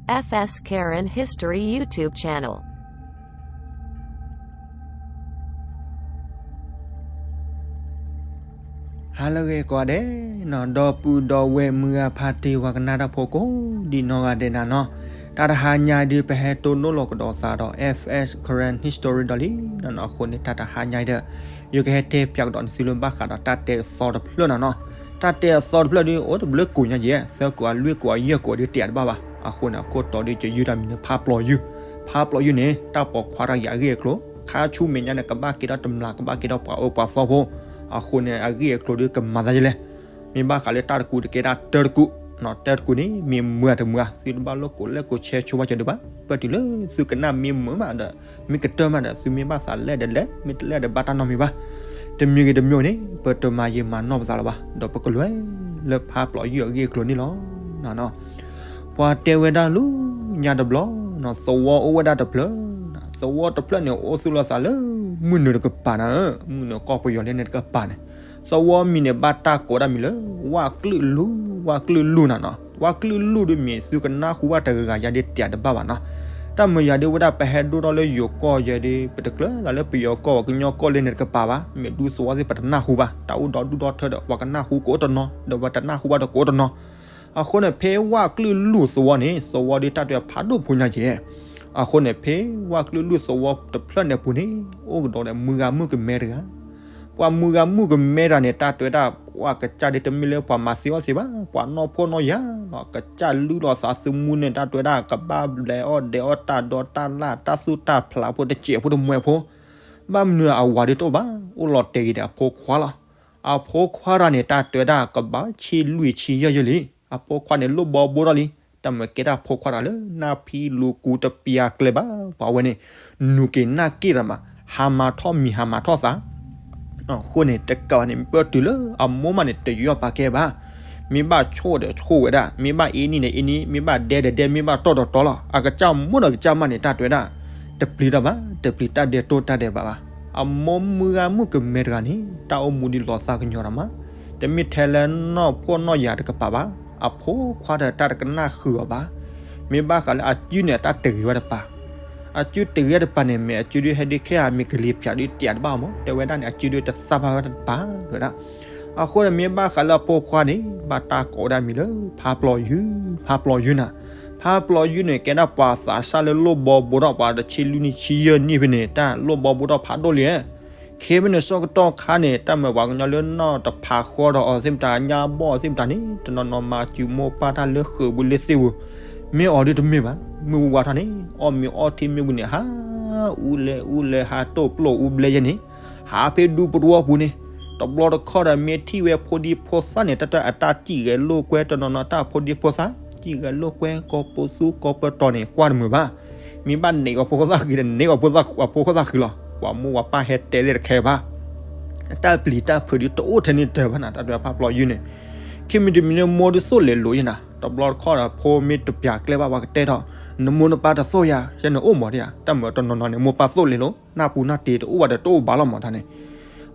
F S Karen History YouTube channel. ဟါလၢအဂ့ၤကိးဂၤဒဲးနီၤ, ဒီပုၢ်ဒီဝဲၢ်မုၢ်ဂၤဖးတံၢ်ဝၤကနၣ်တၢ်ဖိကိးဒံးနီၢ်ဂၤဒဲးနၤနီၤ, တၢ်တဟါညါဒုး ပဟဲတိၢ်နီၣ်လီၤကဒီးသးဒီး F S Karen History ဒီးလံနီၤနီၤ. အဃိန့ၣ် တၢ်တဟါညါအံၤဒီး ယကဟဲတဲပၠးကဒီးနသုလၢဘၣ်ဃးဒီးတၢ်တဲအသီတဖျၢၣ်နၤနီၤ. တၢ်တဲအသီတဖျၢၣ်ဒုး အိၣ်တဘျုးကိာ်ညါက့ၤ, သၢကိာ်အလွံၢ်ကိာ်အယဲၢ်ကိာ်ဒုးတယာ်တဘၣ်ဘၣ်. အဃိန့ၣ် အခိၣ်တီဒုး ယယုၢ်တၢ်မံၤလၢဖါပျီယုၢ်, ဖါပျီယုၢ်န့ၣ် တၢ်ပိာ်ခွါတၢ်ယၤအဂ့ၢ်အကျိၤ, ခါဆူမဲာ်ညါန့ၣ် ကဘၣ်ကဲထီၣ်တမျး ကဘၣ်ကဲထီၣ်ပှၤအၢပှၤသီဖိ, အဃိန့ၣ် အဂ့ၢ်အကျိၤဒုးကမၤသးယလဲၣ်. မ့ၢ်ဘၣ်ဃးလၢတၢ်တကူးတကဲဒၣ်တၢ်တကူး, တၢ်တကူးန့ၣ် မ့ၢ်မုာ်တမုာ်ဧါ, သုတဘၣ်လိာ်ကိးလဲၣ်ကိးဆဲးဆိဝဲကဒီးဘၣ်. ပၢၢ်တုၤလၢသုကနၣ်မ့ၢ်မုာ်မးဒီး မ့ၢ်ကတၢၢ်မးဒီး သုမ့ၢ်ဘၣ်သးလဲၣ်ဒီးလဲၣ်, မ့ၢ်တလဲၣ်ဒီးဘၣ်တၢ်နီတမံၤဘၣ်. တမံၤဂ့ၤတမံၤန့ၣ် ပတမၤယံာ်မၤနီၢ်ပသးလၢၤဘၣ်, ဒီးပကလဲၤလၢဖါပျီယုၢ်အဂ့ၢ်အကျိၤန့ၣ်လီၤ. ပှၤတဲဝဲဒၣ်လၢညါတဘျီနီၤ, သဝီအိၣ်ဝဲဒၣ်တဖျၢၣ်, သဝီတဖျၢၣ်န့ၣ် အိၣ်သူၣ်လီၤသးလၢမုၢ်နုာ်တကပၤနၤ, မုၢ်နုာ်ကီၢ်ပယီၤလၢန့ၣ်တကပၤန့ၣ်, သဝီမံၤန့ၣ် ဘၣ်တၢ်ကိးဒၣ်မံၤလၢ ဝၣ်ကလုာ်လူၢ်, ဝၣ်ကလုာ်လူၢ်နၤနီၤ. ဝၣ်ကလုာ်လူၢ်ဒုးမ့ၢ်သုကနၢ်ဟူဘၣ်တဂၤဂၤယၤဒုးတယာ်တဘၣ်ဘၣ်နီၤ. တၢ်မုာ်ယၤဒုးဝဲဒၣ် ပဟဲဒိၣ်ထီၣ်လၢယိၤကီၢ်ယဲဒုး ပတကျၢၤသးလၢပယီၤကီၢ် ပှၤကညီကီၢ်လၢန့ၣ်တကပၤဘၣ်. မ့ၢ်ဒူသဝီသ့ၣ် ပတနၢ်ဟူဘၣ်, တၢ်အိၣ်ဒီဒူၣ်ဒီထၢဒီး ပှၤကနၢ်ဟူကအိၣ်တနီၤ ဒီးပှၤတနၢ်ဟူဘၣ်ဒီးကအိၣ်တနီၤ. အဃိန့ၣ် ဖဲဝၣ်ကလုာ်လူၢ်သဝီန့ၣ် သဝီဒုးတၢ်တဲဖးဒိၣ်ဖိညါက့ၤ. အဃိန့ၣ် ဖဲဝၣ်ကလုာ်လူၢ်သဝီတဖျၢၣ်န့ၣ်အပူၤန့ၣ် အိၣ်ကဒီးဒီးမုၢ်ဂၤမုၣ်ကမဲတဂၤ. ပှၤမုၢ်ဂၤမုၣ်ကမဲတဂၤန့ၣ် တၢ်တဲဝဲဒၣ် ပှၤကစၢ်ဒုးတမ့ၢ်လၢပှၤမၤသံအီၣ်သံဘၣ်, ပှၤနီၢ်ဖှီၣ်နီၢ်ယာ်နီၤ, ကစၢ်လုၢ်လီၤသးသမူန့ၣ် တၢ်တဲဝဲဒၣ် ကဘၣ်လဲၤအီၣ်ဒဲးအီၣ်တၢ်ဒီတၢ်လၣ် တၢ်သူၣ်တၢ်ဖျးဖိ တစဲးဖိတမှဲးဖိ, ဘၣ်မနုၤအဝၤဒုးတအိၣ်ဘၣ်, အိၣ်လီၤတဲာ်က့ၤဒီးအဖိခွါလီၤ. အဖိခွါတဂၤန့ၣ် တၢ်တဲဝဲဒၣ် ကဘၣ်ဆံလွံၢ်ဆံယဲၢ်ယဲၢ်လံ. အဖိခွါန့ၣ် လိၣ်ဘီဘိထီၣ်လံ. တၢ်မုာ်ကဲတၢ်ဖိခွါတဂၤလၢ နၢ်ဖံးလူၤကူတပျၢ်ကျဲဘၣ်. ပှၤဝဲန့ၣ် နူၤက့ၤနၢ်က့ၤတၢ်မး, ဟးမၤထီၣ်မံၤဟးမၤထီၣ်သး. အဃိန့ၣ် တကးဘၣ်န့ၣ် ပၢၢ်တုၤလၢအမိၢ်မးန့ၣ် တယီၣ်ပာ်ကဲဘၣ်. မ့ၢ်ဘၣ်ဆိၣ်ဒီးဆိၣ်ဝဲဒၣ်, မ့ၢ်ဘၣ်အ့နံၣ်ဒီးအ့နံၣ်, မ့ၢ်ဘၣ်ဒဲဒီးဒဲ, မ့ၢ်ဘၣ်တီၢ်ဒီးတီၢ်လီၤ. အကစၢ်မိၢ်ဒီးကစၢ်မးန့ၣ် တၢ်တဲဝဲဒၣ် တပျံၤတၢ်ဘၣ်, တပျံၤတၢ်ဒဲးတိၢ်တၢ်ဒဲးဘးဘၣ်. အမိၢ်မုၢ်ဂၤမုၣ်ကမဲတဂၤန့ၣ် တၢ်အိၣ်မူဒ်လီၤသးကညီၤတၢ်မး, တမ့ၢ်ထဲလၢနီၢ်ဖှီၣ်နီၢ်ယာ်တကပၤဘၣ်. အဖိခွါဒီးတၢ်တကနၣ်ဃုာ်အီၤဘၣ်. မ့ၢ်ဘၣ်ဃးလၢအစုန့ၣ် အတၢ်တဂ့ၤဝဲတပၤ, အစုတဂ့ၤဝဲတပၤန့ၣ် မ့ၢ်အစုဒုးဟဲဒုးခဲဧါ မ့ၢ်ကလံၤဖၠးဒုးတယာ်တဘၣ်မး, တဲဝဲဒၣ်န့ၣ် အစုဒုးတသၣ်ဘၣ်ဝဲတပၤဝဲဒၣ်. အဃိန့ၣ် မ့ၢ်ဘၣ်ဃးလၢအဖိခွါန့ၣ် ဘၣ်တၢ်ကိးဝဲဒၣ်မံၤလၢ ဖါပျီယုၢ်, ဖါပျီယုၢ်နၤ. ဖါပျီယုၢ်န့ၣ် ကဲဒၣ်ပှၤသးစၢ်လၢလိၣ်ဘီဘိထီၣ် ပှၤတဆံလွံၢ်နံၣ်ဆံယဲၢ်နံၣ်ဖဲန့ၣ် တၢ်လိၣ်ဘီဘိထီၣ်ဖးဒိၣ်လံ. ခဲဖဲန့ၣ်ဆၢကတီၢ်ခါန့ၣ် တၢ်မုာ်ပှၤကညီလၢနီၢ်တဖးဃီဒီးအီၤသ့ၣ်မတၤ ညါဘီၣ်အီၤသ့ၣ်မတၤန့ၣ် တနီၤနီၤမၤစူၤမိၢ်ပၢ်တၢ်လၢဃုာ်ပူၤလၢသ့ၣ်ပူၤ, မ့ၢ်အီၤဒုးတမ့ၢ်ဘၣ်. မုၢ်ဝါထီၣ်န့ၣ် အီၣ်မ့ၤအီထံမ့ၢ်ဝံၤန့ၣ် ဟးအူလဲအူလဲ ဟးတိၢ်ပျိၢ်အူဘျဲယဲန့ၣ် ဟးဖဲဒူပတဝီပူၤန့ၣ် တဘျီတခီၣ်ဒီးမ့ၢ်ထံၣ်ဝဲဖိဒံဖိသၣ်န့ၣ် တၢ်တၢ်အတၢ်စံၣ်ဂဲၤလိာ်ကွဲ တနီၤနီၤတၢ်ဖိဒံဖိသၣ် စံၣ်ဂဲၤလိာ်ကွဲ ကိးပသူကိးပတီၤန့ၣ် ကွၢ်တမုာ်ဘၣ်. မ့ၢ်ဘၣ်နံၤအီၤဖိသၣ်ဃံဒီး နံၤအီၤဖိသၣ်ဃံလီၤ. ပှၤမိၢ်ပှၤပၢ်ဟဲတဲသ့ၣ်တခဲဘၣ်. တၢ်ပျံၤတၢ်ဖုးဒုးတအိၣ်ထဲန့ၣ်တၢ်ဘၣ်နၤ တၢ်တဲဖါပျီယုၢ်န့ၣ်. ခံမံၤတမံၤန့ၣ် မိၢ်ဒုးသိၣ်လဲၤလိာ်ယဲနၤ တဘျီတခီၣ်ဒီး ဖိမ့ၢ်တပျၢ်ကျဲဘၣ် ပှၤကတဲထီၣ် နမိၢ်နပၢ်တသိၣ်ယၤ ယဲနအိၣ်မးဒ်ဧါ. တၢ်မုာ်တနီၤနီၤန့ၣ် မိၢ်ပၢ်သိၣ်လဲၤလိာ် နၢ်ပူၤနၢ်တ့ၤတအိၣ်ဘၣ်ဒီးတအိၣ်ဘၣ်လီၤမးတၢ်န့ၣ်.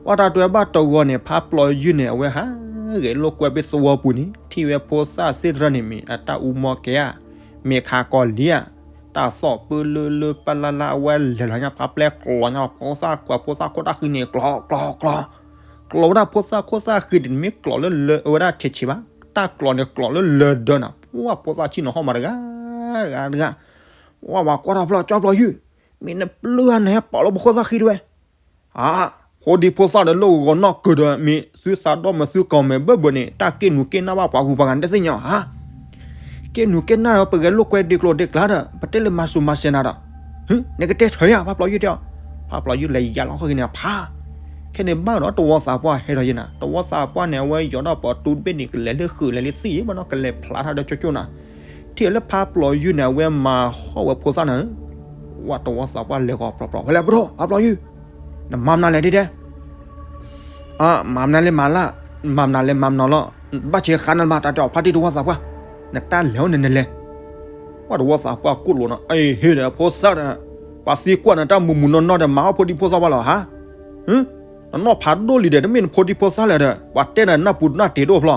ပှၤတၢ်တဲဘၣ်တဂီၤန့ၣ် ဖါပျီယုၢ်န့ၣ် အဝဲဟးဂဲၤလိာ်ကွဲဖဲသဝီပူၤန့ၣ် ထံၣ်ဝဲဖိသၣ်သ့ၣ်တဖၣ်န့ၣ် မ့ၢ်အတၢ်အူမီၢ်ကဲဧါ မ့ၢ်ခးကီၤလံဧါ တၢ်သီၣ်ပၢလၢလၢပလၢ်လၢ် အဝဲလဲၤလီၤညါ ပှၤပျဲကျီၤညါ ဖိသၣ်ကွၢ်ဖိသၣ်ခိၣ်တၢ်ဃံန့ၣ် ကျီၤကျီၤကျီၤ ကျီၤဝဲဒၣ်ဖိသၣ်ခိၣ်သၣ်ဃံတန့ၣ် မ့ၢ်ကျီၤလၢလၢဝဲဒၣ်ဆံးဆံးဘၣ်. တၢ်ကျီၤန့ၣ်ကျီၤလၢလၢဒၢနၤ ပှၤဖိသၣ်ဆံၣ်နီၤဟီၣ်မးတဂၤ တဂၤတဂၤ ဝဲပှၤကွၢ်ထီၣ်ဖျီၣ် ကၠီပျီယုၢ် မ့ၢ်နပျုၢ်ဧါ နဟဲပာ်လီၤပခိၣ်သၣ်ဃံတဝဲ အါ ဖိဒံဖိသၣ်ဒီး လၢဂီၤဂီၤနီၢ်ကၢၤဒီး မ့ၢ်သုသးဒီမုာ်သုကီၢ်မဲာ်ဘၢၣ်ဘၢၣ်န့ၣ် တၢ်က့ၢ်နူာ်က့ၢ်နၢ်ဘၣ်ပှၤဂုၤပှၤဂၤ နတသ့ၣ်ညါဧါ. က့ၢ်နူာ်က့ၢ်နၢ်ဒီး ပဂဲၤလိာ်ကွဲဒ့ကျိၤဒ့ကျါဒီး ပတဲလၢမၤစူၤမၤစဲးနၤဒီး ဟ့ နကတဲဆၢယၤ ဖါပျီယုၢ်တဲအီၤ. ဖါပျီယုၢ်လဲၤယါလီၤဃီဂ့ၤန့ၣ် ဖး ခဲန့ၣ်ဘၣ်ဒီး တဝီသးပှၢ်ဟဲဒီးယဲနၤ တဝီသးပှၢ်န့ၣ် အဝဲယီၤဒီးပှၤတူတဘ့ၣ်န့ၣ် ကလဲၤလၢဃုာ်လဲၤလၢသံၣ်ယဲမးနီၤ ကလဲၤဖျါထီၣ်ဒီးကၠိကၠိနၤ ထံၣ်လၢဖါပျီယုၢ်န့ၣ် အဝဲမၤဟီၣ်ဝဲဖိသၣ်နၤဧၢ. ဝဲတဝီသးပှၢ်လဲၤဂီၤပျီပျီ ဖဲလဲၣ်ပဒိၣ် ဖါပျီယုၢ် နမၤမနုၤလဲၣ်ဒ်ဒဲး အါ မၤမနုၤလဲၣ်မၤလၢ မၤမနုၤလဲၣ်မၤမနုၤလီၤ ဘၣ်ဆဲးဃါနၤဘၣ် တၢ်တဲအီၤဖါတံၢ်တဝီသးပှၢ် နတၢ်လဲၤအိၣ်န့ၣ်နလဲၤ ဝဲတဝီသးပှၢ်ကိၣ်လိာ်နီၤ အ့ ဟ့ၣ်ဒီးဖိသၣ်ဒီး ပှၤသံကွၢ်နၤတၢ်မုာ်မုာ်နီၢ်နီၢ်ဒီး မၤဟီၣ်ဖိဒံဖိသၣ်ဘၣ်လီၤဟါ နနီၢ်ဖးဒိၣ်လံဒီး တမ့ၢ်နဖိဒံဖိသၣ်လဲၣ်ဒီး ပှၤတဲနၤနၢ်ပူၤနၢ်တ့ၤတအိၣ်ဖျီ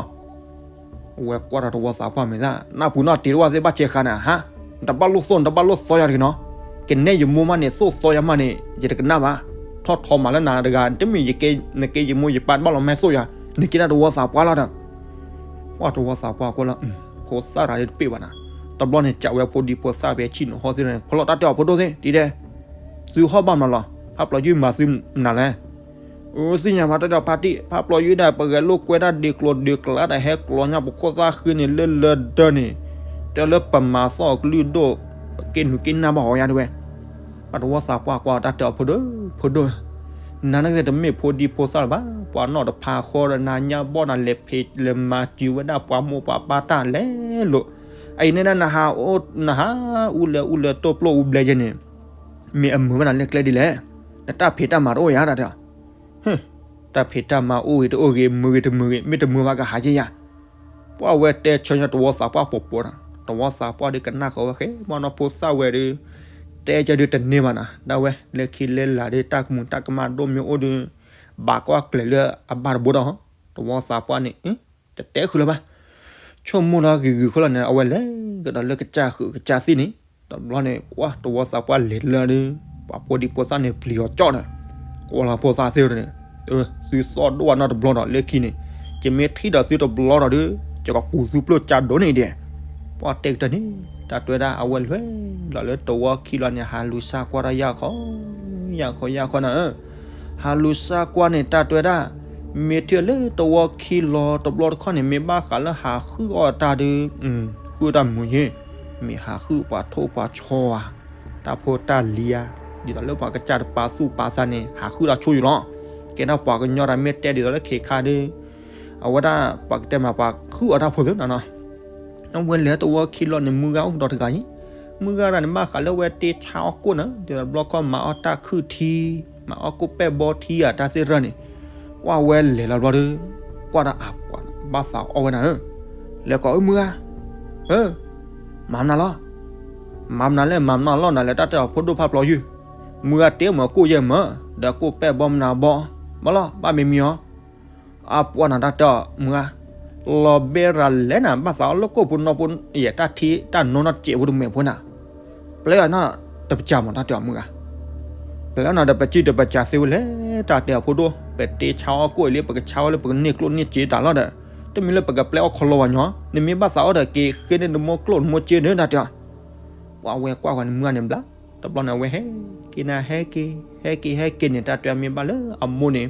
အဝဲကွၢ်ဒီးတဝီသးပှၢ်မ့ၢ်သၣ် နၢ်ပူၤနၢ်တ့ၤတအိၣ်သ့ၣ်ဘၣ်ဆဲးဃါနၤဟါ တဘၣ်လိၣ်သိၣ် နတဘၣ်လိၣ်သီယၤတဂ့ၤနီၤ. ကနဲယမိၢ်မးန့ၣ် သိၣ်သီယၤမးန့ၣ် ယတကနၣ်ဘၣ်. ထီၣ်ထီမးလၢနၤတဂၤ တမ့ၢ်ယကဲ နကဲယမိၢ်ယပၢ်တဘၣ်လီၤမ့ၢ်သိၣ်ယၤ, နကဲဒၣ်တဝီသးပှၢ်လီၤဒီး ပှၤတဝီသးပှၢ်ကွၢ်လီၤ, ဖိသၣ်တဂၤဒ်တပ့ၢ်ဘၣ်နၤ. တဘျီန့ၣ် ကးဝဲဖိဒံဖိသၣ်ဖဲဆံၣ်နီၤဟီၣ်သ့ၣ်န့ၣ် ဖီလီၤတၢ်တဲအီၤဖိဒိၣ်သ့ၣ် ဒ်တဲ, သုဟီၣ်ဘၣ်မနုၤလီၤ, ဖးပျီယုၢ်မၤသုမနုၤလဲၣ်. အသ့ၣ်ညါဘၣ်တၢ်တဲအီၤဖါတံၢ် ဖးပျီယုၢ်ဒၣ် ပဂဲၤလိာ်ကွဲတၢ်ဒ့ကျိၤဒ့ကျါတၢ်ဟဲကျီညါ ပခိၣ်သၣ်ဃံန့ၣ်လၢလၢဒၢန့ၣ်, တဲလၢပမၤသီၣ်အကလုၢ်ဒိၣ်, ပက့ၤနုာ်က့ၤနၢ်ဘၣ်ဟီယါတဝဲ ပှၤတဝီသးပှၢ်ကွၢ်တၢ်တဲအီၤဖိဒိၣ်ဖိဒိၣ်, နၤနကသ့ၣ်တမ့ၢ်ဖိဒံဖိသၣ်လၢၤဘၣ်, ပှၤနီၢ်တဖးဃီဒီး နၤညါဘီၣ်နၤလဲၤဖံးလဲၤမၤစၢၤဝဲဒၣ်ပှၤမိၢ်ပှၤပၢ်တၢ်လဲၤလိာ်, အအံၤန့ၣ်ဒၣ်နဟးအိၣ် နဟးအူလဲၤအူလဲၤတိၢ်ပျိၢ်အူဘျဲယဲန့ၣ်, မ့ၢ်အမုာ်ဝဲနၤလၢကျဲဒ်လဲၣ်, နတၢ်ဖံးတၢ်မၤတအိၣ်ယၤတၢ်တဲအီၤ ဟ့, တၢ်ဖံးတၢ်မၤအိၣ်ဂ့ၤတအိၣ်ဂ့ၤ မုာ်ဂ့ၤတမုာ်ဂ့ၤ မ့ၢ်တမုာ်ဘၣ်ကဟးယဲယၤ, ပှၤဝဲတဲဆၢညါတဝီသးပှၢ်ပိာ်ပိာ်နီၤ, တဝီသးပှၢ်ဒုးကနၣ်ဃီဝဲဃဲ မ့ၢ်နီၢ်ဖိသၣ်ဝဲဒုး, တဲကၢဒုးတန့ၢ်ဘၣ်နီၤ, ဒၣ်ဝဲလၢခံလၢလာ်ဒုး တၢ်ကမူၤတၢ်ကမၣ်ဒိၣ်မ့ၢ်အိၣ်ဒုး, ဘၣ်ကွၢ်ကျဲၤလၢအဘၣ်တဘိဒီး, တဝီသးပှၢ်န့ၣ် တတဲဃုာ်လၢၤဘၣ်, ဆိကမိၣ်လီၤဂ့ၤဂ့ၤဃီလီၤန့ၣ် အဝဲလဲၤကဒီးလၢကစၢ်ဃုာ်ကစၢ်သံၣ်န့ၣ်, တဘျီန့ၣ် ပှၤတဝီသးပှၢ်လဲၤလၢဒုး, ပှၤဖိဒံဖိသၣ်န့ၣ်ပျံၤအီၤကၠီၣ်ဒီး, ကွၢ်လီၤဖိသၣ်သ့ၣ်န့ၣ်, သုသီၣ်ဒိၣ်ဝဲနီတဘျီဒီးလၢခံန့ၣ်, ယမ့ၢ်ထံၣ်ဒီးသုတဘျီဒီးဒုး, ယကကူးသုပျိၢ်ကၠၢ်ဒိၣ်န့ၣ်ဒဲး, ပှၤတဲကတၢၢ်န့ၣ်, တၢ်တဲဝဲဒၣ်အဝဲလဲၤလီၤလၢတဝီခံလီၤန့ၣ် ဟးလူၤစၢ်ကွၢ်တၢ်ယၢ်ခီ, ယၢ်ခီယၢ်ခီနၤဧၢ ဟးလူၤစၢ်ကွၢ်န့ၣ် တၢ်တဲဝဲဒၣ်, မ့ၢ်ထံၣ်လၢတဝီခံလီၤတဘျီတခီၣ်န့ၣ် မ့ၢ်ဘၣ်ဃးလၢဟးဃုအီၣ်တၢ်ဒုး, ဃုတၢ်မုာ်ယ့ၢ်, မ့ၢ်ဟးဃုပှၤထိၣ်ပှၤဆီဧါ, တၢ်ဖိတၢ်လံၤဧါ, ဒ်သိးလၢပှၤကစၢ်တပာ်သူၣ်ပာ်သးန့ၣ် ဟးဃုတၢ်ဆိယိာ်လီၤ, ကဲဒၣ်ပှၤကညီတၢ်မ့ၢ်တဲဒ်သိးလၢခဲခါဒုး အဝဲဒၣ်ပှၤကတဲမးပှၤဃုအီၣ်တၢ်ဖိသ့နီၤနီၤ, အဝဲလဲၤတဝီခံလီၤန့ၣ် မုၢ်ဂၤအိၣ်ကဒီးတဂၤအံၤ, မုၢ်ဂၤတၢ်န့ၣ် ဘၣ်ဃးလၢဝဲတ့ဆါအီၣ်ကိၣ်န့ၣ် ဒ်သိးတဘျီခီၣ်မၤအီၣ်တၢ်ခုၣ်ထံ, မၤအီၣ်ကိၣ်ပဲၣ်ဘီထံဧါ တၢ်သ့ၣ်တဖၣ်န့ၣ်, ပှၤဝဲလဲၤလီၤတဘျီဒုး, ကွၢ်တၢ်အပှၤဘၣ်သးအီၣ်ဝဲနၤဧၢ, လဲၤကိးအၢ မုၢ်ဂၤ, ဧၢ, မၤမနုၤလီၤ, မၤမနုၤလဲၣ် မၤမနုၤလီၤ နၤလဲၤတၢ်တဲအီၤဖိဒိၣ်ဖးပျီယုၢ်, မုၢ်ဂၤတ့မ့ၢ်အကိၣ်ယဲၢ်မး, ဒီးကိၣ်ပဲၣ်ဘီမနုၤဘီ, ဘၣ်လီၤ ဘၣ်မ့ၢ်မံၤအီၤ အပှၤနၤတၢ်တဲအီၤ မုၢ်ဧါ, လီၤဘဲရၤလဲၣ်နၤ ဘၣ်သးအီၣ်လၢကိၣ်ဖိနီၢ်ဖိ ယဲၢ်တၢ်ထံတၢ်နိနီၢ်တစဲးဖိတမဲာ်ဖိနၤ, ပျဲအီၤနီၢ်တပစၢ်မး တၢ်တဲအီၤ မုၢ်ဧါ, ပျဲအီၤနီၢ်တပစံၢ်တပစၢ်သ့ဝဲလဲၣ် တၢ်တဲအီၤဖိဒိၣ် ပတဲဆါအီၣ်ကိၣ်အံၤလံ ပကဆါဝဲလၢပကန့ၢ်ကျိၣ်န့ၢ်စ့တၢ်လီၤဒီး, တမ့ၢ်လၢပကပျဲအီၣ်ခီလီၤဝဲညီ, နမ့ၢ်ဘၣ်သးအီၣ်ဒီးက့ၤဃ့န့ၢ်နမိၢ်ကျိၣ်နမိၢ်စ့ဒီး တၢ်တဲအီၤ ပှၤဝဲကွၢ်ဝဲန့ၣ် မုၢ်ဂၤန့ၣ်ဘျါ, တဘျီန့ၣ် အဝဲဟဲက့ၤနၤ ဟဲက့ၤ ဟဲက့ၤဟဲက့ၤန့ၣ် တၢ်တဲအီၤမ့ၢ်ဘၣ်လၢအမိၢ်န့ၣ်,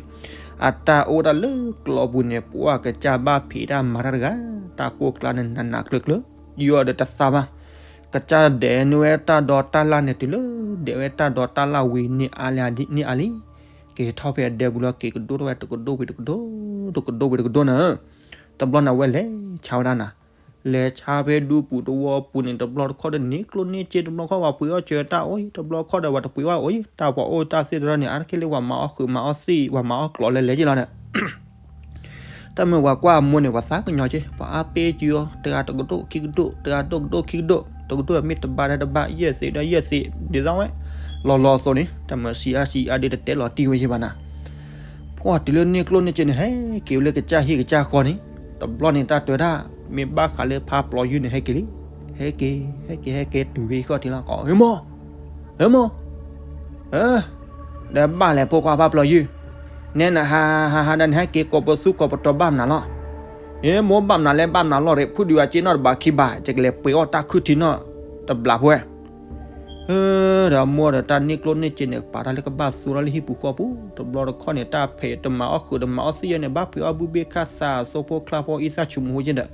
အတၢ်အိၣ်ဝဲဒၣ်လၢကျီပူၤန့ၣ် ပှၤကစၢ်ဘၣ်ဖံးတၢ်မၤတၢ်တဂၤ, တၢ်ကိၢ်ကျါန့ၣ် နးနးကျၢၤကျၢၤ, ယိၤအီၤဒီးတသးဘၣ်, ကစၢ်ဒဲးန့ၢ်ဝဲတၢ်ဒိးတၢ်လၣ်န့ၣ် တုၤလၢဒဲးဝဲတၢ်ဒိးတၢ်လၣ်ဝံၤန့ၢ်အါလံ, န့ၢ်အါလံ, က့ၤထီၣ်ဖဲအဒဲပူၤလီၤ က့ၤကဒိၣ်ထီၣ်ဝဲတကဒိၣ်ဝံၤတကဒိၣ်, တကဒိၣ်ဝံၤတကဒိၣ်နၤ တဘျီန့ၣ် အဝဲလဲၤဆါဝဲဒၣ်နၤ, လဲၤဆါဖဲဒူပူၤတဝီပူၤန့ၣ် တဘျီတခီၣ်ဒီးန့ၢ်ကျိၣ်န့ၢ်စ့ တဘျီခီၣ်ပှၤပှ့ၤအီၣ်စၢၤတၢ်အိၣ်အံၤ တဘျီခီၣ်ဒီးပှၤတပှ့ၤအီၣ်အိၣ်အံၤ တၢ်ပှၤအိၣ်တၢ်သ့ၣ်တဖၣ်န့ၣ် အါတက့ၢ်လၢပှၤမၤအီၣ်ဃုာ်မၤအီၣ်သ့ၣ် ပှၤမၤအီၣ်ကျိးလဲၤလဲၤက့ၤလီၤဒီး တၢ်မုၢ်ပှၤကွၢ်အမိၢ်န့ၣ် ပှၤသးကညီၤက့ၤ ပှၤအါပ့ၤက့ၤအီၤ တဂၤတကဒိၣ်ခံကဒိၣ် တဂၤဒိၣ်ကဒိၣ်ခံကဒိၣ် တကဒိၣ်မ့ၢ်တဘးဒီးတဘး ယဲၢ်သ့ၣ်ဒီးယဲၢ်သ့ၣ် ဒ်သိးဝဲ လီၤလီၤအသိးန့ၣ် တၢ်မုၢ်ဆံးအါဆံးအါဒ်တတဲလီၤတံၢ်ဝဲယဲၢ်ဘၣ်နၤ ပှၤတုၤလၢန့ၢ်ကျိၣ်န့ၢ်စ့န့ၣ် ဟဲက့ၤဝဲလၢကစၢ်ဟံၣ်ကစၢ်ဃီန့ၣ် တဘျီန့ၣ်တၢ်တဲဝဲဒၣ် မ့ၢ်ဘၣ်ဃးလၢဖးပျီယုၢ်န့ၣ် ဟဲက့ၤလံ ဟဲက့ၤ ဟဲက့ၤ ဟဲက့ၤတုၤဖဲဃီၣ်ထံးလီၤ ကီး ဧၢမိၢ် ဧၢမိၢ် ဧၢ ဒီးဘၣ်လဲၣ်ဖိခွါဖးပျီယုၢ် နဲနဟးဟးဟးဒီးနဟဲက့ၤကိးပသူကိးပတီၤဘၣ်မနုၤလီၤ ဧၢမိၢ် ဘၣ်မနုၤလဲၣ် ဘၣ်မနုၤလီၤရ့ၣ် ဖုဒုးအစ့နီၣ်တဘးခံဘး ယကလဲၤပှ့ၤအီၣ်တၢ်ခုၣ်ထံနီၣ်တဘးဖိဝဲ ဒီးမိၢ်ဒီးတၢ်န့ၢ်ကျိၣ်န့ၢ်စ့န့ၣ် ကပာ်တၢ်လၢကဘၣ်သူလီၤလၢဟံၣ်ပူၤဃီပူၤ တဘျီတခီၣ်န့ၣ် တၢ်ဖံးတမၤအီၣ်ဃုာ်တမၤအီၣ်သ့ၣ်ယဲၢ်န့ၣ် ဘၣ်ပှ့ၤအီၣ်ဘုဘ့ၣ်ခၣ်သး သိဖိချါဖိအံသၣ်ဆူၣ်မူဟူက့ဒီး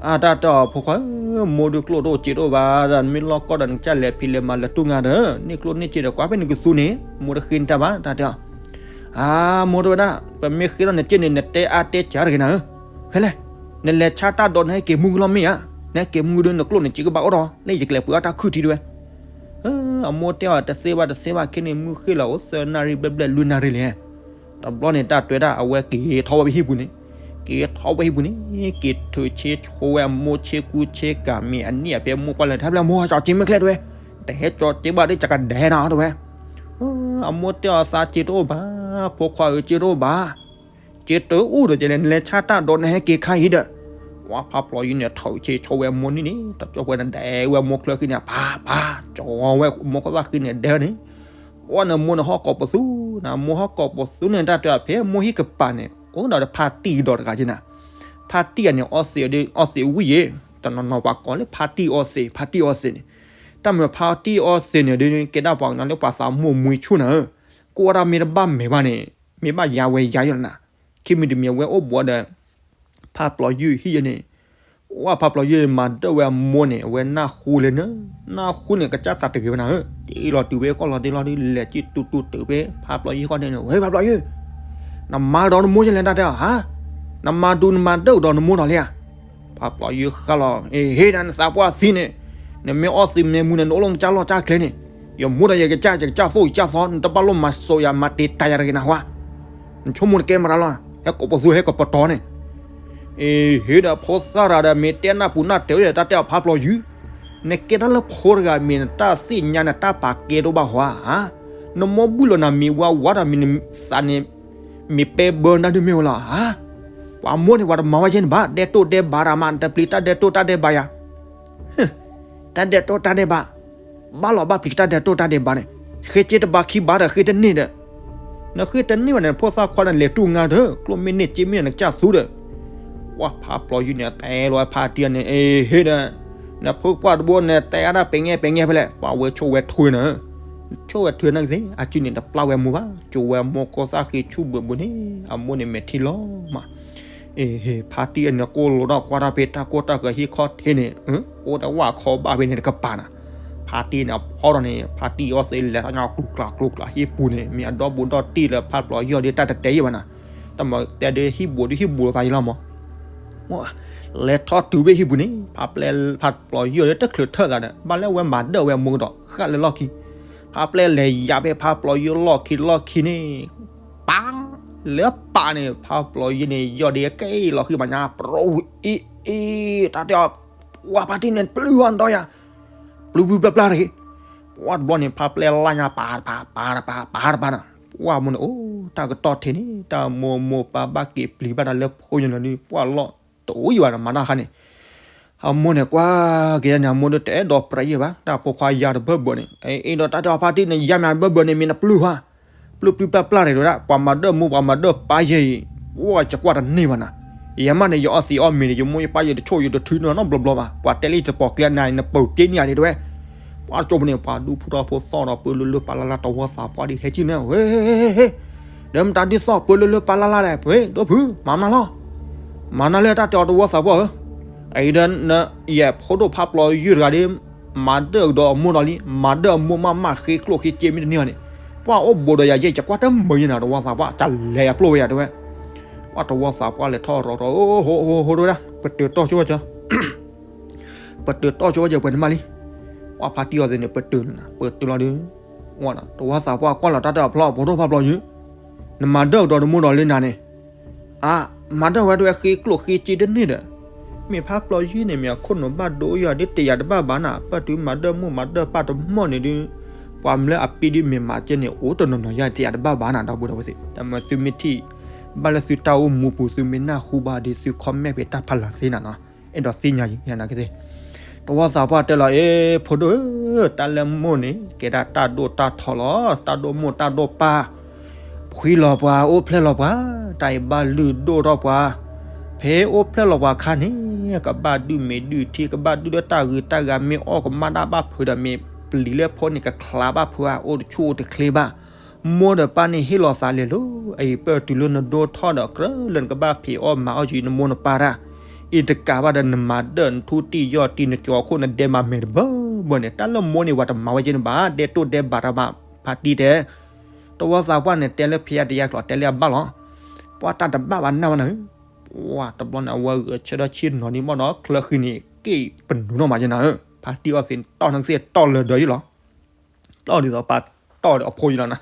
အတၢ်တဲအီၤဖိခွါဧၢ မိၢ်ဒုးကျိၣ်တအိၣ်စ့တအိၣ်ဘၣ်ဒီး နမ့ၢ်လီၢ်ကီၢ်ဒီးနကစၢ်လဲၤဖံးလဲၤမၤလၢာ်တူၢ်ငါဒီး န့ၢ်ကျိၣ်န့ၢ်စ့ဒီး ကွၢ်ဖဲနကသူန့ၣ် မိၢ်တဃ့နတၢ်ဘၣ် တၢ်တဲအီၤ အမိၢ်တဲဝဲဒၣ် ပမ့ၢ်ဃ့ထီၣ်နစ့န့ၣ် နတဲအါတဲစှၤတဂ့ၤနၤဧၢ ဖဲလဲၣ် နလဲၤဆါတၢ်ဒိးနဟဲက့ၤမုၢ်ကလီၢ်မ့ၢ်ဧါ နဟဲက့ၤမုၢ်ဒီးနကျိၣ်နစ့ကဘၣ်အိၣ်ဒီး လၢယကလဲၤပှ့ၤအီၣ်တၢ်ခုၣ်ထံတဝဲ အမိၢ်တဲအီၤ တသ့ဘၣ်တသ့ဘၣ် ခဲန့ၣ်မုၢ်ဃ့ၢ်လီၤအိၣ်သၢနၣ်ရံၣ်ဘျဲၣ်ဘျဲၣ်လွံၢ်နၣ်ရံၣ်လံ တဘျီန့ၣ်တၢ်တဲဝဲဒၣ် အဝဲက့ၤထီၣ်ဝဲဖဲဟံၣ်ပူၤန့ၣ် က့ၤထီၣ်ဝဲဟံၣ်ပူၤန့ၣ် က့ၤထုးဆ့ဆိဝဲအမိၢ်ဆ့ကူဆ့ကၤမ့ၢ်အနံၣ်အဖဲမိၢ်ကွၢ်လဲၤ ထါဖျဲၣ်မိၢ်ကၠီၤစ့မ့ၢ်ချဲတဝဲ တဟဲကၠီၤစ့ဘၣ်ဒီး ကကဒဲးနၤတဝဲ အမိၢ်တဲအီၤသးစ့တအိၣ်ဘၣ် ဖိခွါဧၢ စ့တအိၣ်ဘၣ် စ့တအိၣ်ဒီးကလဲၣ် နလဲၤဆါတၢ်ဒိးနဟဲက့ၤခါအံၤဒီး ဝဲဖးပျီၤယုၢ်န့ၣ် ထုးဆ့ဆီဝဲအမိၢ်န့ၣ်န့ၣ် တကၠီဝဲန့ၣ်ဒဲးဝဲမိၢ်ချၢဃံန့ၣ် ပၢ်ပၢ် ကၠီဝဲမိၢ်ခိၣ်သၣ်ဃံန့ၣ်ဒဲးန့ၣ်, ဝဲန့ၣ်မိၢ်န့ၣ်ဟီၣ်ကိးပသူ, နမိၢ်ဟီၣ်ကိးပသူန့ၣ် တၢ်တဲဖဲမိၢ်ဟံၣ်ကပၤန့ၣ် အိၣ်ဒီးဖါတံၢ်ကဒီးတဂၤက့နၤ, ဖါတံၢ်အန့ၣ် အီသံးဒ်အီသံးဝံၣ်ယဲ, တနီၤနီၤပှၤကိးလၢဖါတံၢ်အီသံး ဖါတံၢ်အီသံးန့ၣ်, တၢ်မ့ၢ်ဖါတံၢ်အီသံးန့ၣ်ဒ် ကဲဒၣ်ပှၤကညီလၢပှၤသးမိၢ်မွှံဆူၣ်နၤဧၢ, ကွၢ်တၢ်မ့ၢ်တဘၣ်မဲာ်ဘၣ်န့ၣ် မ့ၢ်ဘၣ်ယါဝဲယါယီၤလီၤနၤ, ခံမံၤတမံၤအဝဲအိၣ်ဘူးဒီး ဖးပျီၤယုၢ်ဟံၣ်ယဲန့ၣ်, ဝဲဖးပျီၤယုၢ်မၤဒၢၣ်ဝဲအမိၢ်န့ၣ် အဝဲနၢ်ဟူလဲၣ်နၤ, နၢ်ဟူန့ၣ် ကစၢ်သးတဂ့ၤဝဲနၤဧၢ, တ့လီၤတုၤဝဲဃီလီၤတ့လီၤဒ် လဲၤစံၣ်တူတူတုၤဖဲဖးပျီၤယုၢ်ဃီန့ၣ် ဝဲဖးပျီၤယုၢ် နမၤဒီးနမိၢ်ယဲလဲၣ်တၢ်တဲအီၤဧါ, နမၤဒူနမၤဒၢၣ်ကဒီးနမိၢ်ဒီးလံဧါ, ဖးပျီၤယုၢ်ဃၣ်လီၤ အ့ ဟ့ၣ်ဒၣ်နသးပှၢ်သံန့ၣ်, နမ့ၢ်အီသံးမ့ၢ်မူန့ၣ် နအိၣ်လၢနကစၢ်လီၢ်ကစၢ်ကျဲန့ၣ်, ယမိၢ်ဒီးယကစၢ် ယကစၢ်သိၣ်ယကစၢ်သီ နတဘၣ်လိၣ်မၤစိးယၤ မၤတ့ၤတၤယၤတဂ့ၤနၤဟါ, နဆိကမိၣ်နကဲမတၤလီၤ, ဟဲကိးပသူဟဲကိးပတီၤန့ၣ် အ့ ဟ့ၣ်ဒီးဖိသၣ်ရၤဒီး မ့ၢ်တဲနၢ်ပူၤနၢ်တဲာ်ဝဲဒီး တၢ်တဲအီၤဖးပျီၤယုၢ်, နကဲတၢ်လၢဖိတဂၤမ့ၢ်နတၢ်သ့ၣ်ညါနတၢ်ပာ်ကဲတအိၣ်ဘၣ်ဟါ, နမိၢ်ဘုၣ်လီၤနၤမ့ၢ်ဝါဝါဒီး မ့ၢ်နသးန့ၣ် မ့ၢ်ပဲဘၢနတၢ်ဒုးမ့ၢ်ဝဲလီၤဧါ, ပှၤမိၢ်န့ၣ် ပှၤတမၤဝဲကဲန့ၣ်ဘၣ်, ဒဲးတိၢ်ဒဲးဘးတၢ်မး နတပျံၤတၢ်ဒဲးတိၢ်တၢ်ဒဲးဘးယၤ တၢ်ဒဲးတိၢ်တၢ်ဒဲးဘး, ဘၣ်လီၤဘၣ်ပျံၤတၢ်ဒဲးတိၢ်တၢ်ဒဲးဘးန့ၣ်, ဃ့စ့တဘးခံဘးဒီးဃ့တန့ၢ်ဒီး, နဃ့တန့ၢ်ဘၣ်န့ၣ် ဖိသၣ်ခွါန့ၣ်လဲၤတူၢ်ငါဒီး ကျိၣ်မ့ၢ်န့ၢ်စ့မ့ၢ်န့ၣ် နကစၢ်သူဒီး, ပှၤဖးပျီၤယုၢ်န့ၣ် တဲလီၤဖါတံၢ်န့ၣ် အ့ ဟ့ၣ်ဒီး, နဖိခွါတဘိန့ၣ် တဲအါဒၣ်ပဲၤငဲပဲၤငဲဖဲလဲၣ် ပှၤဝဲဆိၣ်ဝဲထွဲနၤ ဆိၣ်ဝဲထွဲနၤကသ့ အစုန့ၣ်တပျၢ်ဝဲမိၢ်ဘၣ် ကၠိဝဲမိၢ်ခိၣ်သၣ်ဃံဆူၣ်ဘၢးဘၢန့ၣ် အမိၢ်န့ၣ်မဲာ်ထံလီၤမး, အ့ ဖါတံၢ်အန့ၣ်ကိၢ်လိာ်ဒီးကွၢ်တၢ်ဖဲတၢ်ကိၢ်တၢ်ဂီၤဟံၣ်ခီၣ်ထံးန့ၣ်, အိၣ်တဝၣ်ခီဘၣ်ဖဲန့ၣ်တကပၤနၤ, ဖါတံၢ်န့ၣ်အဖီဒီးန့ၣ် ဖါတံၢ်အီသံးလဲၤထီၣ်ညါကျူၤကျါကျူၤကျါဟံၣ်ပူၤန့ၣ် မ့ၢ်အဒီဘူးဒီတံၢ်လၢဖးပျီၤယုၢ်ဒီးတၢ်တတဲယံာ်ဘၣ်နၤ, တၢ်မၤတဲဒ်ဟံၣ်ဘူးဒ်ဟံၣ်ဘူးလိာ်သးယံာ်လီၤမး လဲၤထီၣ်တုၤဖဲဟံၣ်ပူၤန့ၣ် ဖးပျဲ ဖးပျီၤယုၢ်ဒီးတချုးထၢၣ်သးဒီး ဘၣ်လၢအဝဲမၤဒၢၣ်ဝဲအမိၢ်ကဒီး ဃၣ်လၢလီၢ်ခံ, ဖးပျဲလဲၤယါဖဲဖးပျီၤယုၢ်လီၢ်ခံလီၢ်ခံန့ၣ်, ပၢ်, လၢပၢ်န့ၣ် ဖးပျီၤယုၢ်န့ၣ် ယီၢ်ဒ်အက့ၢ်လီၤဃံဘၣ်ညါ ပရိအံၤအံၤ တၢ်တဲအီၤ, ဝဲဖါတံၢ်န့ၣ် ပျုၢ်ဟီၣ်ဒီးယၤ, ပျုၢ်ပျုၢ်ပျၢ်ပျၢ်တဂ့ၤ, ပှၤတဘျီန့ၣ် ဖးပျဲလၢညါ ပၢ်တပၢ် ပၢ်တပၢ် ပၢ်တပၢ်နီၤ, ပှၤမိၢ်န့ၣ် အိၣ်တၢ်ကတီၢ်ထံးန့ၣ် တၢ်မိၢ်မိၢ်ပၢ်ပၢ်က့ၤပျံၤဘၣ်တၢ်လၢဖိယလီၤဒုး ပှၤလီၢ်တအိၣ်ယံၤဘၣ်ဒီးမၤတၢ်ဃါန့ၣ်, အမိၢ်န့ၣ်ကွၢ်က့ၤန့ၣ် အမိၢ်ဒုးတအဲၣ်ဒိးပြးယံာ်ဘၣ် တၢ်ဖိခွါယါတဘၢၣ်ဘၢၣ်န့ၣ်, အ့ဒီးတၢ်တဲအီၤဖါတံၢ်န့ၣ် ယါမးတဘၢၣ်ဘၢၣ်န့ၣ် မ့ၢ်နပျုၢ်ဟါ, ပျုၢ်ပျုၢ်ပျၢ်ပျၢ်တဂ့ၤဒၣ် ပှၤမၤဒၢၣ်မိၢ်ပှၤမၤဒၢၣ်ပၢ်ယဲအံၤ, ပှၤယကွၢ်တန့ၢ်ဘၣ်နၤ, ယမ့ၢ်န့ၣ် ယအီသံးအီမ့ၤန့ၣ် ယမိၢ်ယပၢ်ယတဆိၣ်ယတထုးနီတဘျီဘျီဘၣ်, ပှၤတဲလၢယတပိာ်ကျဲနၤန့ၣ် နပိာ်က့ၤန့ၢ်ဧါဒ်တဲဝဲ ပှၤတကၠိပူၤန့ၣ် ပှၤဒူဖိထီၣ်ဖိသီၣ်ဒီးပၢလၢလၢပၢ်လၢ်လၢ် တဝီသးပှၢ်ဒ်ဟဲက့ၤန့ၣ်, ဟ့ ဒီးမတၤဒ်သိးပၢလၢလၢပၢ်လၢ်လၢ်လဲၣ်, ဖုဒိၣ်ဖု မၤမနုၤလီၤ, မၤနၤလၢတၢ်တဲအီၤတဝီသးပှၢ်ဧၢ, အအံၤဒီး ယဖိဒိၣ်ဖးပျီၤယုၢ်တဂၤဒီး မၤဒၢၣ်ကဒီးအမိၢ်ဒီးလံ, မၤဒၢၣ်အမိၢ်မးမးဃ့ကျိၣ်ဃ့စ့မ့ၢ်တန့ၢ်အီၤန့ၣ်, ပှၤအိၣ်ဘူးဒီးယၤယဲ ယကွၢ်တမုာ်ယဲနၤ တဝီသးပှၢ် ကလဲၤအပျိၢ်ဝဲယၤတဲဝဲ, ပှၤတဝီသးပှၢ်လဲၤထီၣ်ရီၤရီၤ ဟိဟိဟိဟိတဝဲဒၣ် ပတုာ်တီၢ်ဆိဝဲကၢ ပတုာ်တီၢ်ဆိဝဲကၢပှဲၤန့ၣ်မးလံ, ပှၤဖါတံၢ်အီသံးန့ၣ် ပတုာ်လီၤနၤ ပတုာ်လီၤဒီး, တဝီသးပှၢ်ကွၢ်လီၤတၢ်တဲအဖျီ ဖိဒိၣ်ဖးပျီၤယုၢ်, နမၤဒၢၣ်ကဒီးနမိၢ်ဒီးလံနၤန့ၣ်, အါ, မၤဒၢၣ်ဝဲတဝဲဃ့ကျိၣ်ဃ့စ့တန့ၢ်ဒီး, မ့ၢ်ဖးပျီၤယုၢ်န့ၣ် မ့ၢ်အခိၣ်နူာ်ဘၣ်ဒိယီၤဒ်တယာ်တဘၣ်ဘၣ်နၤ ပၢၢ်တုၤမၤဒၢၣ်မိၢ်မၤဒၢၣ်ပၢ်တမီၢ်န့ၣ်ဒုး, ပှၤမၢလၢအပ့ၤဒုးမ့ၢ်မၤကဲန့ၣ် အိၣ်တနီၤနီၤယါတယာ်တဘၣ်ဘၣ်နၤ ဒီပုၢ်ဒီဝဲၢ်သ့ၣ် တၢ်မၤသုမ့ၢ်ထံၣ် ဘၣ်လၢသုတၢ်အိၣ်မူပူၤ သုမ့ၢ်နၢ်ဟူဘၣ်ဒီး သု comment ဖဲတၢ်ဖးလၢ်သ့နၤနီၤ, အဲၣ်ဒိးသ့ၣ်ညါယံၤယၤနာ်က့သ့ၣ်, တဝီသးပှၢ်တဲလီၤ အ့ ဖိဒိၣ်ဧၢ, တၢ်လၢမိၢ်န့ၣ် ကဲဒၣ်တၢ်ဒိၣ်တၢ်ထီလီၤ, တၢ်ဒိၣ်မိၢ်တၢ်ဒိၣ်ပၢ်, ဖှံလီၤပှၤ အိၣ်ဖျဲၣ်လီၤပှၤ, တၢ်အံၤဘၣ်လုၢ်ဒိၣ်ထီၣ်ပှၤ, ဖဲအိၣ်ဖျဲၣ်လီၤပှၤခါန့ၣ် ကဘၣ်ဒုးမ့ၢ်ဒုးထံ ကဘၣ်ဒုးလၢတၢ်ဂုၤတၢ်ဂၤ မ့ၢ်အီၣ်ကမၣ်တၢ်ဘၣ်ဖုးဒီး မ့ၢ်ပျံၤလၢဖိန့ၣ် ကချးဘၣ်ဖုးဧါ အိၣ်တဆူၣ်အိၣ်တချ့ဘၣ် မိၢ်ဒီးပၢ်န့ၣ်ဟ့ၣ်လီၤသးလဲၤလိၤ, အအံၤပၢၢ်တုၤလၢနဒိၣ်ထီၣ်ဒီး ကြၢးလၢနကဘၣ်ဖံးအီၣ်မၤအီၣ်ယုာ်နမိၢ်နပၢ်တၢ်, အံၤတကးဘၣ်ဒီးနမၤဒၢၣ်နထူတံၢ်ယီၢ်တံၢ်နကၠီၤခိၣ်နဒဲးမၤမဲာ်တဘၢဘၢန့ၣ် တၢ်လၢမိၢ်န့ၣ် ပှၤတမၤဝဲကဲန့ၣ်ဘၣ် ဒဲတိၢ်ဒဲးဘးတၢ်ဘၣ် ဖါတံၢ်တဲ တဝီသးပှၢ်န့ၣ် တဲလၢဖံးအါတယါကျိာ် တဲလၢအဘၣ်လီၤ. ပှၤတၢ်တဘၣ်ဘၣ်နၢ်ဝဲနၤဧၢ, ပှၤတဘျီန့ၣ် အဝဲဂဲၤဆၢထၢၣ်ဆ့ၣ်နီၤဒံးဘၣ်ဒီး ချၢဃံန့ၣ် က့ၣ်ပနူၤနီၢ်မးယဲနၤဧၢ, ဖါတံၢ်အီသံးတီၢ်နကသ့ၣ်တီၢ်လၢာ်ဒီးယံၤလီၤ. တီၢ်ဒ်သိးပာ်တီၢ်ဒီးအဖိယံၤလီၤနၤ.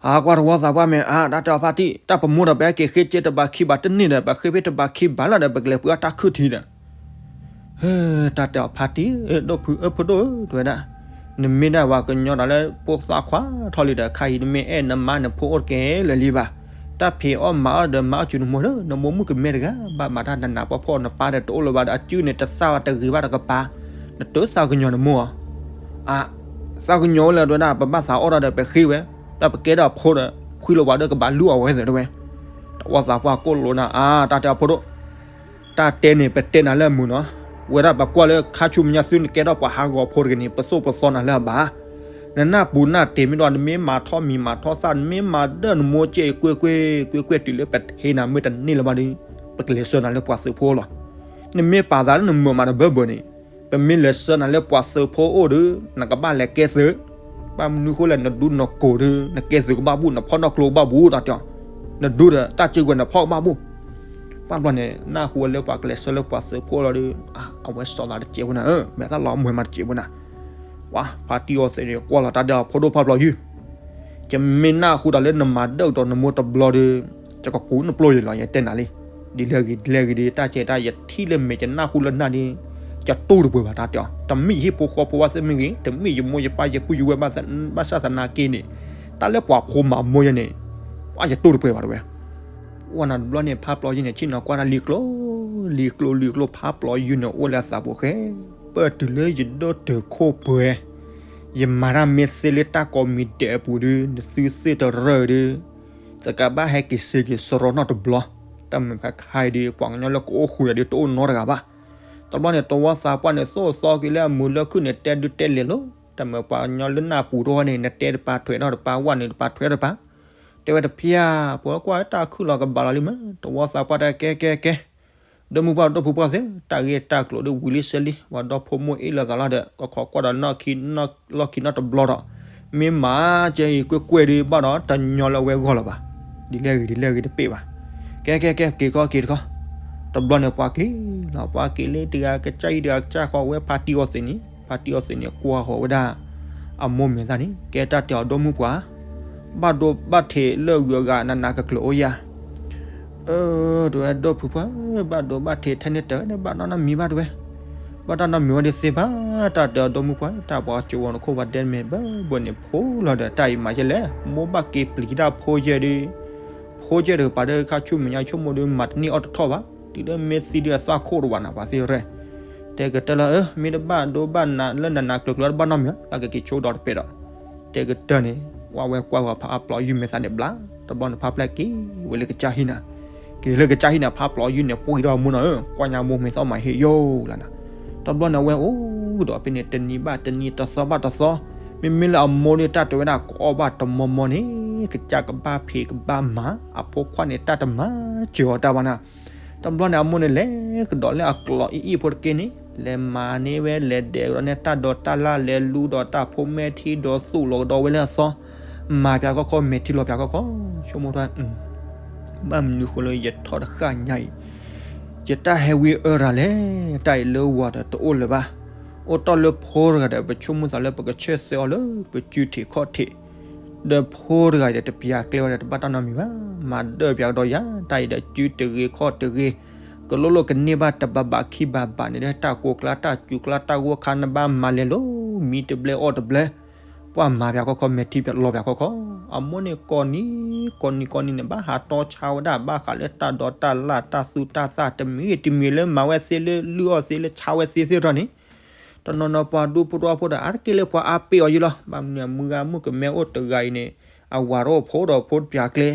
အကွၢ်တဝီသးပှၢ်မ့ၢ်အါ တၢ်တဲအီၤဖါတံၢ် တၢ်ပမိၢ်ဒီးပဟဲက့ၤဃ့စ့တဘးခံဘးတန့ၢ်ဒီး ပဃ့ဖဲတဘးခံဘးလီၤဒီး ပကလဲၤပှ့ၤအီၣ်တၢ်ခုၣ်ထံဒီး တၢ်တဲအီၤဖါတံၢ် ဒိၣ်ဖု အၢ ဖိဒိၣ်ဧၢ တဲဝဲဒၣ်, နမ့ၢ်ဒၣ်ပှၤကညီဒီးလၢပိာ်သၣ်ခွါထီၣ်လံဒီး ခါအံၤနမ့ၢ်အဲၣ်နမါနဖိအိၣ်တကဲလၢာ်လံဘၣ်. တၢ်ဖံးအီၣ်မၤအီၣ်ဒီးမၤအီၣ်စူၤနမိၢ်ဒီး နမိၢ်မုၣ်ကမဲတဂၤ ဘၣ်မၤတၢ်နးနးဖှီၣ်ဖှီၣ် နပၢ်ဒီးတအိၣ်လၢၤဘၣ်ဒီး အစုန့ၣ်တသၣ်ဘၣ်တဂ့ၤဘၣ်တကပၤ, နတသးကညီၤနမိၢ်ဧါ. အါ, သးကညီၤဝဲလၢတဲဝဲဒၣ် ပဘၣ်သးအီၣ်တၢ်ဒီးပဃ့ဝဲ, ဒီးပကဲဒီးဖိဒီး ဖှံလီၤဝဲဒီးကဘၣ်လူၢ်အီၣ်ဝဲသ့ၣ်တဲဝဲ. တဝီသးပှၢ်ကိၣ်လိနၤ အါ တၢ်တဲအဖိဒိၣ် တၢ်တဲန့ၣ် ပတဲနၤလၢအမုာ်နီၤ, ဝဲဒၣ်ပကွၢ်လၢခါဆူမဲာ်ညါသုနကဲထီၣ်ပှၤဟးဂီၤဖိတဂ့ၤန့ၣ် ပသိၣ်ပသီနၤလၢအဘၣ်. နနၢ်ပူၤနၢ်တ့ၤမ့ၢ်ဒီး နမ့ၢ်မၤထီၣ်မံၤမၤထီၣ်သၣ် နမ့ၢ်မၤဒၢၣ်နမိၢ်ကဲကွ့ၢ်ကွ့ၢ်ကွ့ၢ်ကွ့ၢ် တုၤလၢပဟ့နၤမ့ၢ်တန့ၢ်လၢၤဘၣ်ဒီး ပကလဲၤဆှၢနၤလၢပှၤသုးဖိလီၤ. နမ့ၢ်ပာ်သးလၢနမုာ်မးတဘၢဘၢန့ၣ် ပမ့ၢ်လဲၤဆှၢနၤလၢပှၤသုးဖိအိၣ်ဒီး နကဘၣ်လဲၤကဲသုး, ဘၣ်မနုၤဃိလဲၣ် နဒူနကိၢ်ဒီး နကဲသုးကဘၣ်ဘူၣ် နဖီၣ်နီၢ်ကျိကဘၣ်ဘူၣ် တၢ်တဲအီၤ, နဒူဒီး တၢ်စုကဝဲၤနဖီၣ်ကဘၣ်ဘူၣ်. ဘၣ်ဘျီန့ၣ် နၢ်ဟူဝဲလၢပှၤကလဲၤဆှၢလၢပှၤသုးဖိလီၤဒီး အဝဲစီၤသးတစဲးဖိနၤဧၢ, မဲာ်သၣ်လီၤမွဲမးတစဲးဖိနၤ. ပှၤဖါတံၢ်အီသံးန့ၣ် ကွၢ်လီၤတၢ်ဒီးဖိဒိၣ်ဖါပျီယုၢ် ယမ့ၢ်နၢ်ဟူဒီးလၢနမၤဒၢၣ်ဒီးနမိၢ်တဘျီဒီး ယကကူနပျိယလီၤ ယတဲနၤလံ. ဒ်လဲၣ်ဂ့ၤဒ်လဲၣ်ဂ့ၤဒီး တၢ်ကဲတၢ်ယထံၣ်လၢမဲာ် ယနၢ်ဟူလၢနၢ်ဒီး ယတူၢ်တပှဲၤဘၣ် တၢ်တဲအီၤ, တမ့ၢ်ယဟံၣ်ဖိဃီဖိဝဲသ့ၣ်မ့ၢ်ဂ့ၤ, တမ့ၢ်ယမိၢ်ယပၢ်ယပုၢ်ယဝဲၢ်ဘၣ်, ဘၣ်ဆၣ်သနာ်က့န့ၣ် တၢ်လၢပှၤဖိမၤမိၢ်ယဲန့ၣ် ပှၤယတူၢ်တပှဲၤဘၣ်တဲဝဲ. အိၣ်နၤတဘျီန့ၣ် ဖါပျီယုၢ်န့ၣ် ဆ့ၣ်နီၤကွၢ်တၢ်လံၤကျိ လံၤကျိလံၤကျိ ဖါပျီယုၢ်န့ၣ် အိၣ်လၢအသးပူၤဃဲ ပၢၢ်တုၤလၢယဒိၣ်တုာ်ခိၣ်ပှဲၤ ယမၤတၢ်မ့ၢ်သ့လၢတၢ်ကိးမံၤဒဲးအပူၤဒီး နသုသ့ၣ်တရၢၢ်ဒီး သကးဘၣ်ဟဲက့ၤစ့က့ၤစရီနီၣ်တဘျီ, တၢ်မုာ်ခါခါအံၤဒီး ပှၤကညီလၢကအိၣ်ဃုာ်အီၤဒီးတအိၣ်နီတဂၤဘၣ်. တဘျီန့ၣ် တဝီသးပှၢ်န့ၣ် သိၣ်သီက့ၤလၢအမုာ်လၢခုၣ်န့ၣ် တဲဒုတဲလဲၤလီၤ. တၢ်မုာ်ပှၤကညီလၢနၢ်ပူၤတဝီန့ၣ် နတဲတပၤထွဲးထီၣ်တပၤ ဝဲန့ၣ်တပၤထွဲးထီၣ်တပၤ, တဲဝဲတဖျၢၣ် ပှၤကွၢ်တၢ်ခုၣ်လီၤကဘၣ်လီၤလံမး, တဝီသးပှၢ်တဲကဲကဲကဲ ဒီမုၢ်ပှၢ်ဒီဖိပှၢ်သ့ၣ် တၢ်ဂ့ၢ်တၢ်ကျိၤဒီးဝံၤလံစဲလံ, ပှၤဒီဖိမိၢ်အ့ၣ်လိာ်သးလီၤဒီး ကခိးကွၢ်ဒီးလီၢ်ခံနီၣ်တဘျီဒီး, မ့ၢ်မၤကဲအံၤကွ့ၢ်ကွ့ၢ်ဒီး ဘၣ်ဒီးတညီလၢအဝဲဂီၢ်လၢၤဘၣ်. ဒ်လဲၣ်ဂ့ၤဒ်လဲၣ်ဂ့ၤတပ့ၢ်ဘၣ်. ကဲကဲကဲ က့ၤခီက့ၤတခီ, တဘျီန့ၣ်ပှၤက့ၤလီၤ ပှၤက့ၤလၢတဂၤကစၢ်အံၤတဂၤကစၢ်ဃီ ဝဲဖါတံၢ်အီသံးန့ၣ် ဖါတံၢ်အီသံးန့ၣ် ကွၢ်ဃီၤဝဲဒၣ် အမိၢ်မဲာ်သၣ်န့ၣ် ကဲတၢ်တဲအီၤ ဒီမုၢ်ပှၢ် ဘၣ်ဒိဘၣ်ထံးလၢဂုၤအဂၤနးနးကကျၢၤအိၣ်ယၤ အၢ တဲဝဲဒီပုၢ်ပှၢ် ဘၣ်ဒိဘၣ်ထံးထဲန့ၣ် တဲဝဲန့ၣ်ဘၣ်နီတမံၤဘၣ်တဲဝဲ, ဘၣ်တၢ်နီတမံၤဝဲဒၣ်သ့ဘၣ် တၢ်တဲအီၤဒီမုၢ်ပှၢ် တၢ်ပှၤကၠိဝီၤနခိၣ်ပှၤဒဲမဲာ်ဘၣ်ဘၣ်န့ၣ် ဖိလီၤဒီး တၢ်အံၤမၤယဲလဲၣ် မိၢ်ဘၣ်က့ၤပျံၤတၢ်ဖိယဲဒီး, ဖိယဲဒီးပာ်ဒီးခါဆူမဲာ်ညါဆိကမိၣ်ဒီး မၤတန့ၢ်အီၣ်တထီၣ်ဘၣ် တုၤလၢမ့ၢ်သံဒုးအသၣ်ခိၣ်တဝဲနၤ ပှၤသ့ၣ်ရဲၣ် တဲကတၢၢ်လၢ အၢ မ့ၢ်တဘၣ်ဒိဘၣ်နးလၢနးနးကျၢၤကျၢၤတဘၣ်နီတမံၤ သးကက့ၤဆိဒီးတပဲဒီး, တဲကတၢၢ်န့ၣ် ဝဲဝဲကွၢ်ဝဲဖါပျီယုၢ်မဲာ်သၣ်န့ၣ်ဘျါ, တဘျီန့ၣ်ဖါပျီက့ၤဝဲလၢကစၢ်ဟံၣ်နၤ, က့ၤလၢကစၢ်ဟံၣ်နၤ ဖါပျီယုၢ်န့ၣ် ပှ့ၤဒီးအမိၢ်နီၤဧၢ, ကွၢ်ညါမိၢ်မဲာ်သၣ်မၤဟ့ၣ်ယိၣ်လၢနၤ, တဘျီန့ၣ်အဝဲအိၣ်ဒီးဖဲန့ၣ် တနံၤဘၣ်တနံၤ တသီဘၣ်တသီ, မ့မ့ၢ်လၢအမိၢ်န့ၣ် တၢ်တဲဝဲဒၣ်ကအီၣ်ဘၣ်တမီမီန့ၣ် ကစၢ်ကဘၣ်ဖံးကဘၣ်မၤ, အဖိခွါန့ၣ် တၢ်တမၤစၢၤအီၤတၢ်ဘၣ်နၤ တဘျီန့ၣ် အမိၢ်န့ၣ်လဲၤကဒီးလၢအကျိးအံၤအံၤဖိတက့ၢ်န့ၣ် လဲၤမၤန့ၢ်ဝဲ လဲၤဒဲးကဒီးန့ၢ်တၢ်ဒိးတၢ်လၢ် လဲၤလူဒီးတၢ်ဖိမဲာ်ထံဒီးသူၣ်လီၤကဒီးဝဲလၢအသီ, မၤပၠးခီခီ မဲာ်ထံလီၤပၠးခီခီ, ဆိကမိၣ်ထီၣ် ဘၣ်မနုၤဃိလၢယထီၣ်တဃၣ်ညါအံၤ, ယတၢ်ဟဲဝံအၢရၤလဲၣ်, တၢ်အံၤလၢဝၤဒီးတအိၣ်လၢၤဘၣ်, အိၣ်တီၢ်လၢဖိတဂၤဒီး ပဆိကမိၣ်သးလၢပကဆၢသၢအီၤလၢပစုထံးခီၣ်ထံး ဒီးဖိတဂၤဒီးတပျးကျဲဝဲဒီးတဘၣ်တၢ်နီတမံၤဘၣ်, မၤဒၢၣ်ပၠးကဒီးယၤ, တၢ်အံၤဒီးစုတဂ့ၤခီၣ်တဂ့ၤ, ကလိၣ်လိၣ်ကန့ၢ်ဘၣ်တဘၣ်ဘၣ်ခံဘၣ်ဘၣ်န့ၣ်ဒီး တၢ်ကိးကျါတၢ်စူၤကျါတၢ်ဂိၢ်ခါနဘၣ်မၤလဲၤလိၤ မံတဘျဲအီၣ်တဘျဲ, ပှၤမၤပၠးခီခီ မဲာ်ထံပၠးလီၤပၠးခီခီ, အမိၢ်န့ၣ်ကိးနံၤ ကိးနံၤကိးနံၤန့ၣ် ဘၣ်ဟးတီဆါဝဲဒၣ် ဘၣ်ဃးလၢတၢ်ဒိးတၢ်လၢ်တၢ်သူတၢ်သၣ် တမံၤတမံၤလၢမၤဝဲသ့လၢလုၢ်အီၣ်သ့လၢဆါဝဲသ့သ့ၣ်ထီၣ်န့ၣ် တနီၤနီၤပှၤဒူဖိတဝီဖိဒီး အါတက့ၢ်လၢပှၤအါပ့ၢ်အီၤယံလီၤ. ဘၣ်မနုၤအမုၢ်ဂၤမုၢ်ကမဲအိၣ်တဂၤအံၤန့ၣ် အဝၤတအိၣ်ဖိဒီးဖိတပျးကျဲ,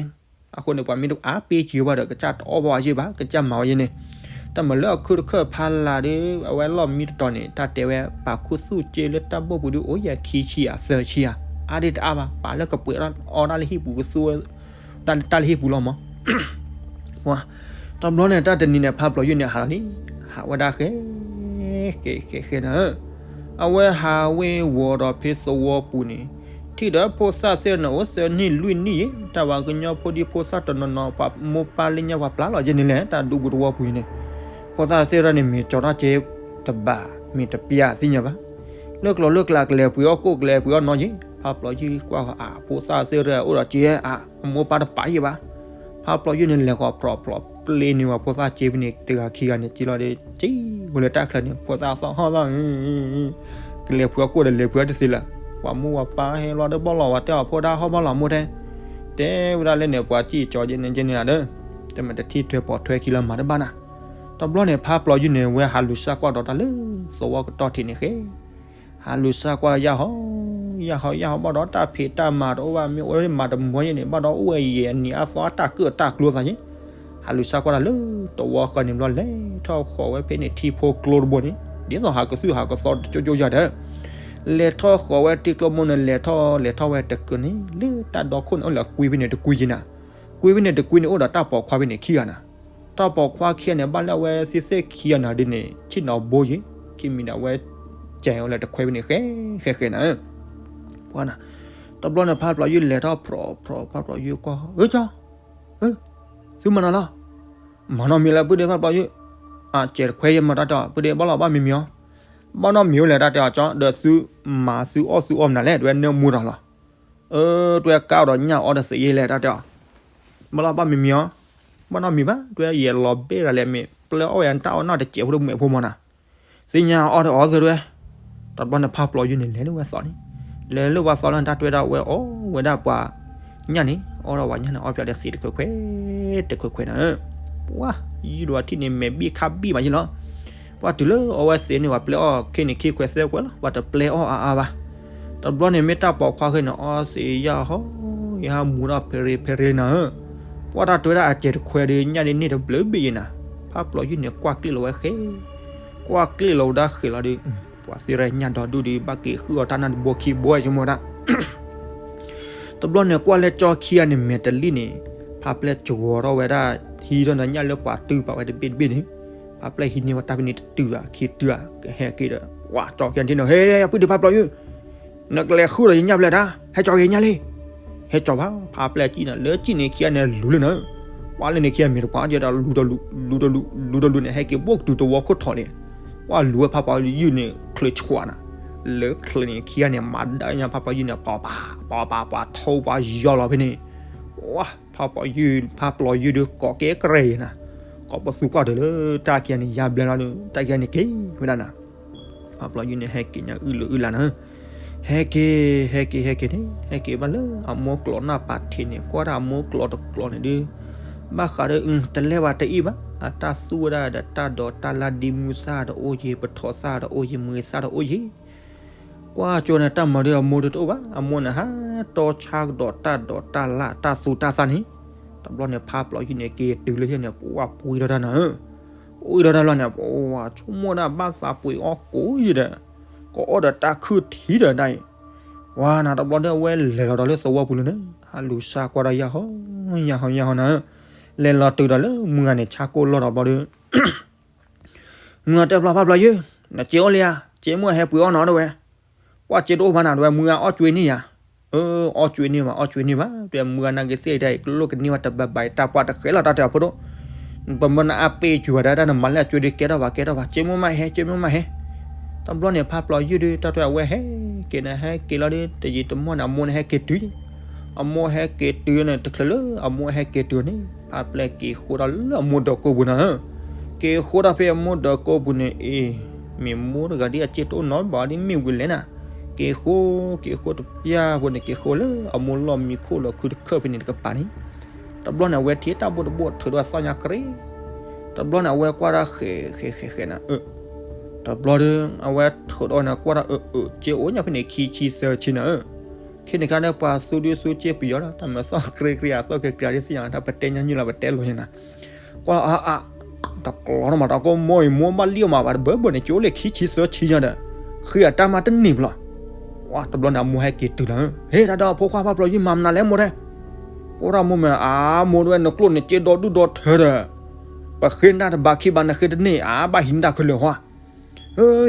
အဃိန့ၣ် ပှၤမ့ၢ်တအါပ့ၢ်က့ၤဝဲဒီး ကစၢ်တအီၣ်ဘၣ်အီၤယံဘၣ်, ကစၢ်မၤဝဲယံန့ၣ်, တၢ်မၤလၢအခုတခၢၣ်ဖးလၢ်ဒီး အဝဲလီၢ်မံတတီၤန့ၣ် တၢ်တဲဝဲ ပာ်ခူသူၣ်စ့လၢတၢ်ဘိၣ်ပူၤဒီး အိၣ်ယဲၢ်ခံဆံဧါ သၢဆံဧါ, အါဒံးတအါဘၣ်, ပာ်လၢကပှဲၤအီၣ်တၢ်လၢဟံၣ်ပူၤကသူဝဲ တၢ်လၢဟံၣ်ပူၤလီၤမး တဘျီန့ၣ် တၢ်တနံၤန့ၣ် ဖးပျီယုၢ်န့ၣ် ဟးလီၤလံ, ဟးဝဲဒၣ်ဃဲ ဃဲဃဲဃဲနၤဧၢ, အဝဲဟးဝ့ၤဝီၤဒီးဖဲသဝီပူၤန့ၣ် ထံၣ်ဒီးဖိသၣ်သ့ၣ်န့ၣ် အိၣ်သၢနံၣ်လွံၢ်နံၣ်ယဲ, တၢ်ပှၤကညီဖိဒံဖိသၣ်တနီၤနီၤ ပှၤမိၢ်ပၢ်လၢညါပှၤပျၢ်လီၤယဲန့ၣ်လဲၣ်, တၢ်ဒူပူၤသဝီပူၤအံၤန့ၣ်, ဖိသၣ်သ့ၣ်တဖၣ်န့ၣ် မ့ၢ်ကၠီထီၣ်က့တဘၣ် မ့ၢ်တပျၢ်သ့ၣ်ညါဘၣ်, လၢကျိၤလၢကျဲကလဲၤပှ့ၤအီၣ်ကိၣ်ကလဲၤပှ့ၤအီၣ်နီၣ်ယဲ, ဖးပျီယုၢ်ကွၢ်ဃီ အဖိသၣ်သ့ၣ်တဖၣ်အိၣ်ဒီးက့ဧါ, အမိၢ်ပၢ်တပာ်ယဲဘၣ်, ဖးပျီယုၢ်န့ၣ် လဲၤဃီၤဖျိးဖျိးပျ့ၤန့ၢ်ဝဲဖိသၣ်က့ဖဲန့ၣ် တဂၤခံဂၤန့ၣ် က့လီၤဒီး က့ဝဲလၢတၢ်ချၢန့ၣ် ဖိသၣ်သီၣ်ဟီၣ်သီၣ် ကလဲၤပှ့ၤအီၣ်ကိၣ်ဒီးလဲၤပှ့ၤအီၣ်တသ့လၢၤ, ပှၤမိၢ်ပှၤပၢ်ဟဲလီၤဒီးဘီၣ်လီၤဝဲတဲအီၤဖိဒၣ်ဟီၣ်ဘီၣ်လီၤမိၢ်တဲ, တ တဲဝဲဒၣ်လၢန့ၣ် ပှၤစံၣ်ကၠီကဲန့ၣ်ကဲန့ၣ်လီၤဒီး, တမ့ၢ်တထံၣ်ထွဲပိာ်ထွဲခံလၢမၤတဘၣ်နၤ. တဘျီန့ၣ် ဖါပျီယုၢ်န့ၣ် ဝဲဟးလူၤစၢ်ကွၢ်ဒီးတၢ်လၢသဝီကတီၢ်ထံးန့ၣ်ဃဲ ဟးလူၤစၢ်ကွၢ်ယၢ်ဟီ, ယၢ်ဟီယၢ်ဟီဘၣ်ဒီး တၢ်ဖံးတၢ်မၤတအိၣ်ဘၣ် မ့ၢ်အိၣ်မၤတမီၤယဲန့ၣ် ဘၣ်ဒီးအိၣ်ဝဲယဲၢ်နံၤအါသီအတၢ်ကၢၣ်တၢ်ကျိသးယဲ, ဟးလူၤစၢ်ကွၢ်တၢ်လၢသဝီဃၢၤန့ၣ်ဘျီ လဲၤထီၣ်ဃီၤဝဲဖဲန့ၣ်ထံဖိကျိတဘိန့ၣ် ဒ်သိးဟးကသုၣ်ဟးကသီတကၠိကၠိယၤဒီး လဲၤထီၣ်ဃီၤဝဲထံကျိမိၢ်န့ၣ် လဲၤထီၣ်လဲၤထီၣ်ဝဲတကုာ်န့ၣ် လၢတၢ်ဒီခိၣ်န့ၣ် အိၣ်လၢကွံဖဲန့ၣ်တကွံယဲနၤ, ကွံဖဲန့ၣ်တကွံန့ၣ် အိၣ်ဒီးတၢ်ပိာ်ခွါဖဲန့ၣ်ခံဂၤနၤ. တၢ်ပိာ်ခွါခံဂၤန့ၣ် ဘၣ်လၢအဝဲသ့ၣ်သ့ၣ်ခံဂၤနၤဒ်န့ၣ် ဆ့ၣ်နီၤဘိယဲ, ခံမံၤဒီးအဝဲ ကဲၤအိၣ်လၢတခွဲဖဲန့ၣ်ဃဲဃဲဃဲနၤ. ပှၤနၤ, တဘျီန့ၣ် ဖါပျီယုၢ်လဲၤထီၣ်ဖြီဖြီ ဖါပျီယုၢ်ကွၢ် အၢကၠီ, သုမၤနီၤလီၤ, မၤနီတမံၤလၢ ပုၢ်ဒ့ဖါပျီယုၢ်, အစဲးတခွဲယဲမၤတၢ်တဲအီၤ ပုၢ်ဒ့ဘၣ်လီၤဘၣ်မံၤမံၤအီၤ, ဘၣ်နီတမံၤအိၣ်လဲၣ်တၢ်တဲအီၤကၠီ ဒီးသုမၤသုအီၣ်သုအီမနုၤလဲၣ် တဝဲနၢမူဒီးလီၤ. အၢ တဝဲကါအီၤဒီးညၣ်အီဒီးသ့ယဲလဲၣ်တၢ်တဲအီၤ, ဘၣ်လီၤဘၣ်မံၤမံၤအီၤ, ဘၣ်နီတမံၤဘၣ် တဝဲယဲလီၤဘဲဒၣ်လဲၣ် မ့ၢ်ပျဲအီၣ်ဝဲတၢ်အီၣ်နီၢ်တစဲးဖိတမှဲးဖိမၢ်နၤ သ့ၣ်ညါအီၣ်ဒီးအီၣ်သၢတဝဲ. တဘျီန့ၣ် ဖါပျီယုၢ်န့ၣ် လဲၤလၢဝဲသီန့ၣ်, လဲၤလၢဝဲသီလၢတၢ်တဝဲဒၣ်ဝဲအီၣ်ဝဲဒၣ်ပှၤညၣ်န့ၣ် အီၣ်ဒီးပှၤညၣ်န့ၣ် အီၣ်ပၠးဒီးသ့တခွဲခွဲ တခွဲခွဲနၤ. ပှၤ ယုၢ်ဒီးထံၣ်န့ၣ် မဲာ်ဘံၣ်ခါဘံၣ်မးယဲလီၤ. ပှၤတုၤလၢအီၣ်ဝဲသ့န့ၣ် ပှၤပျဲအီၣ်ခ့န့ၣ် ခံခွဲးသၢခွဲးလီၤ ပှၤတပျဲအီၣ်အါအါဘၣ်. တဘျီန့ၣ် မ့ၢ်တၢ်ပိာ်ခွါဃဲန့ၣ် အီၣ်သ့ယၢ်ဟီ ယဟးမူဒီးဖဲရ့ဖဲရ့နၤဧၢ. ပှၤတၢ်တဝဲဒၣ်အစဲးတခွဲဒီး ညၣ်ဒ်န့ၣ်တဘျုးဘ့ၣ်ယဲနၤ. ဖါပျီယုၢ်န့ၣ် ကွၢ်ကျ့ၣ်လီၤဝဲဃဲ ကွၢ်ကျ့ၣ်လီၤဝဲဒၣ်ဃဲလီၤဒီး ပှၤသ့ၣ်ရၣ်ညၣ်ဒီဒူၣ်ဒီး ဘၣ်က့ၤဃုအီၤတၢ်နၢ်တဘိခံဘိဆိကမိၣ်ဒၣ် တဘျီန့ၣ် ကွၢ်လၢကၠီခံဂၤန့ၣ် မဲာ်တလံၣ်န့ၣ် ဖါပျဲစှီၤထီၣ်ဝဲဒၣ် ဟံးထီၣ်ဒီးညၣ်လၢပှၤတုပာ်ဝဲတဘ့ၣ်တဘ့ၣ်န့ၣ်, ဖါပျဲဟံးန့ၢ်ဝဲတၢ်ဖဲန့ၣ်တတုၤဧါ ခံတုၤဧါ ကဟဲက့ၤဒီး ပှၤကၠီခံဂၤန့ၣ် ဟဲ ပုၢ်ဒ့ဖါပျီယုၢ် နကလဲၤဃုာ်ဒီးယညၣ်ဖဲလဲၣ်ဒၣ် ဟဲကၠီက့ၤညၣ်လံ. ဟဲကၠီဘၣ် ဖါပျဲကံၣ်နၤ လၢကံၣ်န့ၣ်ခံဂၤန့ၣ်လူၤလၢနၤ, ပှၤလၢန့ၣ်ခံဂၤမ့ၢ်တပှၤကဲဒီးလူၤတလူၤ လူၤတလူၤ လူၤတလူၤန့ၣ် ဟဲက့ၤဘိၣ်ကတုၤတဝီခိၣ်ထီၣ်န့ၣ်, ပှၤလူၤဝဲဖါပျီယုၢ်န့ၣ် ချၢးဆှးနၤ, လၢချၢးန့ၣ်ခံဂၤန့ၣ် မၤဒၣ်ညါဖါပျီယုၢ်န့ၣ် ပှၤပှၤပှၤပှၤထိပှၤယီၤလီၤဖဲန့ၣ်, ဝါ ဖါပျီယုၢ် ဖါပျီယုၢ်ဒီးကိးကဲကရဲၣ်နၤ, ကိးပသူကွၢ်ဒီးလၢတၢ်ခံဂၤန့ၣ် ယါဘျဲလီၤဒီး တၢ်ခံဂၤန့ၣ်က့ၤဝဲဒၣ်နၤ ဖါပျီယုၢ်န့ၣ် ဟဲက့ၤညါအုၣ်လၢအုၣ်လၢ်နၤ, ဟဲက့ၤ ဟဲက့ၤ ဟဲက့ၤန့ၣ် ဟဲက့ၤဘၣ်လၢအမိၢ်ကျိာ်နၢ်ပၢၢ်ထံးန့ၣ် ကွၢ်ဒၣ်အမိၢ်ကျိာ်တကျိာ်န့ၣ်ဒုး, ဘၣ်ဃးဒီး တလဲၤဘၣ်တအံၣ်ဘၣ်, အတၢ်သူၣ်ဝဲဒၣ်ဒီးတၢ်ဒိးတၢ်လၢ် ဒ့မုၢ်သၣ်ဒီးအိၣ်ယံၤ ပထိးသၣ်ဒီးအိၣ်ယံၤ မုၢ်သၣ်ဒီးအိၣ်ယံၤ ကွၢ်ကၠိန့ၣ် တၢ်မၤဒုးအမိၢ်ဒုးတအိၣ်ဘၣ်, အမိၢ်န့ၣ် ဟးတီဆါကဒီးတၢ်ဒိးတၢ်လၢ် တၢ်သူတၢ်သၣ်န့ၣ်, တဘျီန့ၣ် ဖါပျီယုၢ်န့ၣ် က့ၤတုၤလၢဟံၣ်န့ၣ် ပှၤပှ့ၤထီၣ်တၢ်နၤဧၢ, ပှ့ၤထီၣ်တၢ်လီၤန့ၣ် ပှၤဆိကမိၣ်ဒၣ်ဘၣ်သးပှ့ၤအီၣ်ကိးယံၤဒီး ကအီၣ်ဒီးတၢ်ခုၣ်ထံဒီးတၢ်အံၤ, ဝါနၤ တဘျီဒီးအဝဲလဲၤလီၤဒီးလၢသဝီပူၤလၢန့ၣ် ဟးလူၤစၢ်ကွၢ်ဒီးယၢ်ဟီ ယၢ်ဟီ ယၢ်ဟီနၤဧၢ, လဲၤလီၤတုၤဒီးလၢမုၢ်ဂၤန့ၣ် ဆါကိၢ်လီၢ်ဒီးဘျီဒီး မုၢ်ဂၤတဲဘျီ ဖါပျီယုၢ်, နစ့အိၣ်လံဧါ, စ့မုၢ်ဟဲပှ့ၤအီၣ်နီတဝဲ, ကွၢ်စ့တအိၣ်ဘၣ်နၤတဝဲ မုၢ်ဂၤအီၣ်ကွ့န့ၢ်ယၤ, အၢ အီၣ်ကွ့န့ၢ်ဘၣ် အီၣ်ကွ့န့ၢ်ဘၣ် တဲမုၢ်ဂၤနာ်က့ၤသ့ၣ်တၢ်အံၤ ကလိၣ်ကန့ၢ်ဘၣ်တဘၣ်ဘၣ် တၢ်ပှၢ်တဃဲလီၤတၢ်တဲအဖိဒိၣ်, ပမၢနအါပ့ၤကွံာ်ဝဲဒၣ်တၢ်နမၤလၢအကွ့ဒီးကဲထီၣ်ဘၣ် ကဲထီၣ်ဘၣ် စ့မုၢ်မးဟဲ စ့မုၢ်မးဟဲ, တဘျီန့ၣ် ဖါပျီယုၢ်ဒုး တၢ်တဲအဝဲဟဲက့ၤန့ၣ် ဟဲက့ၤလီၤဒုး တယံာ်တမီၢ်န့ၣ် အမိၢ်န့ၣ်ဟဲက့ၤတုၤ အမိၢ်ဟဲက့ၤတုၤန့ၣ် တချုးလၢအမိၢ်ဟဲက့ၤတုၤန့ၣ် ဖါပျဲက့ၤဃိထီၣ်လၢအမိၢ်ဒီးကိးပူၤနၤဧၢ, က့ၤဃိထီၣ်ဖဲအမိၢ်ဒီးကိးပူၤန့ၣ် အ့ မ့ၢ်မိၢ်တဂၤဒ်အစ့တအိၣ်နီတဘျီဒ် မ့ၢ်ဝံၤလဲၣ်နၤ, က့ၤဃိ က့ၤဃိတပျၢ်ဖိန့ၣ် က့ၤဃိလၢအမိၢ်လီၢ်မံခိၣ်လီၤခုတခၢၣ်ဖဲန့ၣ်တကပၤန့ၣ်, တဘျီန့ၣ် အဝဲထံၣ်တၢ်ဘိၣ်တဘိၣ်ထုးဒီးအသီၣ်ညါကရ့, တဘျီန့ၣ် အဝဲကွၢ်ဒၣ်ဃဲးဃဲးဃဲးဃဲးနၤဧၢ တဘျီဒီး အဝဲထုးဒီးန့ၣ် ကွၢ်ဒၣ်အၢ အၢ စ့အိၣ်ညါဖဲန့ၣ် ခံဆံသၢဆံနၤဧၢ, ခဲန့ၣ်ခါဒီး ပှၤသူဒုးသူစ့ပယီၤဒီး တၢ်မၤသီၣ်ကြ့ကြ့ အသီၣ်ကြ့ကြ့ဒ်သ့ၣ်ညါ တၢ်ပတဲညါညိလီၤ ပတဲလိာ်ညါနၤ, ကွၢ်အါအါ တကျီထီၣ်မး တၢ်ကိးမိၢ်အံၤ မိၢ်ဘၣ်လံၣ်အီၣ်မး ဘၣ်တဘၢဘၢန့ၣ် ကၠိအိၣ်လၢခံဆံသၢဆံညါဒီး ဃ့အတၢ်မၤတန့ၢ်ဘၣ်လီၤ. ဝါ တဘျီန့ၣ် အမိၢ်ဟဲက့ၤတုၤလီၤ, ဟ့ၣ် တၢ်ဒီးဖိခွါဖါပျီယုၢ်မၤမနုၤလဲၣ်မိၢ်တဲ, ကိးထီၣ်မိၢ်မ့ၢ် အါ မိၢ်တဝဲ နကျိၣ်နစ့ဒီဒူၣ်ဒီထၢဒီး ပဃ့နတၢ်တဘၣ်ခံဘၣ် နဃ့တန့ၢ် အါ ဘၣ်ဟံးနတၢ်ခဲလၢာ်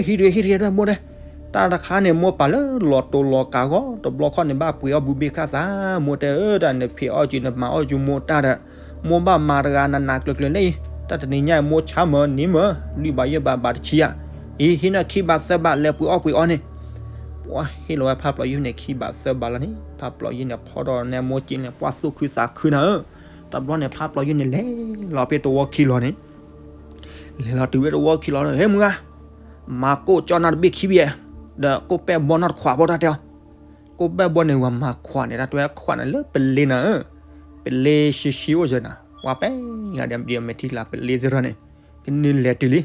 ဃီ ဟံးတဂ့ၤ ဟံးတဂ့ၤ မိၢ်တဲ, တၢ်တခါန့ၣ် မိၢ်ပာ်လၢလီၤတိၤလီၤကာ်ဂီၢ် တဘျီခီန့ၣ် ဘၣ်ပှ့ၤအီၣ်ဘုဘ့ၣ်ခၣ်သး မိၢ်တဲဧၢ တၢ်နဖံးအီၣ်က့ၤ နမၤအီၣ်က့ၤမိၢ်တၢ်ဒီး မိၢ်ဘၣ်မၤတဂၤနးနးကျၢၤကျၢၤန့ၣ်အံၤ တၢ်တနံၤညါအံၤ မိၢ်ဆါမၢနံၤမၢ လွံၢ်ဘးယဲၢ်ဘးဘးတဆံဧါ, အံၤ ဟံးန့ၢ်ခံဘးသၢဘး လဲၤပှ့ၤအီၣ်ပှ့ၤအီန့ၣ်, ပှၤဟ့ၣ်လီၤဝဲဖါပျီယုၢ်န့ၣ် ခံဘးသၢဘးလီၤန့ၣ် ဖါပျီယုၢ်န့ၣ် ဖီၣ်ဒီးန့ၣ်မိၢ်က့န့ၣ် ပှၤသူၣ်ခုသးခုနၤဧၢ, တဘျီန့ၣ် ဖါပျီယုၢ်န့ၣ် လဲၤလီၤဖဲသဝီခံလီၤန့ၣ် လဲၤလီၤတုၤဝဲသဝီခံလီၤ ဟ့ၣ်မုၢ်ဂၤ, မၤကိၣ်ကၠီနီတဘ့ၣ်ခံဘ့ၣ်, ဒီးကိၣ်ပဲၣ်ဘီနီတခွးဖိတၢ်တဲအီၤ, ကိၣ်ပဲၣ်ဘီန့ၣ် ဝဲမၤခွးန့ၣ် တၢ်တဲဝဲခွးန့ၣ်လၢပလ့နၤဧၢ, ပလ့ဆှံဆှံအိၣ်စၢၤနၤ, ဝါပဲဂၤဒီးမဲာ်ထံလၢ်ပလ့စ့ၢ်ထီၣ်န့ၣ်, ကနုာ်လဲၤတုၤလံ,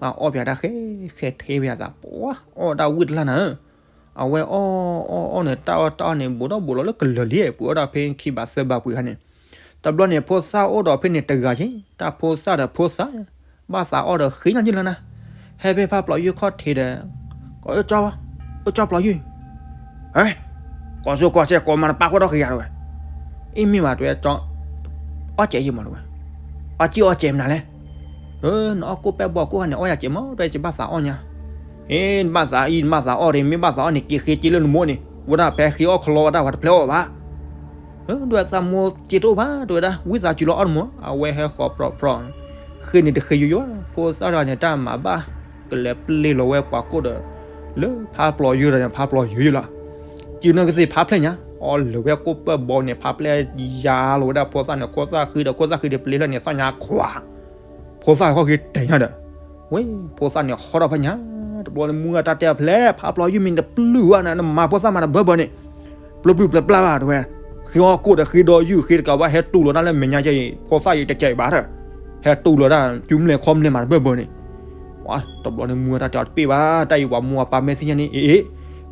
ပှၤအီၣ်ပၠးတၢ်ဃဲဃဲထဲဝဲအသး, ပှၤအီၣ်တၢ်ဝံၣ်တလၢ်နၤဧၢ, အဝဲအီၣ်အီၣ်အီၣ်န့ၣ် တၢ်အီၣ်တၢ်အီၣ်န့ၣ် ဘူးထီၣ်ဘူးလီၤလၢကလၢာ်လံ, ပှ့ၤအီၣ်တၢ်ဖဲခံဘးသၢဘးပှ့ၤခါန့ၣ်, တဘျီန့ၣ် ဖိသၣ်အိၣ်ဒီးဖဲန့ၣ်တဂၤက့, တၢ်ဖိသၣ်ဒီးဖိသၣ်, ဘၣ်သးအီၣ်ဒီးဃ့ညီက့လီၤနၤ, ဟဲဖဲဖးပျီၤယုၢ်ခီၣ်ထံးဒီး, ကီၢ်အၢၣ်ကၠီ, အၢၣ်ကၠီပျီၤယုၢ်, ဟဲ, ကီၢ်စိကီၢ်စဲးကိးမးနပၢ်ခိၣ်ထီၣ်ဃံဂၤတဝဲ, အ့ၣ်မ့ၢ်ဘၣ်တဝဲ, အီၣ်စဲးယံာ်မးတဝဲ, အီၣ်စံၣ်အီၣ်စဲးမနုၤလဲၣ်, နအီၣ်ကိၣ်ပဲၣ်ဘီကိၣ်ခါန့ၣ် အီၣ်ယၤစဲးမး တဝဲစဘၣ်သးအီၣ်ညါ, ဟ့ နဘၣ်သးအံၤ နဘၣ်သးအီၣ်ဒီး မ့ၢ်ဘၣ်သးအီၣ်န့ၣ် က့ၤဃ့က့လၢနမိၢ်န့ၣ် ဝဲဒၣ်ဖဲဃ့အီၣ်ခီလီၤဝဲဒၣ်ပှၤတဖျဲးအီၣ်ဘၣ် ဒဝဲသးမိၢ်စ့တအိၣ်ဘၣ် တဝဲဒၣ် ဝံသးစူၤလီၤအီၣ်နမိၢ် အဝဲဟဲဃီၤပြီၤပြီၤ, ဃ့န့ၣ်တဃ့ယိယိ, ဖိသၣ်တဂၤန့ၣ် တၢ်မၤဘၣ်, ကလဲၤပျ့ၤလီၤဝဲပှၤကိၣ်ဒီး, လၢဖးပျီၤယုၢ်ဒီးန့ၣ် ဖးပျီၤယုၢ်လီၤ, စံးနီၢ်ကသ့ၣ်ဖးဖျဲၣ်ညါ, အီၣ်လၢာ်ဝဲကိၣ်ပၢၢ်ဘီန့ၣ် ဖးဖျဲၣ်ယါလီၤဝဲဒၣ်ဖိသၣ်န့ၣ် ခိၣ်သၣ်ဃံဒီး ခိၣ်သၣ်ဃံဒီးပျ့ၤဖျဲၣ်န့ၣ် သီၣ်ညါခွး ဖိသၣ်ဃီက့ၤတဲာ်ညါဒီး, ဝဲ, ဖိသၣ်န့ၣ်ဟီထီၣ်ဖဲညါ, တဘျီန့ၣ်မုၢ်ဂၤတၢ်တဲအီၤဖဲလဲၣ် ဖးပျီၤယုၢ်မ့ၢ်နတပျုၢ်ဘၣ်နၤ နမၤဖိသၣ်မၤတဘၢဘၢန့ၣ်, ပျုၢ်ပျုၢ်ပျၢ်ပျၢ်ဘၣ်တဝဲ, ဃ့အီၣ်ကိၣ်ဒီးဃ့ဒီးယုၢ် ဃ့တကးဘၣ် ဟဲတူၢ်လီၤတၢ်လၢမဲာ်ညါကဲအံၤ ဖိသၣ်အံၤတတဲာ်ဘၣ်ဒီး, ဟဲတူၢ်လီၤတၢ် စုမဲာ်ခီၣ်မဲာ်မၤတဘၢဘၢန့ၣ် တဘျီန့ၣ်မုၢ်ဂၤတၢ်တဲအီၤတပ့ၢ်ဘၣ် တၢ်အံၤပှၤမိၢ်ပှၤပၢ်မ့ၢ်သ့ၣ်ညါန့ၣ် အ့ အ့,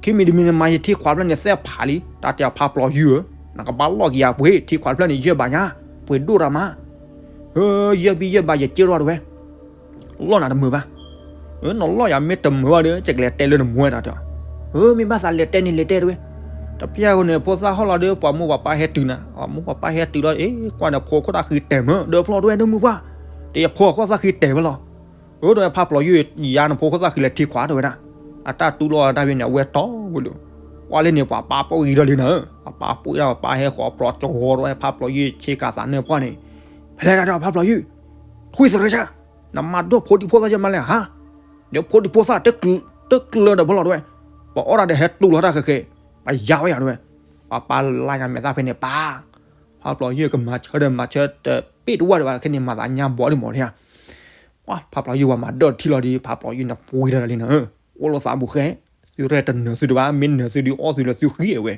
ခံမံၤတမံၤန့ၣ် မၤယထံခွးဖျၢၣ်န့ၣ် သဲၣ်ဖးလံ တၢ်တဲအီၤဖးပျီၤယုၢ်ဧၢ, နကဘၣ်လီၢ်က့ၤယၤပှ့ၤ ထံခွးဖျၢၣ်န့ၣ် ယဲၢ်ဘးညါ, ပှ့ၤဒိၣ်တၢ်မး, ယဲၢ်ဘံယဲၢ်ဘး ယက့ၢ်ထီၣ်တဝဲ လီၢ်နၤတမုာ်ဘၣ်, နလီၢ်ယၤမ့ၢ်တမုာ်ဘၣ်ဒီး ကကလဲၤတဲလၢနမိၢ်ဝဲဒၣ်တဲအီၤ, မ့ၢ်ဘၣ်သးလဲၤတဲန့ၣ်လဲၤတဲတဝဲ, တပျၢ်ဃိန့ၣ် ဖိသၣ်ဟီၣ်လီၤဒီး ပှၤမိၢ်ပှၤပၢ်ဟဲတုၤနၤ, ပှၤမိၢ်ပှၤပၢ်ဟဲတုၤလီၤ အ့ ကွၢ်န့ၣ်ဖိခိၣ်သၣ်ဃံတဲာ်မး ဒီးဖျီတဝဲဒိၣ်မုၢ်ပှၢ်, တယဖိခိၣ်သၣ်ဃံတဲာ်ဝဲလီၤ, အၢ ဒီးဖးပျီၤယုၢ်ယါနဖိခိၣ်သၣ်ဃံလဲၤထံခွးတဝဲဒၣ်, အတၢ်တူၢ်လိာ်တၢ်ဝဲန့ၣ် အဝဲတီဝဲလၢ, ကွၢ်လၢန့ၣ် ပှၤပၢ်ပှ့ၤဒီးလံနၤ, အပၢ်ပှ့ၤဒၣ်ပှၤပၢ်ဟဲဃီၤပြီၤကဝီၤတဝဲ ဖးပျီၤယုၢ်ဆ့ကၤသးနၢၣ်ပှၢ်န့ၣ်, ဖဲလဲၣ်တၢ်တဲအီၤဖးပျီၤယုၢ်, ထွံၣ်သရၢဆၢ, နမၤဒိၣ်ဖိဒံဖိသၣ်ယဲၢ်မးလဲၣ်ဟါ, ဒီးဖိဒံဖိသၣ် တကျၢၤဒီးဘၣ်လီၤတဝဲ, ပှၤအီၣ်ဒၣ်ဒီးဟဲတူၢ်လီၤတၢ်ဃဲးဃဲး, ပယါဝဲယၤတဝဲ, ပှၤပၢ်လါညါမဲာ်သၣ်ဖဲန့ၣ်ပၢ်, ဖးပျီၤယုၢ်ကမၤဆၢဒီးမၤဆၢတပ့ၢ်တဝၢ်ဒံးဘၣ် ခဲန့ၣ်မၤသးညါဘီဒံးမးဒံးဧါ ပှၤဖးပျီၤယုၢ်ပှၤမၤဒိၣ်ထံလီၤဒီး ဖးပျီၤယုၢ်န့ၣ်ပှ့ၤဒီးလံနၤ, အိၣ်လိာ်သးဘူးဃဲ, သုရဲၣ်တနၢၤသုတဘၣ် မ့ၢ်နၢၤသုဒုးအီၣ်သုလၢသုဃံအဝဲ,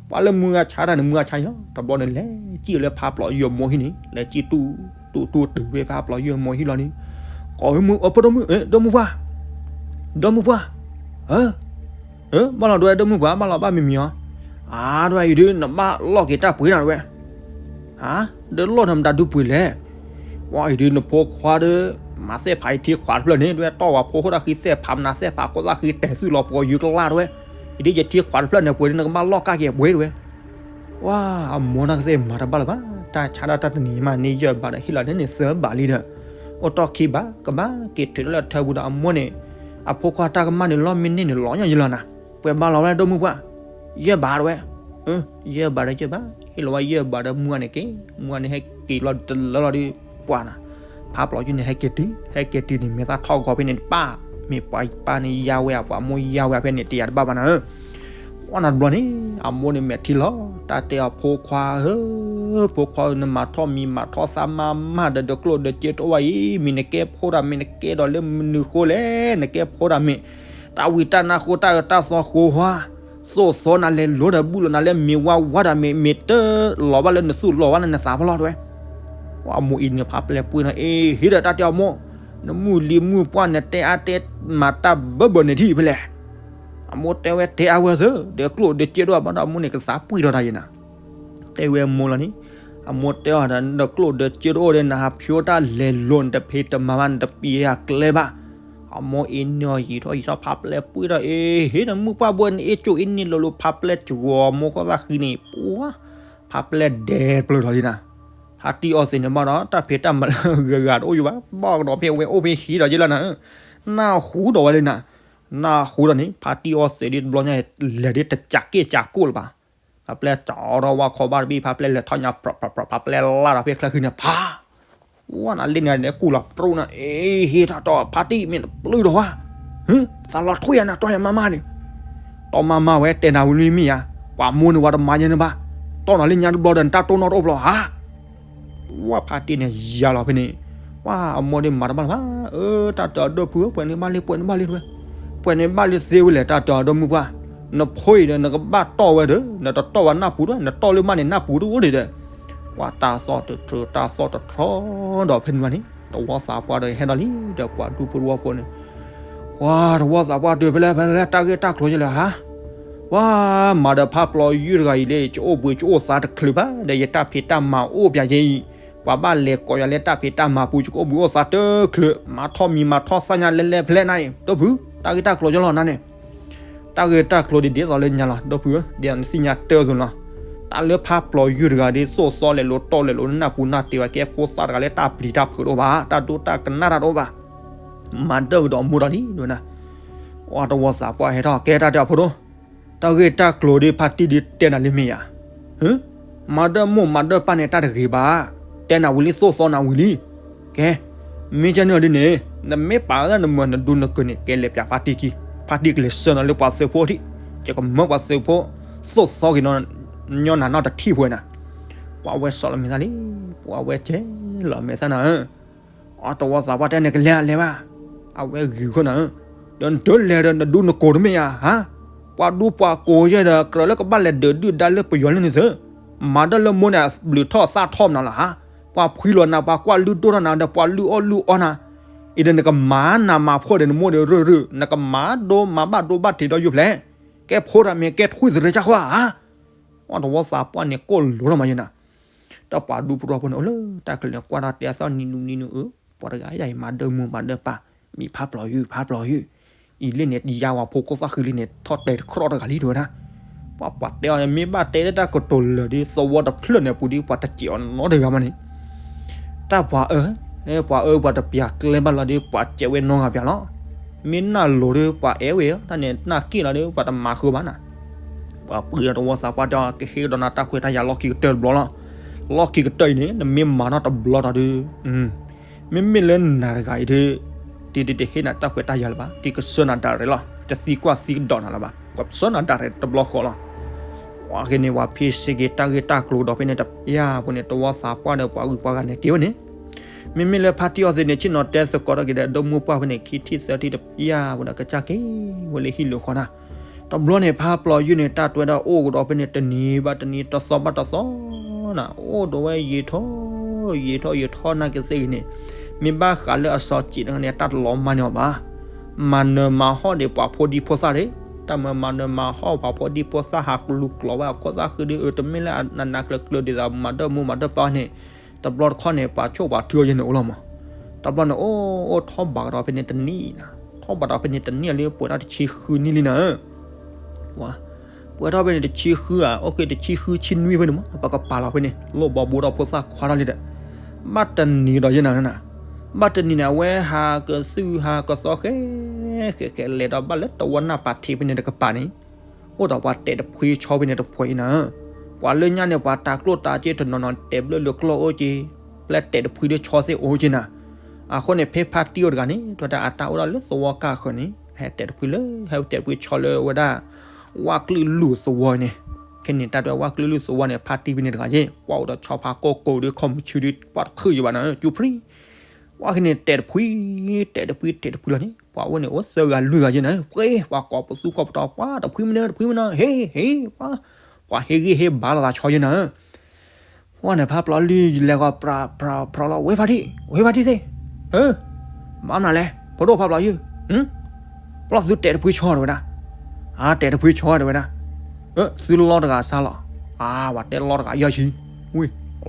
ပှၤလၢမုၢ်ဂၤဆါတၢ်န့ၣ် မုၢ်ဂၤဆါလီၤ တဘျီန့ၣ် လဲၤစံၣ်လၢဖးပျီၤယုၢ်အမိၢ်ဟံၣ်န့ၣ် လဲၤစံၣ်တူၢ်တူၢ်တူၢ်တုၤဖဲဖးပျီၤယုၢ်အမိၢ်ဟံၣ်လီၤန့ၣ်, ကိးမုၢ် အဖိဒိၣ်မုၢ် ဒိၣ်မုၢ်ပှၢ်, ဒိၣ်မုၢ်ပှၢ်, ဘၣ်လီၤတဝဲဒိၣ်မုၢ်ပှၢ် ဘၣ်လီၤဘၣ်မံၤမံၤအီၤ, အါ တဝဲအံၤဒုး နဘၣ်လီၢ်က့ၤတၢ်ပှ့ၤနၤတဝဲ ဟါ, ဒီးလီၢ်ဒီးမတၤဒုးပှ့ၤလဲၣ်, ပှၤအံၤဒုးနဖိခွါဒီး မၤသဲၣ်ဖးယထံခွးတဖျၢၣ်န့ၣ် တဝဲတီၢ်ဝဲဖိခိၣ်သၣ်ဃံသဲၣ်ဖးမနၤသဲၣ်ဖးခိၣ်သၣ်ဃံတဲာ်သူၣ်လီၤပှီၤယုၢ်ကလၢ်တဝဲ, အံၤဒုးယထံခွးတဖျၢၣ်န့ၣ်ပှ့ၤဒုး နကဘၣ်လီၢ်ကၢ်က့ၤပှ့ၤတဝဲ, ပှၤအမိၢ်နီၢ်ကသ့ၣ်မၤတဘၣ်လၢၤဘၣ် တၢ်ဆါတၢ်တၢ်တနံၤမးန့ၣ် ယဲၢ်ဘးဒီးဟ့ၣ်လီၤန့ၢ်န့ၣ်သၢဘးလံဒီး, အိၣ်တီၢ်ခံဘး ကဘၣ်က့ၤထုးထီၣ်လၢထၢပူၤဒီးအမိၢ်န့ၣ်, အဖိခွါတၢ်ကမၣ်န့ၣ် လီၢ်မ့ၢ်န့ၢ်န့ၣ် လီၤညီယလီၤနၤ, ပှဲၤဘးလီၤဝဲဒိၣ်မုၢ်ပှၢ်, ယဲၢ်ဘးတဝဲ, ယဲၢ်ဘးဒီးယဲၢ်ဘး, ဟ့ၣ်လီၤဝဲယဲၢ်ဘးဒီးမုၢ်ဂၤန့ၣ်က့ၤ, မုၢ်ဂၤန့ၣ်ဟဲက့ၤလီၤတလၢလီၤဒီး, ပှၤနၤ, ဖးပျီၤယုၢ်န့ၣ်ဟဲက့ၤတုၤ, ဟဲက့ၤတုၤန့ၣ် မဲာ်သၣ်ထီၣ်ဂီၤဖဲန့ၣ်တပၣ်, မ့ၢ်ပှၤပၢ်န့ၣ်ယါဝဲ ပှၤမိၢ်ယါဝဲဖဲန့ၣ် တယၤတဘၣ်ဘၣ်နၤဧၢ ပှၤနၤတဘျီန့ၣ် အမိၢ်န့ၣ်မဲာ်ထံလီၤ, တၢ်တဲအီၤဖိခွါဧၢ, ဖိခွါဧၢ နမၤထီၣ်မံၤမၤထီၣ်သၣ်မးမးဒီး ဒီးကျိၣ်ဒီးစ့တအိၣ်ဘၣ်အံၤ မ့ၢ်နကဲဖိတၢ်မ့ၢ်နကဲဒီးလၢမနုၤဃိလဲၣ် နကဲဖိတၢ်မ့ၢ်, တၢ်ဝံတၢ်နါဃိတၢ်အၢတၢ်သီဃိဟါ, သိၣ်သီနၤလဲၤလိၤဒီးဘူၣ်လီၤနၤလၢမ့ၤဝါဝါတၢ်မ့ၢ် မ့ၢ်တလီၤဘၣ်လၢနသူၣ်လီၤဘၣ်လၢနသးဖီလီၤတဝဲ အမိၢ်အံၤန့ၣ်ဖးပျဲၢ်ပှ့ၤနီၤ အ့ ဟ့ၣ်ဒီးတၢ်တဲအီၤမိၢ်, နမုၢ်လံၤမုၢ်ပှၢ်နတဲအါတဲမၤတၢ်ဘၢဘၢန့ၣ်ထံၣ်ဖဲလဲၣ်, အမိၢ်တဲဝဲတဲအါဝဲသၢ, ဒီးကျိၣ်ဒီးစ့တအိၣ်ဘၣ်ဒီးအမိၢ်န့ၣ်ကသးပှံၢ်ထီၣ်တၢ်ယဲနၤ, တဲဝဲအမိၢ်လီၤန့ၣ်, အမိၢ်တဲအီၤဒီးကျိၣ်ဒီးစ့တအိၣ်ဒီး နဟးဖျိတၢ်လဲၤလိၤ နတဖံးတမၤဘၣ် နတပျံၤအကျဲဘၣ်, အမိၢ်အ့န့ၢ်အီၤယံာ်ထီၣ်ယံာ်ထီၣ်ဖးပျဲၢ်ပှ့ၤဒီး အ့ ဟ့ၣ်နမုၢ်ပှၢ်ဘိန့ၣ် အ့ၣ်ကၠိအ့န့ၢ်လိၤလိၤ ဖးပျဲၢ်စှီၤမိၢ်ခိၣ်သၣ်ဃံန့ၣ် ပှၤ ဖးပျဲၢ်ဒဲးပျၢၤထီၣ်လံနၤ, ဖါတံၢ်အီၣ်သ့ၣ်န့ၣ်ဘၣ်ဒီး တၢ်ဖံးတၢ်မၤလၢဂၤဂၤတအိၣ်ယိာ်ဘၣ် ဘၣ်ကဒီးဖဲဝဲအိၣ်ဖဲဟံးဒီးယလီၤနၤ, နၢ်ဟူဒီးဝဲလံနၤ, နၢ်ဟူဒီးန့ၣ် ဖါတံၢ်အီၣ်သ့ၣ်ဒ်တဘျီညါ လဲၤဒ်တကးက့ၢ်ကးကိၢ်လၢၤဘၣ်, ဖးပျဲၢ်ကၠီထီၣ်ဝါခီဘၣ်တဘ့ၣ် ဖးပျဲၢ်လဲၤထီၣ်ညါပြီပြီပြီ ဖးပျဲၢ်လၢ်ဒီးဖဲချၢဃံန့ၣ် ဖး ဝဲနၤလၢန့ၣ်န့ၣ် ကူၣ်လီၤပြူၣ်နၤ အ့ ဟ့ၣ်တၢ်တီ ဖါတံၢ်မ့ၢ်တပျုၢ်ဒီးဝဲ, ဟ့ သးလီၤထွံၣ်ယၤနၤ တီၢ်ယၤမါမါန့ၣ်, တီၢ်မါမါဝဲတဲနၤဝံၤလံမ့ၢ်ဧါ, ပှၤမိၢ်န့ၣ်ဝဲတမၤယဲန့ၣ်ဘၣ်, တီၢ်နၤလၢညါတဘျီဒီး နတၢ်တိၢ်နီၣ်တအိၣ်ဘျီဧါ, ဝဲဖါတံၢ်န့ၣ် ယၤလီၤဖဲန့ၣ်, ဝဲအမိၢ်ဒ်မၤတဘၣ်လၢၤဘၣ်, အၢ တၢ်တၢ်အဒိၣ်ဖုဧၢ ပှဲၤန့ၢ်ဘၣ်လံ ပှဲၤန့ၢ်ဘၣ်လံတဝဲ, ပှဲၤန့ၢ်ဘၣ်လံသ့ဝဲလဲၣ် တၢ်တၢ်အဒိၣ်မုၢ်ပှၢ်, နဖိအံၤဒီး နကဘၣ်တီၢ်ဝဲဒီး နတတီၢ်ဝဲနၢ်ပူၤတဝဲ နတီၢ်လၢမါန့ၣ်နၢ်ပူၤတအိၣ်ဒံးဒီး, ဖ ပှၤတၢ်သီၣ်တထြီ တၢ်သီၣ်တထြီဒီးဖဲန့ၣ်ဘၣ်န့ၣ် တဝီသးပှၢ်ဒီးဟဲဒီးလံဒီးပှၤဒူဖိတဝီဖိန့ၣ်, ပှၤတဝီသးပှၢ်တဲဖဲလဲၣ်ဖဲလဲၣ် တၢ်ဂ့ၢ်တၢ်ကျိၤယဲလဲၣ်ဧါ, ပှၤမၤဒီးဖးပျီယုၢ်တဂၤအံၤလၢ ယအိၣ်ဘှံးယအိၣ်သါတချုးဘၣ်ဒီး ယတၢ်ဖံးတၢ်မၤအိၣ်ပၠးယဲအံၤ, ပှၤဘၣ်လဲၤကိးယၤလၢတၢ်ဖံးတၢ်မၤပူၤ ယကအိၣ်ဘှံးအိၣ်သါတချုး မၤထီၣ်မံၤမၤထီၣ်သၣ်ညါလဲၤလဲၤဖဲလဲၣ်နၤအံၤ ဒီပုၢ် တၢ်ဂ့ၢ်တၢ်ကျိၤယဲလီၤနၤန့ၣ် တၢ်ဂ့ၢ်တၢ်ကျိၤဒ်ဒ်သိးလၢညါလီၤ ဒီပုၢ်ဧၢ, ဒ်သိးနသ့ၣ်ညါတၢ်အသိးလီၤ. တၢ်လၢဖးပျီယုၢ်တဂၤဒီး သိၣ်သီလဲၤလိၤတီၢ်လဲၤလိၤ နၢ်ပူၤနၢ်တ့ၤဘၣ် ကဲဖိသၣ်တဂၤလၢတၢ်ပျံၤတၢ်ဖုးတအိၣ်ဘၣ် တၢ်ဒိတၢ်ကနၣ်တၢ်တအိၣ်ဘၣ်, မၤဒၢကဒီးမိၢ်ဒီးလံဒ်ဝဲဒၣ်. ပှၤတဝီသးပှၢ်ဟဲထီၣ် ကဲတၢ်တဲအီၤဖိဒိၣ်, တၢ်ဂ့ၢ်တၢ်ကျိၤဒီးဖါတံၢ်ဒီးတဲနၤလံမ့ၢ်ဧါ, မၤဒၢမိၢ်မၤဒၢပၢ်န့ၣ် တၢ်တဂ့ၤဘၣ်, တဲနၤဝံၤလံ သိၣ်သီနၤဝံၤလံ. ကဲ မ့ၢ်ကဲန့ၣ်ဒ်န့ၣ် နမ့ၢ်ပာ်အသးနမၢနဒူနကၢၤန့ၣ် ကဲလဲၤပၠးဖါတံၢ်ခံ, ဖါတံၢ်ကလဲၤဆှၢနၤလၢပှၤသုးဖိထံး, ယကမၢပှၤသုးဖိ သိၣ်သီက့ၤနီၢ်နၤနီတထံၣ်ဖဲနၤ. ပှၤဝဲစီၤလီၤမဲာ်သၣ်လံ, ပှၤဝဲကဲလီၤမဲာ်သၣ်နၤဧၢ အတဝီသးပှၢ်တဲန့ၣ် ကလဲၤအလဲၤဘၣ်, အဝဲဂ့ၤဃီနၤဧၢ, ဒီးနတလဲၤဒီးနဒူနကိာ်တမ့ၢ်ဧါ, ဟါ, ပှၤဒူပှၤကိာ်ယဲဒီး ကြၢးလၢကဘၣ်လဲၤဒုးဒုၣ်ဒါလၢပယီၤလၢန့ၣ်သ့, မၤဒၢလၢမိၢ်န့ၣ် ဘျုးထီၣ်သၣ်ထီၣ်မနုၤလီၤဟါ, ပှၤဖှံလီၤနၤ ပှၤကွၢ်လုၢ်ဒိၣ်ထီၣ်နၤဒီး ပှၤလုၢ်အီၣ်လုၢ်အီနၤ, အံၤဒီးနကမၤနးမၤဖှီၣ်ဒီးနမိၢ်ဒီးရုၢ်ရုၢ် နကမၤဒိမၤဘၣ်ဒိဘၣ်ထံးဒီးယိာ်ဖျဲၣ်, ကဲဖိတၢ်မ့ၢ်ကဲထွံၣ်သရၢကၢ်ဃီဧါ, အတဝီသးပှၢ်န့ၣ်ကိၣ်လိာ်ထီၣ်မးယဲနၤ တၢ်ပှၤဒူဖိတဝီဖိန့ၣ် အိၣ်လၢတၢ်ချၢန့ၣ် ကွၢ်တၢ်တဲအသီၣ်နံၤနူနံၤနူအၢ, ပှၤတဂၤယၤအံၤမၤဒၢမိၢ်မၤဒၢပၢ်, မံၤဖးပျီယုၢ်ဖးပျီယုၢ်, အံၤလၢန့ၣ် ယါဝဲဖိခိၣ်သၣ်ဃံလံန့ၣ် ထီၣ်တဲာ်တခီၣ်တဂၤလံတဲဝဲဒၣ်, ပှၤပှၤတဲအီၤန့ၣ် မ့ၢ်ဘၣ်တဲလၢတၢ်ကတိၤလၢာ်ဒီး သဝီတဖျၢၣ်န့ၣ်ပူၤဒီး ပှၤတစဲးအီၤနီတဂၤမးန့ၣ် တၢ်ပှၤအၢ, ပှၤအၢ ပှၤတပျးကျဲဘၣ်လီၤဒီး ပှၤစဲးဝဲနီတဂၤပျးလီၤ, မ့ၢ်နၢ်လိၤဒီး ပှၤအဲၣ်ဝဲဧၢ, တၢ်န့ၣ်နၢ်က့ၣ်လီၤဒီး ပှၤတမၤဃုာ်ဘၣ်နၤ, ပှၤပှ့ၤဒီးတဝီသးပှၢ်တဲအီၤ ကဟ့ၣ်ကဒီးနၤတၢ်ခွဲးတၢ်ယာ်လီၢ်ခံကတၢၢ်တဘျီလီၤ, လီၢ်ခံကတၢၢ်အံၤန့ၣ် နမ့ၢ်မၤထီၣ်တဘျီဒီး မ့မ့ၢ်လၢနၤတဂၤအံၤဒီး တံၤတဟ့ၣ်နၤတၢ်ခွဲးတၢ်ယာ်လၢၤဘၣ်, တံၤကဆှၢနၤဒၣ်ရဲၣ်လီၤ, တသံကွၢ်သံကဒီးနၤလၢၤဘၣ်, ကဆှၢနၤဒၣ်ရဲၣ်တဘျီဃီလီၤ. ပှၤက့ၤန့ၣ် ပှၤဖ့စ့က့ၤတၢ်ဂ့ၢ်တၢ်ကျိၤဒီးဖဲန့ၣ်တပျၢ်ဖိန့ၣ် တဝီသးပှၢ်ဒီးပှၤဂုၤပှၤဂၤန့ၣ်က့ၤဝဲန့ၣ်, မ့မ့ၢ်လၢဖါတံၢ်အီၤသ့ၣ်န့ၣ် ဆ့ၣ်နီၤတဲသကိးထီၣ်က့ၤဒီး ဒီမုၢ်ပှၢ်ဖဲန့ၣ် ခံထံၣ်သၢထံၣ်တပျၢ်ဖိဒီး ကစၢ်က့ၤဝဲလၢဟံၣ်လၢဃီနၤ, တဘျီန့ၣ် ဖါပျီယုၢ်န့ၣ် တၢ်တွဲဒီးအိၣ်ကဒီးဖဲန့ၣ် တနံၤဘၣ်တနံၤ တသီဘၣ်တသီနၤ, အိၣ်ဒီးဝဲယံာ်ထီၣ် ယံာ်ထီၣ်ယံာ်ထီၣ်နာ်က့ၤသ့ၣ်ဂ့ၤန့ၣ်, မ့ၢ်ဘၣ်ဃးလၢအစီၤစံးတဂၤန့ၣ် တၢ်တလီၤမၢ်န့ၢ်အီၤဘၣ်, မၤနၢၤမၤဟီၣ်ဒီးပှၤဖိဒံဖိသၣ်ဒီး, တၢ်မၤမၤနၢၤမၤဟီၣ်ပှၤဖိဒံဖိသၣ် ဟးကလူၤကျိာ်ဝဲအခိၣ်သၣ်ဃံဒီး အၢ တမ့ၢ်လၢအနးနးကျၢၤကျၢၤဒ်သိးမၤဒၢမိၢ်မၤဒၢပၢ်န့ၣ်, တဘျီတခီၣ်န့ၣ် ပှၤဆိၣ်ပှၤထုအီၤယဲန့ၣ်အိၣ်လီၤမး, တဘျီန့ၣ် အိၣ်အိၣ်ထီၣ်ဘးကဒီးဖဲန့ၣ်တနံၣ်နၤ, ထီၣ်ဘးဒီးဖဲန့ၣ်တနံၣ်လၢပှဲၤထီၣ်တဆံဃုနံၣ်လံနၤ, ပှဲၤထီၣ်ဖဲန့ၣ်တဆံဃုဧါ, အိၣ်က့ၤတဆံဃုဆံနွံဖဲန့ၣ်မး ပကပာ်လီၤဖဲန့ၣ် လိၣ်ဘီဘိဒီးဖိသၣ်ခွါထီၣ်လံဒီး, ဘၣ်တနံၤဒီးယဲနၤနၤ, ဘၣ်တနံၤန့ၣ် အဝဲဟးကသုၣ်ဟးကသီဃဲ ဃဲဃဲလဲၤဒီးဘၣ်လၢတဝီနၢ်ပၤထံးဖဲန့ၣ်တကပၤန့ၣ်, အိၣ်ဒီးပှၤတဲာ်တဖှံဆီဖဲန့ၣ်တဖှဲးအံၤနၤ, ပှၤလၢညါန့ၣ် ပှၤတၤကျိၣ်တၤစ့တနီၤနီၤ တဲာ်ဘျၢလၢကျီၢ်အိၣ်က့ၤ, ပျဲတဲာ်တဖှံဒီးဆီသ့ၣ်အိၣ်က့ၤနၤ, အဃိန့ၣ် ဖဲဖါတံၢ်အိၣ်တဂၤန့ၣ် တဲဝဲဒၣ်အတၢ်အိၣ်ဒၣ်လၢသဝီကၢ်ဃၢၤန့ၣ် ဟဲတဲာ်တဖှံလၢ ဟဲတဲာ်တဖှံဆီလၢဝဲဒၣ် ဝၣ်ကလုာ်လုၢ်သဝီန့ၣ်, ခဲန့ၣ်တၢ်တဲဝၣ်ကလုာ်လုၢ်သဝီန့ၣ် ဖါတံၢ်ဖဲန့ၣ်တဂၤက့ၤ ကွၢ်အိၣ်ဒီးဆီဖါကိၢ်ကိၢ်ဒီး ခီၣ်မုၢ်ဆူၣ်ဒီး ပှၤတခုၣ်ယံၤဘၣ်နၤ ကၠူဖှံ ပှၤက့ၤန့ၣ် တဲာ်တဖှံ, တဲာ်တဖှံ တဲာ်တဖှံလီၤန့ၣ် ပှၤအိၣ်န့ၣ် အိၣ်သၢဂၤလွံၢ်ဂၤယဲနၤ, ပှၤကိးပသူကိးပတီၤ ပှၤတဖှံမနုၤ တဖှံမနုၤ ဟ့ ဟ့ ပှၤ, ပှၤဟ့ၣ်ဂံၢ်ဟ့ၣ်ဘါလိာ်သးဆီယဲနၤ, ပှၤန့ၣ် ဖါပျီလွံၢ်လဲၤဂီၤ ဖြးဖြးဖြးလီၤ ဝဲဖါတံၢ် ဝဲဖါတံၢ်သ့ၣ်, မၤမနုၤလဲၣ် ဖိဒိၣ်ဖါပျီယုၢ်, ပျီသုတဲာ်တဖှံဆီတဲဝဲဒၣ်, အတဲာ်တဖှံဆီတဲဝဲဒၣ်, သုလီတဂၤစါလီၤ, အဝဲတဲလီတဂၤယဲၢ်ဆံ,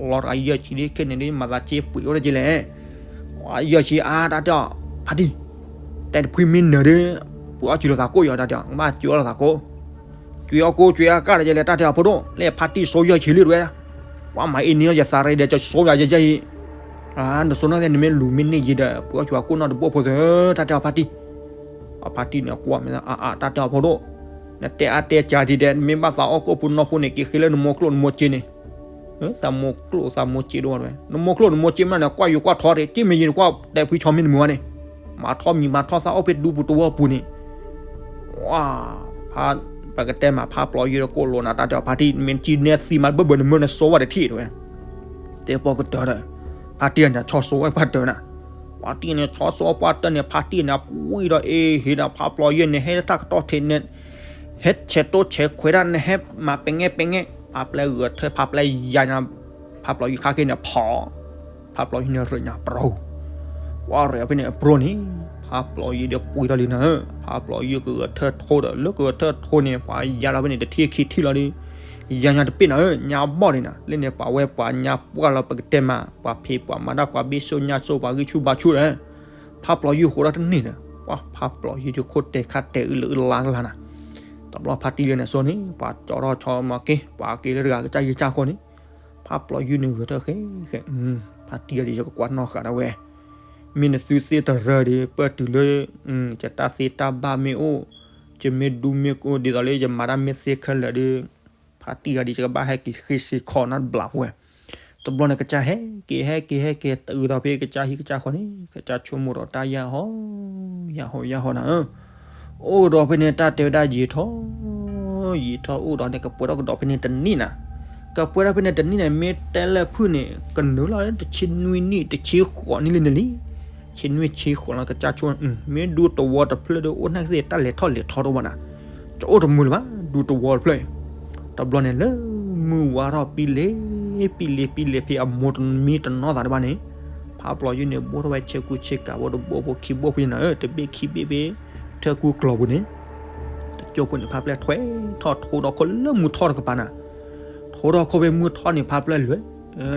ဝံၤ, လီတဂၤယဲၢ်ဆံဒ်ခဲန့ၣ်ဒ် မၤသးက့ပှ့ၤအိၣ်တက့ၢ်လဲၣ်, ယဲၢ်ဆံအါတၢ်တဲအီၤ, ဖါတံၢ်, တဲာ်တဖှံမ့ၢ်နၢၤဒီး, ပှ့ၤအီၣ်စူၤလိာ်သးကိၣ်ယီၤတၢ်တဲအီၤ ကဘၣ်စူၤအီၣ်လိာ်သးကိၣ်, စူၤအီၣ်ကိၣ်စူၤအီၣ်ကၢ်တက့ၢ်လဲၣ် တၢ်တဲအီၤဖိဒိၣ် လၢဖါတံၢ်ဆိယဲၢ်ဆံလံတဲဝဲဒၣ်, ပှၤမၤအ့န့ၢ်လီၤယသးရ့ဒီး ကဆိယၤယဲၢ်ဆံအံၤ နဆိနၢ်သ့ၣ် နမ့ၢ်လူၤမ့ၢ်န့ၢ်ယံၤဒီး ပှ့ၤအီၣ်စူၤအကိၣ်နီတဘိဖိသ့ၣ် တၢ်တဲအီၤဖါတံၢ်, အဖါတံၢ်န့ၣ်ကွၢ်မ့ၢ်အါအါ တၢ်တဲအီၤဖိဒိၣ်, နတဲအါတဲကၢ်ဒံးဒဲး နမ့ၢ်ဘၣ်သးအီၣ်ကိၣ်ဖိနီၢ်ဖိန့ၣ် က့ၤဃ့လၢနမိၢ်ကျိၣ်နမိၢ်စ့န့ၣ်, သးမိၢ်ကျိၣ်သးမိၢ်စ့ဒိၣ်ဝဲ, နမိၢ်ကျိၣ်နမိၢ်စ့မ့ၢ်န့ၣ် ကွၢ်ယိၤကွၢ်ထီတ့ၢ် က့ၢ်မ့ၢ်ယံၤနကွၢ်တဲာ်ဖှံဆီမ့ၢ်နမုာ်ဝဲန့ၣ်, မၤထီၣ်မံၤမၤထီၣ်သၣ်အိၣ်ဖဲဒူပူၤတဝီပူၤန့ၣ် ဝါ, ဖါ, ပကတဲမး ဖါပျီယုၢ်ကိၣ်လိာ်နၤ တၢ်တဲအီၤဖါတံၢ် မ့ၢ်ကံနဲသံမးဘၢၣ်ဘၢၣ်နမၢနဆိဝဲတထံၣ်တဲဝဲ, တဲပီၢ်ကတၢၢ်ဒီး, ဖါတံၢ်န့ၣ် ဆီဆိဝဲပှၢ်တၢၢ်နၤ, ဖါတံၢ်န့ၣ် ဆီဆိပှၢ်တၢၢ်န့ၣ် ဖါတံၢ်န့ၣ် ပှံၢ်ဒီးအ့ဟ့ဒီး ဖါပျီယုၢ်န့ၣ် ဟဲတၢ်ကတီၢ်ထံးန့ၣ်, ဟဲဆဲးတိဆဲးခွဲးတၢ်န့ၣ် ဟဲမၤပဲၤငဲပဲၤငဲ, ဖါပျဲဂဲၤထၢၣ် ဖါပျဲယၤညါ, ဖ ဖးပျီၤယုၢ်ခါက့ၤန့ၣ်ဖီၣ်, ဖးပျီၤယုၢ်န့ၣ်ရ့ၣ်ညါပြီ, ပှၤရ့ၣ်အီၤဖဲန့ၣ်အပြီန့ၣ်, ဖးပျီၤယုၢ်ဒီးပှ့ၤထီၣ်လံနၤဧၢ, ဖးပျီၤယုၢ်ကဂဲၤထၢၣ်ထိဒီး လၢကဂဲၤထၢၣ်ထိန့ၣ် ပှၤယါလီၤဖဲန့ၣ် တထံၣ်ခံထံၣ်လီၤဒီး ယါညါတပ့ၢ်နၤဧၢ, ညါဘီၣ်န့ၣ်နၤ, လၢန့ၣ်ပှၤဝဲပှၤညါပှၢ်လီၤ ပကတဲမး ပှၤဖံးပှၤမၤတၢ် ပှၤဘ့ၣ်စိၣ်ညါစိၣ် ပှၤဂံၢ်ဆူၣ်ဘါဆူၣ်ဒီး ဖးပျီၤယုၢ်ဃိးထီၣ်တန့ၢ်ဒီး ပှၤဖးပျီၤယုၢ်ဒီးခိၣ်တဲာ်ခါတဲာ်အုလၢအလါကလါနၤ, တဘျီဖါတံၢ်လၢန့ၣ်စိန့ၣ် ပှၤကၠီထီၣ်ဆီမၤက့ၤ ပှၤက့ၤလၢတဂၤကစၢ်ယံၤကစၢ်ဃီန့ၣ်, ဖးပျီၤယုၢ်န့ၣ်ဂဲၤထၢၣ်ဃဲဃဲ, ဖါတံၢ်အံၤဒီးယကကွၢ်နီၣ်ဃာ်ဒၣ်ဝဲ, မ့ၢ်နသုသ့ၣ်တရၢဒီး ပၢၢ်တုၤလၢ ယတၢ်သ့တၢ်ဘၣ်မ့ၢ်အိၣ်, ယမ့ၢ်ဒူမ့ၢ်ကိၢ် ဒ်သိးလၢယမၤတၢ်မ့ၢ်သ့ခဲလၢာ်ဒီး ဖါတံၢ်ဂၤဒ်ယကဘၣ်ဟဲက့ၤဃ့စ့ခီနၤတဘျီပဝဲ, တဘျီန့ၣ်ကစၢ်ဟဲက့ၤဟဲက့ၤဟဲက့ၤတုၤဒီးဖဲကစၢ်ဟံၣ်ကစၢ်ဃီန့ၣ် ကစၢ်ဆိကမိၣ်ဒီးတၢ်ယၢ်ဟီ, ယၢ်ဟီယၢ်ဟီနၤဧၢ, အိၣ်ဒီးဖဲန့ၣ်တၢ်တဲဝဲဒၣ်ယံာ်ထီၣ်, ယံာ်ထီၣ်အိၣ်ဒီးန့ၣ် ကပှဲၤထီၣ်ကဒီးဖဲန့ၣ်တနံၣ်နၤ, ကပှဲၤထီၣ်ဖဲန့ၣ်တနံၣ်န့ၣ် မ့ၢ်တဲလၢဖုၣ်န့ၣ် ကနုာ်လီၤတဆံနွံနံၣ် တဆံဃိးနံၣ်လံန့ၣ်လံ, ဆံနွံဆံဃိးလီၤ ကစၢ်ဆိ မ့ၢ်ဒူသဝီတဖျၢၣ်ဒီးအိၣ်နာ်က့သ့ၣ်တၢ်လဲၤထီၣ်လဲၤထီတအိၣ်ဘၣ်နၤ, တအိၣ်တမုာ်လၢၤဘၣ် ဒူသဝီတဖျၢၣ်အံၤ, တဘျီန့ၣ်လၢ မုၢ်ဝါထီၣ်ပံလ့ၤ ပံလ့ၤပံလ့ၤဖဲအမိၢ်တမံတနီၢ်သးတဘၣ်န့ၣ်, ဖးပျီၤယုၢ်န့ၣ် ဘိၣ်ထီၣ်ဝဲဆ့ကူဆ့ကၤ ဘိၣ်တဘိၣ်ဖိခံဘိၣ်ဖိနၤဧၢ တဘ့ၣ်ခံဘ့ၣ်ဖဲ ထၢၣ်ကူကျီၤပူၤန့ၣ်, တကၠိဖိန့ၣ် ဖးပျဲၢ်ထွဲထီၣ်ထိဒီးခိၣ်လၢမုၢ်ထီၣ်တကပၤနၤ, ထိဒီးခိၣ်ဖဲမုၢ်ထီၣ်န့ၣ် ဖးပျဲၢ်လွဲၢ်,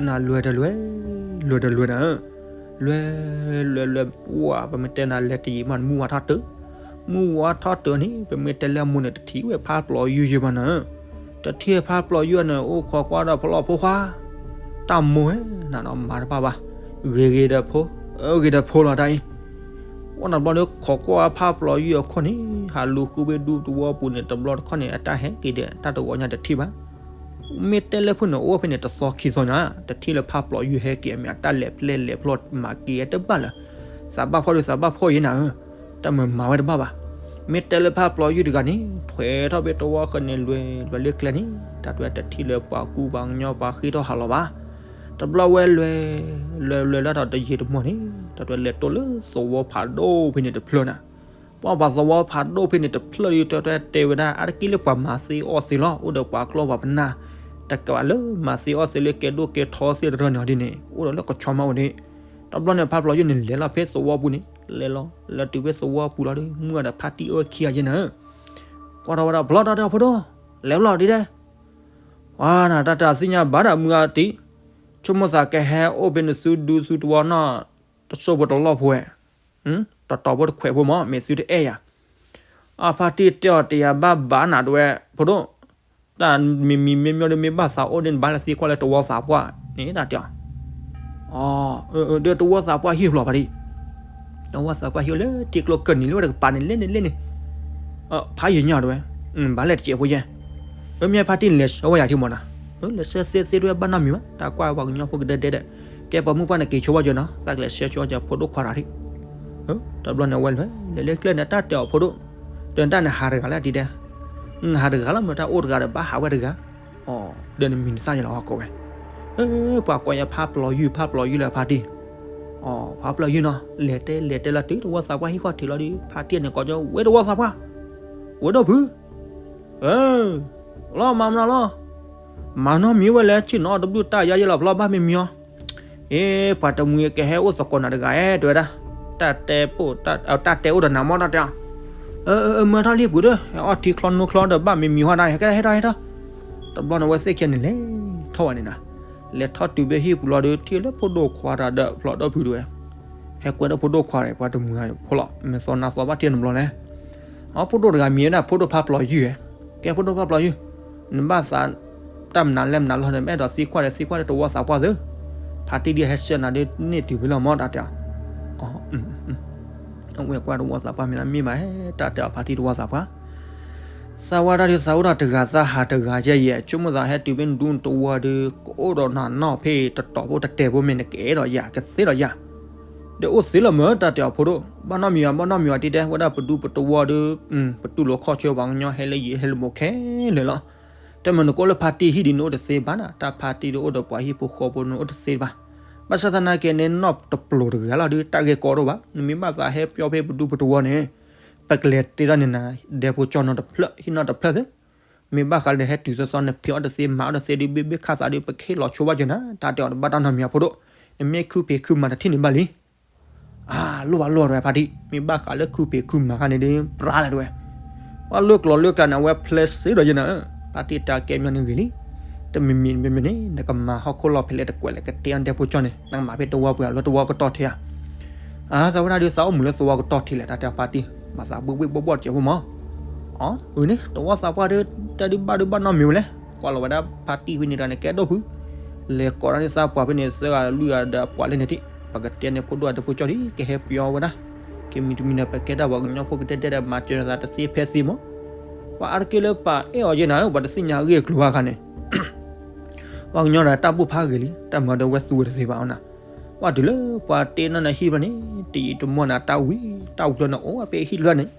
နၤလွဲၢ်တလွဲၢ်, လွဲၢ်တလွဲၢ်နၤဧၢ, လွဲၢ်, လွဲၢ်လွဲၢ်ပှၢ် ပမ့ၢ်တဲနၤလဲၤတယံာ်မး မုၢ်ဝါထီၣ်တုၤ, မုၢ်ဝါထီၣ်တုၤန့ၣ် ပမ့ၢ်တဲလၢအမိၢ်န့ၣ် တထံၣ်ဝဲဖးပျီၤယုၢ်ယဲၢ်ဘၣ်နၤဧၢ, တထံၣ်ဖးပျီၤယုၢ်န့ၣ် အိၣ်ခိးကွၢ်ဒီးဖိလီၤဖိခွါ, တၢ်မိၢ်ဧၢ, နၤနီၤမၤတဘၣ်ဘၣ်, ဂ့ၤဂ့ၤဒီးဖိ, ဂ့ၤဒီးဖိလီၤတၢ်အံၤ, အိၣ်နၤတဘျီဒီးခိးကွၢ်ဖးပျီၤယုၢ်အခိၣ်န့ၣ် ဟးလူၤဃုဖဲဒူသဝီပူၤန့ၣ် တဘျီတခီၣ်န့ၣ် အတၢ်ဟဲက့ၤဒီး တၢ်တဝီညါတထံၣ်ဘၣ် မ့ၢ်တဲလၢဖုၣ်န့ၣ် အိၣ်ဖဲန့ၣ်တသီခံသီညါ, တထံၣ်လၢဖးပျီၤယုၢ်ဟဲက့ၤအမ့ၢ်အတၢ်လဲၤပျဲၢ်လဲၤဖျီၣ်မၤက့ၤတဘၣ်လၢၤ, သးဘၣ်ဖှီၣ်ဒီးသးဘၣ်ဖှီၣ်ယဲနၤဧၢ, တၢ်မၤမၤဝဲတဘၣ်ဘၣ်. မ့ၢ်တဲလၢဖးပျီၤယုၢ်တဂၤန့ၣ် ထွဲထီၣ်ဖဲတဝီဃၢၤန့ၣ် လွဲၢ်လွဲၢ်လၢကျဲန့ၣ် တၢ်တွဲတထံၣ်လၢပှၤကူပှၤကညီပှၤဃ့ထီၣ်ဟးလီၤဘၣ်. တဘျီဝဲလွဲၢ် လွဲၢ်လွဲၢ်လၢထီၣ်တယံာ်တမီၢ်န့ၣ် တၢ်တွဲလဲၤတိၢ်လၢသဝီဖးဒိၣ်ဖဲန့ၣ်တဖျၢၣ်နၤ ပှၤပှၤသဝီဖးဒိၣ်ဖဲန့ၣ်တဖျၢၣ်ဒီး တၢ်တဲဝဲဒၣ် အါတက့ၢ်လၢပှၤမၤသ့အီၣ်သ့လီၤ. အိၣ်ဒီးပှၤကျီပှၤပနၢ် တကးဘၣ်လၢမၤသ့အီၣ်သ့လၢကဲဒိၣ်ကဲထီသ့ၣ်တဖၣ်န့ၣ်ဒ်န့ၣ် အိၣ်ဒီးလၢကဆီမးအိၣ်ဒ့ၣ်. တဘျီန့ၣ် ဖးပျီၤယုၢ်န့ၣ် လဲၤလီၤဖဲသဝီပူၤန့ၣ် လဲၤလီၤ လဲၤတုၤဖဲသဝီပူၤလီၤဒီး မုၢ်ဂၤဒီးဖါတံၢ်အိၣ်ဝဲခံဂၤယဲနၤ ကွၢ်ထီၣ်ဝဲဒၣ် ဖျီတၢ်တဲအီၤဖိဒိၣ် လဲၤဖျီဒ်လဲၣ် ပှၤနၤတၢ်တဲအီၤသ့ၣ်ညါဘၣ်ဒီးမုၢ်ဂၤတံၢ် ဆိကမိၣ်သးကဟဲအိၣ်ဖဲနသုဒူသုတဝီနီၢ် တစိၢ်ဖိတလီၢ်ဖိဝဲ တတီၤဖိတခွဲးဖိမး မ့ၢ်သုတအဲၣ်ယၤ. အဖါတံၢ်တဲအီၤတယၤဘၣ်ဘၣ်နၤတဝဲ ဖိဒိၣ် တၢ်မံၤမံၤမ့ၢ်မ့ၢ်ဒီးမ့ၢ်ဘၣ်သးအိၣ်ဒ်န့ၣ် ဘၣ်လဲၤသံကွၢ်လၢတဝီသးပှၢ်န့ၣ် တၢ်တဲအီၤ အၢ ဒီးတဝီသးပှၢ်ဟံၣ်ဖျိးဖါတံၢ် တဝီသးပှၢ်ဟံၣ်အိၣ်လၢထံကျိကၢၢ်နံၤလၢဝဲတကပၤန့ၣ် လဲၣ်န့ၣ်လဲၣ်န့ၣ် ဖးယံာ်ညါတဝဲ ဘၣ်လဲၤတစဲးဖိယဲၢ် အမ့ၢ်ဖါတံၢ်န့ၣ် လဲၤဆှၢဝဲယၤထံမးနီၤ လဲၤဆှၢသ့သ့တဝဲဘၣ်နီတမံၤဘၣ် တၢ်ကွၢ်ပှၤကညီဖိကဒဲဒဲဒီး ကဲပှၤမုၣ်ပှၢ်န့ၣ်က့ၤဆိဝဲကၠီနီၤ သးကလဲၤဆှၢဆိဝဲကၠီဖိဒိၣ်ခွါတၢ်ထံၣ် တဘျီန့ၣ်ဝဲလဲၤလဲၤလၢကျဲန့ၣ် တၢ်တဲအီၤဖိဒိၣ် ဒီးတၢ်န့ၣ်ဟးတဂၤလၢအတံၤတဲ ဟးတဂၤလီၤ မ့ၢ်တၢ်အိၣ်တဂၤဒီးဘၣ်ဟးဝဲတဂၤ ဒီးနမံၤနသၣ်ယလီၤဟီၣ်ကိးဝဲ ပှၤကိးယၤဖးပျီၤယုၢ် ဖးပျီၤယုၢ်လၢဖါတံၢ် ဖးပျီၤယုၢ်နီၤ လဲၤတဲလဲၤတဲလီၤတုၤတဝီသးပှၢ်ဟံၣ်ဃီထံးလီၤဒီး ဖါတံၢ်န့ၣ်ကိးကၠီဝဲတဝီသးပှၢ် ဝဲဒိၣ်ဖု လီၤမၤမနုၤလီၤ မၤနီတမံၤဝဲလဲၣ် ဆ့ၣ်နီၤတဘျုးတၢ်ယါယဲလီၤဖျီဘၣ်မ့ၢ်မံၤအီၤ အ့ ပှၤတမှံၤကဟဲအိၣ်သကိးနၤတဂၤအဲၣ် တဲဝဲဒၣ် တၢ်တဲပိၢ် တၢ်တဲအိၣ်ဒီးနၤမ့ၢ်တၢ်တဲအီၤ မၢထီၣ်လံပူၤဒီး အီၣ်ထံချီနိချီဒီးဘၣ်မ့ၢ်မံၤဟီဒၣ် ဟဲကဲဟဲထီၣ်ဟဲထီၣ် တဘျီန့ၣ်ဝဲသ့ၣ်ခဲန့ၣ်လဲၤထီၣ်ဝဲန့ၣ်နၤ လဲၤထီၣ်တုၤဖဲဟံၣ်ပူၤလီၤဒီး ထံၣ်လၢဖိဒိၣ်ခွါတၢ်ဒီးဖျီဒီဖုတဝဲ ဟဲကွဲဒီးဖိဒိၣ်ခွါဒီး ပှၤတမှံၤဖိလီၤ မ့ၢ်သီနါသီဘၣ်ထံၣ်နဘျီလဲၣ် အဖိဒိၣ်တဂၤမံၤဝဲဒၣ် ဖိဒိၣ်ဖးပျီၤယုၢ် ကဲဖိဒိၣ်ဖးပျီၤယုၢ် နဘၣ်သး တၢ်မနုၤလဲၣ်မနုၤလီၤ နမ့ၢ်အဲၣ်ဒိးသံကွၢ်ဒီးသံကွၢ်ဒီးတဝီသးပှၢ်သု ဖါတံၢ်ဒ်ဟဲဆှၢနၤဒ်န့ၣ်တုၤဖဲလီၤမ့ၢ်တၢ်တဲအီၤ အဝဲကွၢ်တဝီသးပှၢ်မ့ၢ်လၢမ့ၢ်ဘၣ်ဟဲ တၢ်တဲအီၤဖါတံၢ်တဝီသးပှၢ် သးဝါတၢ်ဒုးသးအိၣ်ဒီးတဂၤသးဟးတဂၤယဲယဲ ဆိကမိၣ်သးဟဲတုၤဖဲနဒူနတဝီဒီး ကအိၣ်ဒီးနၤနီၢ်ဖဲတတီၤဖိတတဲာ်ဖိမ့ၢ်နကအဲၣ်ဒိးယၤ ကသ့ဒီးယၤ ဒီးအိၣ်သ့လီၤမ့ၢ်တၢ်တဲအီၤဖိဒိၣ် ဘၣ်နီတမံၤဘၣ် ဘၣ်နီတမံၤဘၣ် တံၢ်တဲဝဲဒၣ်ပဒူပတဝီဒီး ပတူၢ်လိာ်ခီၣ်ဆၢပှၤကညီဟဲလၢယံၤဟဲလၢမိၢ်ခဲလၢာ်လီၤ. တမ့ၢ်နကအိၣ်လၢဖါတံၢ်ဟံၣ်ဒီးနအိၣ်တသ့ဘၣ်နၤ တၢ်ဖါတံၢ်ဒီးအိၣ်ဒီးပှၤဟံၣ်ဖိဃီဖိနအိၣ်တသ့ဘၣ်. ဘၣ်ဆၣ်သနာ်က့န့ၣ် နီၢ်တပျိၤတဂၤလီၤဒီး တၢ်ဂ့ၢ်ကီတအိၣ်ဘၣ် နမ့ၢ်ဘၣ်သးဟဲပျီဖဲပဒူပတဝီန့ၣ် ပကလဲၤတ့ထီၣ်န့ၢ်နၤ ဒဲဖိကၠီနီတဖျၢၣ် ဟံၣ်နီတဖျၢၣ်သ့ မ့ၢ်ဘၣ်ဃးလၢဟဲတုၤသီသီ နဖံးအီၣ်တသ့ မၤအီၣ်တသ့ဒီး ဘ့ၣ်ဘ့ၣ်ခၣ်သးဒီး ပကဟ့ၣ်လီၤဆိဘၣ်ကၠီနၤ, တၢ်တဲအီၤတဘၣ်တၢ်နီတမံၤအဖိဒိၣ်, နမ့ၢ်ခုဖံးခုမၤတထံၣ်န့ၣ်ဘၣ်လံ. အၢ လိၣ်ဘၣ်လိၣ်ဘၣ်တဝဲဖါတံၢ်, မ့ၢ်ဘၣ်ဃးလၢခုဖံးခုမၤခါန့ၣ်ဒီး ပြါလဲၣ်တဝဲ. ပှၤလၢကျိၤလၢကျါန့ၣ် အဝဲဖျဲးစ့ဒီးယဲနၤဧၢ, ဖါတံၢ်တၢ်ကဲမညီန့ၣ်ဂ့ၤလံ. တမံၤမံၤတမံၤမံၤန့ၣ် နကမၤဟီၣ်ခိၣ်လီၢ်ဖဲလဲၣ်တကွဲးလဲၣ် ကတဲအီၤဒဲဖိကၠီန့ၣ် နကမၤဖဲသဝီပူၤလၢသဝီကတီၢ်ထံဧါ. အၢ သးဝဲဒၣ်ဒုးသးအိၣ်မုာ်လၢသဝီကတီၢ်ထံလဲၣ် တၢ်တဲဖါတံၢ်, မၤသးဘှ့ၣ်ဘှ့ၣ်ဘှီၣ်ဘှီၣ်တစဲးဖိမး. အၢ အၢန့ၣ် သဝီသးပှၢ်ဒီး တၢ်ဒုးဘၣ်ဒုးဘၣ်နီတမံၤဝဲလဲၣ်, ကွၢ်လီၤဝဲဒၣ်ဖါတံၢ်ဖဲန့ၣ်ဒီးန့ၣ် ကဲဒိၣ်ဖု လဲၤကိးတၢ်န့ၣ်သးပှၢ်ဖဲန့ၣ် သၢဂၤလွံၢ်ဂၤဒီးပှၤလဲၣ်န့ၣ်တံၢ်, ပကတဲန့ၣ်ဖိဒိၣ်ဒီးဖိကၠီဒ် ကဟဲပျီဝဲဒၣ်, ကမံၤတမံၤန့ၣ် ပကဲဒၣ်ပှၤကညီဖိကဒဲကဒဲဒီး မၤစၢၤနသးတသ့ဖဲသ့မး. ပှၤအါတက့ၢ်လၢပှၤအဲၣ်အီၤယဲနၤဧၢ, ပှၤတသ့ၣ်ညါအဂ့ၢ်အကျိၤဘၣ်ခါန့ၣ် ပှၤကညီဒီးတၢ်ဘူၣ်ဖးဂ့ၤလံ, တၢ်မၤဒီးဝဲသူဝဲတသ့ဘၣ်အီၤနၤ. ပှၤတုၤလၢပှၤတ့နီၢ်နဟံၣ်ဖျၢၣ်န့ၣ် တယံာ်တမီၢ်န့ၣ် တၢ်ဝံၤ တၢ်ဝံၤဖျၢၣ်န့ၣ် အိၣ်ဝဲဖဲဟံၣ်တဖျၢၣ်န့ၣ်,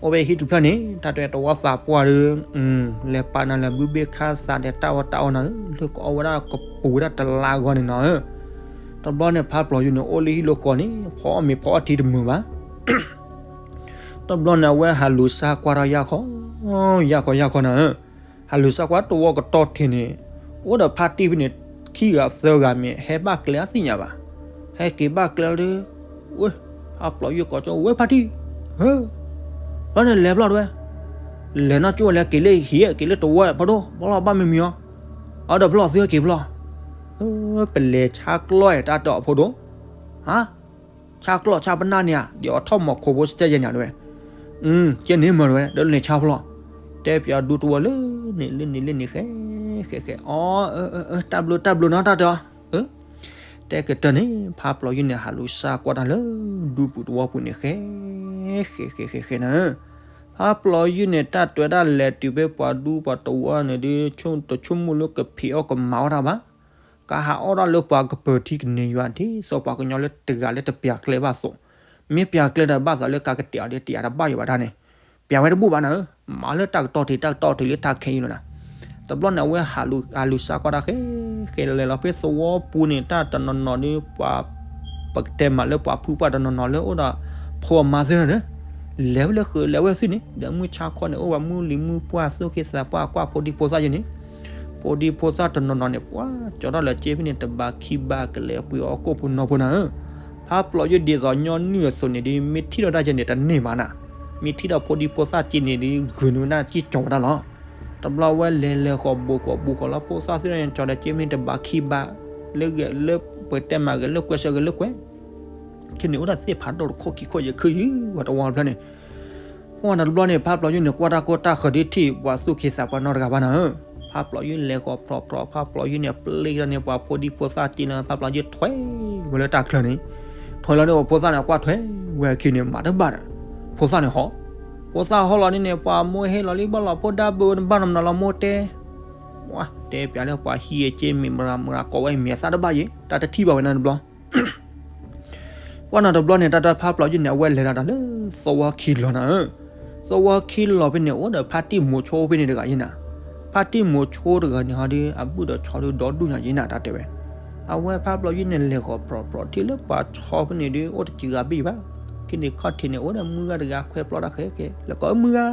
အိၣ်ဖဲဟံၣ်တဖျၢၣ်န့ၣ် တၢ်တဲသဝီသးပှၢ်ဒီး လဲၤပာ်နၤလဲၤဘုဘ့ၣ်ခါသးဒီးတၢ်အီၣ်တၢ်အီနၤဧၢ, လၢကအီၣ်ဝဲဒၣ်ကပူၤဝဲဒၣ်တလါအဂီၢ်န့ၣ်နၤဧၢ. တဘျီန့ၣ် ဖါပျီၤယုၢ်န့ၣ် အိၣ်လၢဟံၣ်လၢဃီန့ၣ် ဖီအီၣ်မ့ၤဖီအီၣ်ထံတမုာ်ဘၣ်. တဘျီန့ၣ် အဝဲဟးလူၤစၢ်ကွၢ်ထီၣ်ယၢ်ခီ, ယၢ်ခီယၢ်ခီနၤဧၢ, ဟးလူၤစၢ်ကွၢ်သဝီကတီၢ်ထံန့ၣ် အိၣ်ဒီးဖါတံၢ်ဖဲန့ၣ် ခံဂၤသၢဂၤမ့ၢ် ဟဲဘၣ်ကျဲအသ့ၣ်ညါဘၣ်. ဟဲက့ၤဘၣ်ကျဲဒီး ဝဲ ဖါပျီၤယုၢ်ကိးကၠီ ဝဲဖါတံၢ်, ဟၢ ဘျီန့ၣ်လဲၤဘျီတဝဲ, လဲၤနီၢ်ကၠိဝဲလဲၤက့ၤလၢ ဟံၣ်က့ၤလၢတဝီဖိဒိၣ် ဘၣ်လီၤဘၣ်မံမံၤအီၤ, အဒီးဖျီၣ်သုက့ၤဖျီၣ်, ပလဲၤဆါကျီၢ်တၢ်တဲအီၤဖိဒိၣ်, ဟါ ဆါကျီၢ်ဆါပနၢ်န့ၣ်ဧါ, ဒ်အီၤထီၣ်မီၤခိၣ်ဖိစတဲယဲၢ်ညါတဝဲ, ကဲန့ၣ်မၤတဝဲ ဒီးလဲၤဆါဖျီၣ်, တဲပၠးဒူတဝီလၢန့ၣ်လၢန့ၣ်လၢန့ၣ်ဃဲ ဃဲဃဲ အီ တၢ်ဘျုးတၢ်ဘျုးနီၤတၢ်တဲအီၤ, တဲကတၢၢ်န့ၣ် ဖါပျီၤယုၢ်န့ၣ် ဟးလူၤစၢ်ကွၢ်တၢ်လၢဒူပူၤတဝီပူၤန့ၣ်ဃဲ ဃဲဃဲဃဲဃဲနၤ, ဖါပျီၤယုၢ်န့ၣ် တၢ်တဲဝဲဒၣ်လဲၤတုၤဖဲပှၤဒူပှၤတဝီန့ၣ်ဒီး တဆိကမိၣ်လၢကဖံးအီၣ်ကမၤအီၣ်တၢ်ဘၣ် ကဟးအီၣ်ဒၣ်လၢပှၤကပၢၤထံကန့ၢ်ယွၤဒ်သိးပှၤကညီလၢတဂၤလၢတပျးကျဲဘၣ်သိး, မ့ၢ်ပျးကျဲဒီးဘၣ်သးလၢကကတဲာ်အီၤဒီးတယာ်တဘၣ်ယိာ်ဘၣ်တၢ်န့ၣ်, ပျးဝဲတဘူၣ်ဘၣ်နၤဧၢ, မၤလၢတၢ်ကတီၢ်ထံတၢ်ကတီၢ်ထံလၢတၢ်ခဲအံၤလီၤနၤ. တဘျီန့ၣ် အဝဲဟးလူၤစၢ်ကွၢ်တၢ်ဃဲ ဃဲလဲၤလီၤဖဲသဝီပူၤန့ၣ် တၢ်တနီၤနီၤဒီးပှၤ ပကတဲမးလၢပှၤဖုပှၢ်တနီၤနီၤလၢအိၣ်ဒီးဖိအမါသ့ၣ်န့ၣ် လဲၤဝဲလၢဃုာ်လဲၤဝဲဆူန့ၣ် ဒီးမုၢ်ဆါခီန့ၣ် အိၣ်ဝဲမုၢ်လံၤမုၢ်ပှၢ် သူၣ်က့သးပှၢ် ကွၢ်ဖိဒံဖိသၣ်ယဲန့ၣ်, ဖိဒံဖိသၣ်တနီၤနီၤန့ၣ် ပှၤကၠီထီၣ်လၢက့ဖဲန့ၣ် တဘးခံဘးကလဲၤပှ့ၤအီၣ်ကိၣ်ဖိနီၢ်ဖိနၤဧၢ, ဖါပျီၤယုၢ်ဒ်သိးညီနုၢ်အသိးန့ၣ်ဒီး မ့ၢ်ထံၣ်ဒီးတၢ်ကဲန့ၣ် တန့ၢ်ဘၣ်နၤ, မ့ၢ်ထံၣ်ဒီးဖိဒံဖိသၣ်က့န့ၣ်ဒီး ဂုာ်န့ၢ်ဝဲဒၣ်က့ကၠီဝဲဒၣ်လီၤ. တဘျီဝဲလဲၤလဲၤဃီၤဘူးဃီၤဘူးဃီၤလီၤ ဖိသၣ်သ့ၣ်တဖၣ်န့ၣ် ကၠီဒီးက့ဖဲန့ၣ် တဘးခံဘး လၢဂဲၤလၢပှဲၤတဲမးဂဲၤလၢကွဲးဆၢဂဲၤလၢကွဲး ခဲန့ၣ်အိၣ်ဒၣ်သ့ၣ်ဖးဒိၣ်တခိၣ်ခံခိၣ်ယဲၢ်ခုၣ်ယုၢ်ဝဲတဝီတဖျၢၣ်န့ၣ်, ပှၤတဘျီန့ၣ် ဖါပျီၤယုၢ်န့ၣ် ကွၢ်တၢ်ကိၢ်တၢ်ဃၢၤဒ်ထံၣ် ပှၤသူၣ်က့သးပှၢ်နီတဂၤဘၣ်နၤဧၢ, ဖါပျီၤယုၢ်လဲၤဃီၤဖြီဖြီ ဖါပျီၤယုၢ်န့ၣ် ပျ့ၤဒီးန့ၣ် ပှၤဖိဒံဖိသၣ်က့န့ၣ် ဖါပျီၤယုၢ်ထွဲဝဲလၢတၢ်ချၢန့ၣ်, ထွဲလီၤဒီးပှၤဖိသၣ်န့ၣ် ကွၢ်ထွဲဝဲအခံန့ၣ် မၤတဘၣ်ဒီး, ဖိသၣ်န့ၣ်ဟီ, ဖိသၣ်ဟီလီၤန့ၣ်န့ၣ် ပှၤမိၢ်ဟဲလီၤလံ ဘၣ်လီၤဖိဒါဘုးဝဲန့ၣ် ဘၣ်နီတမံၤလီၤမိၢ်တဲ တဲပၠးလၢပှၤဟံၣ်အက့မ့ၢ်မရၤမရၤကိးဝဲ မ့ၢ်အသၣ်တဘၣ်ယဲ တၢ်တထံၣ်ဘၣ်ဝဲနၤတဘျီ ပှၤနီတဘျီန့ၣ် တၢ်တၢ်ဖါပျီၤယုၢ်န့ၣ် အဝဲလဲၤလီၤတၢ်လၢသဝီခံလီၤနၤဧၢ, သဝီခံလီၤဖဲန့ၣ် အိၣ်ဒီးဖါတံၢ်မိၤဆိဖဲန့ၣ်တဂၤယဲနၤ, ဖါတံၢ်မိၤဆိတဂၤန့ၣ်ဟီဒီး အဘုၣ်ဒီးဆီဒီးဒီဒူၣ်ညါယဲနၤ တၢ်တဲဝဲ, အဝဲဖါပျီၤယုၢ်န့ၣ် လဲၤဃီၤဖြီဖြီထံၣ်လၢပှၤဆီဖဲန့ၣ်ဒီး အိၣ်တစှၤဂၤဘ့ၣ်ဘၣ်, ခဲန့ၣ်ခီၣ်ထံးန့ၣ် အိၣ်ဒီးမုၢ်ဂၤတဂၤခွဲးပျီတၢ်ဃဲဃဲ လဲၤကိးမုၢ်ဂၤ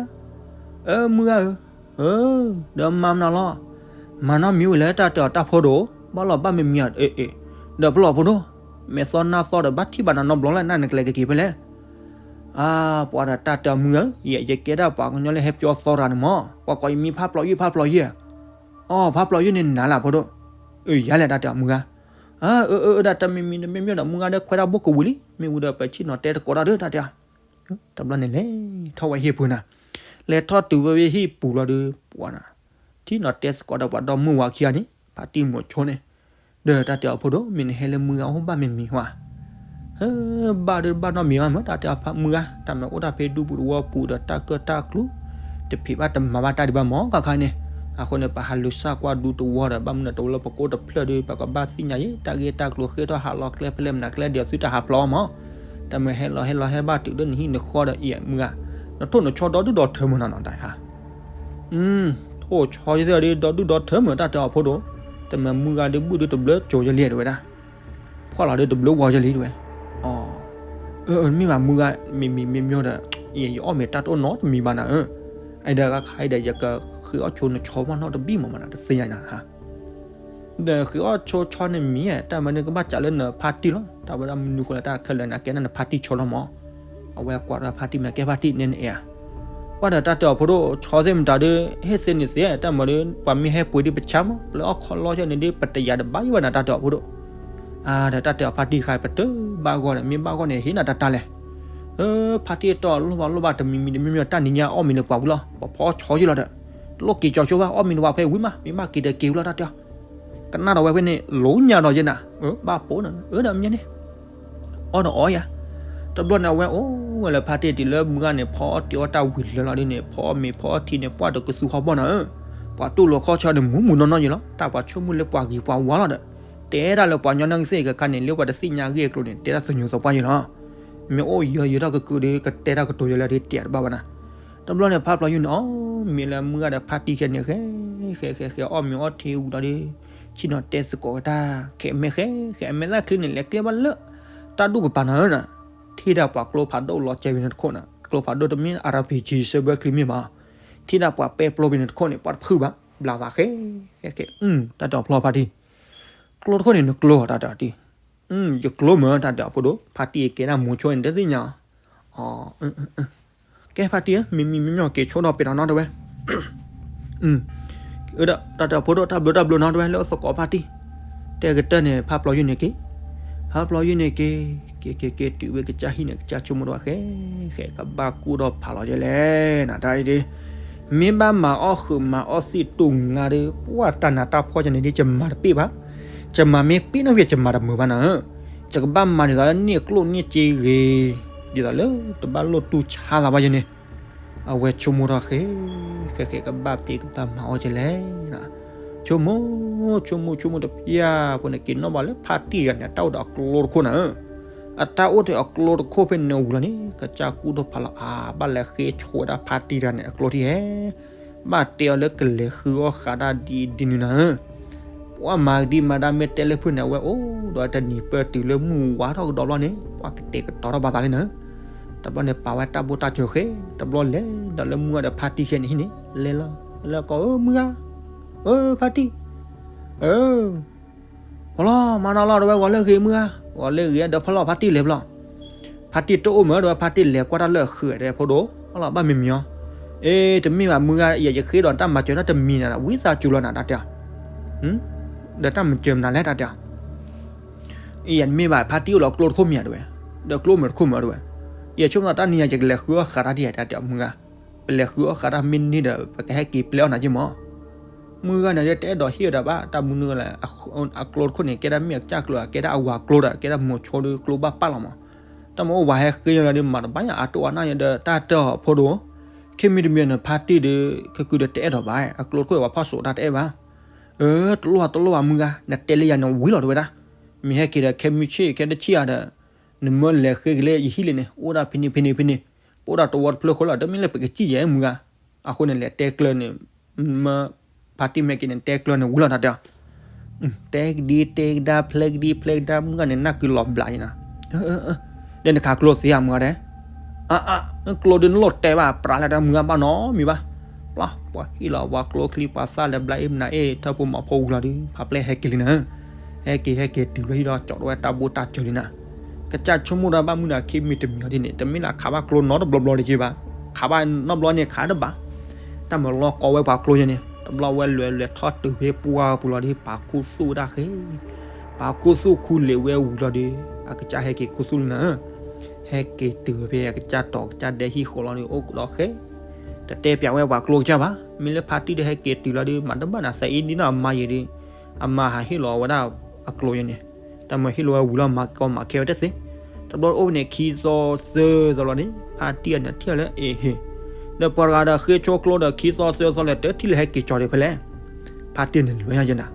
အၢ မုၢ်ဂၤဧၢ, အၢ ဒီးမၤမနုၤလီၤ, မၤနီတမံၤဝဲလဲၣ် တၢ်တဲအီၤတၢ်ဖိဒိၣ်, ဘၣ်လီၤဘၣ်မံမံၤအီၤ အ့ၣ်အ့ၣ်, ဒီးဖျီၣ်ဖိဒိၣ်, မဲာ်သီနါသီဒီးဘၣ်ထံၣ်ဘၣ်နၤနီတဘျီလၢ် နၤနကလဲၤကက့ၤဖဲလဲၣ်, အါ ပှၤဒီးတၢ်တဲအီၤမုၢ်ဂၤဧၢ, ယကဲဒၣ်ပှၤကညီလၢဟဲပျီသီတဂၤန့ၣ်မး, ပှၤကိးယမံၤဖါပျီၤယုၢ် ဖါပျီၤယုၢ်ဧါ, အီ ဖါပျီၤယုၢ်န့ၣ်နၤလၢ်ဖိဒိၣ်, အၢ ယၤလဲၣ် တၢ်တဲအီၤမုၢ်ဂၤ, အၢ အၢ အၢ ဒၣ်တမံၤမံၤတမံၤမံၤဒီး မုၢ်ဂၤဒီးခွဲးတၢ်ဘိကဝံၤလံ, မ့ၢ်ဝံၤဒီးပဆ့ၣ်နီၤတဲသကိးတၢ်ဒီး တၢ်တဲအီၤ တဘျီန့ၣ်လဲၤထီၣ်ဝဲဟံၣ်ပူၤနၤ, လဲၤထီၣ်တုၤဝဲဟံၣ်ပူၤလီၤဒီး ပှၤနၤ, ထံၣ်နီၤတဲသကိးဒီးပှၤဒီမုၢ်ဝၤခံဂၤန့ၣ် ဖါတံၢ်မိၤဆိန့ၣ်, ဒီးတၢ်တဲအီၤဖိဒိၣ် မ့ၢ်နဟဲလၢမုၢ်ဂၤအိၣ်ဘၣ်မံမံၤဧါ, ဟၢ ဘၣ်ဒီးဘၣ်နီတမံၤဘၣ်မး တၢ်တဲအီၤဖါမုၢ်ဂၤ တၢ်မ့ၢ်အိၣ်တၢ်ဖဲဒူပူၤတဝီပူၤဒီးတၢ်ကၢၣ်တၢ်ကျူ တဖံးဘၣ်တမၤဘၣ်တၢ်ဒံးဘၣ်မး ခါခါန့ၣ်, အဃိန့ၣ် ပဟးလူၤစၢ်ကွၢ်ဒူတဝီဒီး ဘၣ်မနုၤတဝီလၢပကအိၣ်တဖျၢၣ်ဒီး ပကဘၣ်သ့ၣ်ညါယဲ တၢ်ဂ့ၢ်တၢ်ကျိၤဃ့ထီၣ်ဟးလီၤကျဲဖဲလဲၣ်မနုၤကျဲဒီးသုတဟးဖျီမး, တၢ်မ့ၢ်ဟဲလီၤဟဲလီၤဟဲဘၣ်တုၤလၢနဟံၣ်နဃီဒီး အံၤမုၢ်ဂၤ, နထိၣ်နဆီဒီဒူၣ်ဒီထၢမုၢ်နီၤနီၤတၢ်ဟါ ထိၣ်ဆီယသ့ၣ်ဒီဒူၣ်ဒီထၢမုၢ် တၢ်တဲအီၤဖိဒိၣ်, တမ့ၢ်မုၢ်ဂၤဒီးဘုၣ်ဒီးတဘျၢကၠိၤယလံတဝဲဒၣ်, ဖှီၣ်လီၤဒီးတဘျၢဝီၤယလံတဝဲ, အီ မ့ၢ်ဘၣ်မုၢ်ဂၤ မံမံၤမ့ၢ်မ့ၢ်ဒီး ယအီၣ်မ့ၢ်တၢ်တအိၣ်နီတမံၤဘၣ်နၤဧၢ, အဒီးခါအံၤဒီး ယကဃ့အီၣ်ဆိနဆီမးနီတဘံၣ်မးမးနီၤ တသ့ၣ်ညါနၤဧါ. ဒီးဃ့အီၣ်ဆိဆီန့ၣ်မံၤ တၢ်မၤန့ၣ်ကဘၣ်စးလၢနဖါတံၢ်လီၤ. တၢ်ဝဲဒၣ်မနုၤဃိလဲၣ် တၢ်ခဲလၢာ်န့ၣ် အကဲဒၣ်နဖါတံၢ်ဆီလီၤမး. အဝဲကွၢ်ဒီးဖါတံၢ်မ့ၢ်ကဲဖါတံၢ်န့ၣ်န့ၣ်ဧါ. ကွၢ်ဒီးတၢ်တဲအီၤဖိဒိၣ် ဆီသ့ၣ်မတၤဒီး ဟ့ၣ်သ့န့ၣ်သ့ တၢ်မၤဒီး ပှၤမ့ၢ်ဟဲပှ့ၤဒ်ပဆါမး ပျဲအီၣ်ခီလီၢ်ယဲၢ်န့ၣ်ဒီး ပတယာ်တဘၣ်ယံၤဘၣ်နၤ တၢ်တဲအီၤဖိဒိၣ်. အါ ဒီးတၢ်တဲအီၤဖါတံၢ်ဃါ ပတဘၣ်ဂီၢ်ဒီး မ့ၢ်ဘၣ်ဂီၢ်န့ၣ် ဟ့ၣ်နၤတၢ်တၢ်လဲၣ်. အၢ ဖါတံၢ်တီၢ်လိၣ်ဘၣ်လိၣ်ဘၣ်တမံၤမံၤတမံၤမံၤ တၢ်နံၤညါအီၣ်မ့ၤန့ၣ်ပှၤဝံၤလီၤ ပှၤဖီဆီယံၤလီၤဒီး တလိၣ်က့ၤကၠီဆိဘၣ် အီၣ်မ့ၤန့ၣ်ပှၤဖဲဝံၤမး မ့ၢ်ဘၣ်က့ၤဒီးက့ၤဝံၤလီၤ တၢ်တဲအီၤ. ကနၣ်ဒီးဝဲဖဲန့ၣ် လိညါဒီးယဲနၤ ဘၣ်ပိာ်နၤ အၢ ဒီးမ့ၢ်န့ၣ် အီၣ်ဒီးအီၣ်ယၤ. တဘျီန့ၣ် အဝဲအိၣ်ဝဲလၢဖါတံၢ်တုၤလၢမုၢ်ဂၤန့ၣ် ဖီအီၣ်တ့ၢ်အီၣ်တၢ်ဝံၤလၢာ်လီၤဒ်န့ၣ် ဖီအီၣ်မ့ၤဖီအီၣ်ထံန့ၣ် ပှၢ်တကသူဟီဘီၣ်နၤဧၢ. ပှၤတူၢ်လိာ်ခီၣ်ဆၢန့ၣ် မူးမူးနီၢ်နီၢ်ယံၤလီၤ တၢ်ပှၤဆိကမိၣ်လၢပှၤဂ့ၤပှၤဝါလီၤဒီး တဲဒၣ်လၢပှၤကညီနီၢ်ကစၢ်အံၤကခါန့ၣ် လၢပှၤတသ့ၣ်ညါအဂ့ၢ်အကျိၤန့ၣ် တဲဒၣ်သညိးသပှၢ်ယံၤလီၤ. မ့ၢ်အိၣ်ယၢၤယၢၤထီၣ်ကကုာ်ဒီး ကတဲတၢ်ကတိၤယဲလၢဒ်တဲတဘၣ်ဘၣ်နၤ. တဘျီန့ၣ် ဖါပျီယုၢ်န့ၣ် အီၣ်မ့ၤလၢမုၢ်ဂၤဒီးဖါတံၢ်ခဲန့ၣ် ဃဲ ဃဲ ဃဲ ဃဲ အီၣ်မ့ၤအီၣ်ထံဝံၤလီၤဒီး ဆ့ၣ်နီၤတဲသကိးက့ၤတၢ် ခဲအမဲာ်ဃဲ ဃဲအမဲာ်သၣ်ချံန့ၣ် လဲၤကျဲဘၣ်လၢ တၢ်ဒူၣ်ကပၤနၤဧၢနၤ. ထံၣ်ဒၣ်ပှၤကျိဖးဒိၣ်လီၤကဲဝံၤန့ၣ်တခိၣ်နၤ ကျိဖးဒိၣ်တမ့ၢ် RPG စၢဘၢချံမ့ၢ်ဘၣ်. ထံၣ်ဒၣ်ပှၤပဲပျိဝံၤန့ၣ်တခိၣ်န့ၣ် ပှၤတဖုဘၣ် ဘျးသးဃဲ ဃဲ ဃဲ တၢ်တဲအီၤဖျီဖါတံၢ် ကျိတခိၣ်န့ၣ် နကျိတၢ်တဲအီၤတံၢ် ယကျိမ့ၢ်တၢ်တဲအီၤဖိဒိၣ် ဖါတံၢ်ကဲဒၣ်မိၤဆိန့ၣ် တသ့ၣ်ညါအီၤ ကဲဖါတံၢ်ဧၢ မ့မံမ့မ့ၢ်က့ၤဆိဒီးပဲာ်ထီၣ်နီတဝဲ တၢ်တဲအီၤဖိဒိၣ် တၢ်ဘျုးတၢ်ဘျုးနီတဝဲ လၢသကိးဖါတံၢ် တဲကတၢၢ်န့ၣ် ဖါပျီယုၢ်န့ၣ်က့ၤ ဖါပျီယုၢ်န့ၣ်က့ၤ က့ၤက့ၤက့ၤတုၤဝဲကစၢ်ဟံၣ်န့ၣ် ကစၢ်ဆိကမိၣ်ဒီး ဃဲ ဃဲကဘၣ်ကူၣ်ထီၣ်ဖးလီၤယဲလဲၣ် နတၢ်အံၤဒ် မ့ၢ်ဘၣ်မၤအီၣ်ဃုာ်မၤအီၣ်သ့ၣ်တူၢ်ငါဒီး ပှၢ်တၢ်နးတၢ်ဖှီၣ်ကန့ၣ်ဒ် ယမၤတပ့ၢ်ဘၣ် ယမၤမ့ၢ်ပ့ၢ်နီၣ်ဂ့ၤ ယမၤတမုာ်ဘၣ်နၤဧၢ, ယကဘၣ်မၤဒ်သိးလၢန့ၢ်ကျိၣ်န့ၢ်စ့ဂ့ၤ, ဒ်သိးလၢတဘၣ်လိၣ်တူၢ်ဆါသးဘၣ်ယဲန့ၣ်, အဝဲဆိကမိၣ်ထီၣ်ဃဲ, ဃဲဃဲကဘၣ်ပ့ၢ်ကဘၣ်မၤအီၣ်ကလဲၣ်, ဆိကမိၣ်, ဆိကမိၣ်ဆိကမိၣ်တဖျၢၣ်ဖိန့ၣ် က့ၤနီၣ်ဘၣ်လၢဖါတံၢ်တဂၤန့ၣ် အတၢ်အိၣ်ဒီးအကျိတခိၣ်နၤဧၢ, အတၢ်အိၣ်ဒီးအကျိတခိၣ်ဖဲန့ၣ်ဝံၤလီၤန့ၣ် ကစၢ်ကူၣ်ထီၣ်ဖးလီၤအါ ဘၣ်လဲၤဃ့ဆိဝဲဒၣ်ဖါတံၢ်တဂၤန့ၣ် အကျိထံၣ်ဟဲ ဘၣ်တဲအီၤလၢကလဲၤဃုအီၣ်ဃးတၢ်ဒ်ဒ်နုၤနၤဧၢ, ပှၤမၤကဒံမၤဒါမ့ၢ်တဲလၢဖုၣ်န့ၣ် အဝဲအိၣ်ဒီးတနံၤပၢၢ်တုၤလၢမုၢ်ဝါထီၣ်ကဒီးဘျီန့ၣ် ပှၤကတဲာ်ကတီၤထီၣ်ဘၣ်သးလံနၤဧၢ, တဘျီန့ၣ်ပာ်ဝဲတၢ်ဘိၣ်တၢ်စၢၤဃဲ, တဘျီလဲၤဒီးလၢမုၢ်ဂၤဒီးဖါတံၢ်ခဲန့ၣ်ဟံၣ်န့ၣ် လဲၤလီၤလၢကီၢ်ဧၢ မုၢ်ဂၤ, ဧၢ ဖါတံၢ်, ဧၢ ဖီလီၤ မၤနီၢ်လီၤ တဝဲဂီၤလၢဂ့ၤမုၢ်ဂၤ, ဂီၤလၢဂ့ၤဒီးဖီလီၤ ဖါတံၢ်လဲၤဖီလီၤ, ဖါတံၢ်တအိၣ်မး တဝဲဖါတံၢ်လဲၤကွၢ်တၢ်လၢအဃုာ် တဲဖိဒိၣ်, ဖီလီၤ ဘၣ်မံၤမံၤအီၤ, အ့ တမ့ၢ်ဘၣ်မုၢ်ဂၤ ယယဃ့ဒီးတၢ်မၤစၢၤတၢ်တမံၤနၤ ဝံသးစူၤလီၤနၤ တၢ်တဲအီၤ, ဒီးတၢ်မၤစၢၤမနုၤလဲၣ် တၢ်တဲအီၤ အ့ ယမ့ၢ်ဘၣ် ဖါတံၢ်အိၣ်လီၤကျိတခိၣ်မံၤဧါ တဝဲ, ဒီးကျိမုာ်တခိၣ်မုာ် တဝဲ, ယဆိကမိၣ်တၢ်နံၤညါ ယကလဲၤဃုအီၣ်ဃးတၢ်ဒ်ယတဲ တၢ်တဲအီၤ မုၢ်ဂၤ, ပလဲၤဃုအီၣ်ဃးတၢ်မ့ၢ်န့ၢ်ဒီး ပကဟဲက့ၤပျဲအီၣ်နၤက့မး, မုၢ်ဂၤန့ၣ် တအဲၣ်ဒိးဟ့ၣ်ဒီးဘၣ် တၢ်မနုၤလဲၣ်, အကျိတခိၣ်န့ၣ် ကဲဒၣ်မ့ၢ်အကစၢ်ကျိ ကဲဒၣ်အဝၤကျိဒီး ကဲဒၣ်မိၤဆိဒီးကျိဘၣ်ပာ်လီၤမး, တၢ်မၤအိၣ်ဝၤဟဲဃ့လီၤဒီး မၤတဘၣ်ယၤ အတိၢ်အနၢ်ယၤဒီး တၢ်တဲအီၤဖိဒိၣ်, ခဲမံၤတမံၤန့ၣ် ဖါတံၢ်ဒီး ခဲကုဒီးတအဲၣ်ဒိးဘၣ် အကျိတခိၣ် ပှၤဖီၣ်စိးတၢ်တအဲၣ်ဘၣ် အၢ တလိၣ်တလိၣ်ဘၣ်မုၢ်ဂၤ, နတဲလၢယၤန့ၣ်ဝံၤလီၤ တဝဲဒၣ်, မ့ၢ်ဟဲက့ၤဒီး ခဲမုၢ်ဆ့ၣ်ခဲတဆံၣ်ဧါဒီး နမၢလဲၤဃ့က့ၤလၢယဟံၣ်လံန့ၣ် အိၣ်ဒၣ်ဖဲန့ၣ်ဖဲန့ၣ်ဖဲန့ၣ်, ပအိၣ်ဒၣ်တဝီတဖျၢၣ်ဃီလီၤ တမ့ၢ်လၢပကစံၣ်ယဲမုၢ်ဂၤ, အဃိန့ၣ် လဲၤတဲကျၢၤန့ၣ်, မၢ ဖါတံၢ်မ့ၢ်က့ၤန့ၣ် တဲကျၢၤန့ၣ်ဝံၤလီၤ တၢ်တဲအီၤ, တဲကဒံတဲကဒါ ဖျဲကဒံဖျဲကဒါ မုၢ်ဂၤန့ၣ် နၢ်ကုလီၤဘျးယံၤနၤ, ဒီးနခးကျိသ့ဧါ မုၢ်ဂၤဒဲး, အါအါ ကျိဒုးနလိၣ်တဲဘၣ် ပြးလၢတၢ်မုၢ်ဂၤဘၣ်နီတမံၤဘၣ်, ပျီ ပှၤဟ့ၣ်လီၤပှၤကျိချံပှၤသၣ်လၢဘျါအ့ၣ်မနၤအ့ၣ် ထၢဖိမီၤဖိဝံၤလီၤဒီး ဖါပျဲၢ်ဟဲက့ၤလံနၤ, ဟဲက့ၤဟဲက့ၤတုၤလၢဟံၣ်ဒီး ကၠီးတဝဲတၢ်ဘိၣ်တၢ်စၢၤလံနၤ, ကစၢ်ဆိကမိၣ်တၢ်ဘၣ်မုၢ်နၤ ခဲမံၤတမံၤအီၤဒ်န့ၣ် တမ့ၢ်လၢခးဘၣ်ကျိနီတဘျီဘျီတက့ၢ်ဘၣ်, ခးဘၣ်နီတဘျီန့ၣ်ခးတဘၣ်, တၢ်မၤလီၤကီဝဲပှၤကျိယဲန့ၣ် တဘျီဝဲလဲၤလဲၤထီၣ်တုၤဖဲပှၢ်ပူၤလီၤဒီး ပာ်ခူသူၣ်ဝဲဒၣ်ဃဲ ပာ်ခူသူၣ်ခူလံာ်ဝဲဝံၤလီၤဒီး အကစၢ်ဟဲက့ၤခူသူၣ်လံနၤ, ဟဲက့ၤတုၤဖဲအကစၢ်တီၤကစၢ်ဒဲဟံၣ်ဃီလီၤဒီး အိၣ်ကဒီးဃဲ, တတဲပျးဝဲပှၤကျိကစၢ်ဘၣ်, မ့ၢ်လၢဖါတံၢ်ဒီးဟဲက့ၤတုၤလီၤဒီး မၤတဘၣ်နၤသးအံၤဒ်နီၢ်အမါယံၤဒီး, အမါဟးဟ့ၣ်လီၤဝဲဒၣ်အကျိယဲန့ၣ်, တၢ်မၤဟ့ၣ်လီၤဝဲဝံၤလီၤ မၤကီမၤခဲဝဲတသ့, တဘျီအိၣ်ဖဲန့ၣ် ခံသီသၢသီလီၤန့ၣ် ဖါတံၢ်အန့ၣ်ထံၣ်လၢအ့ဟ့ၣ်, ဒီးပှၤတဂၤဒီးဃ့ဆိကျိဒီး ခံသီသၢသီလဲၣ် တထံၣ်လၢဟဲက့ၤကၠီၤဒံးဖဲလဲၣ်, ဖါတံၢ်န့ၣ်လဲၤညါယဲနၤ,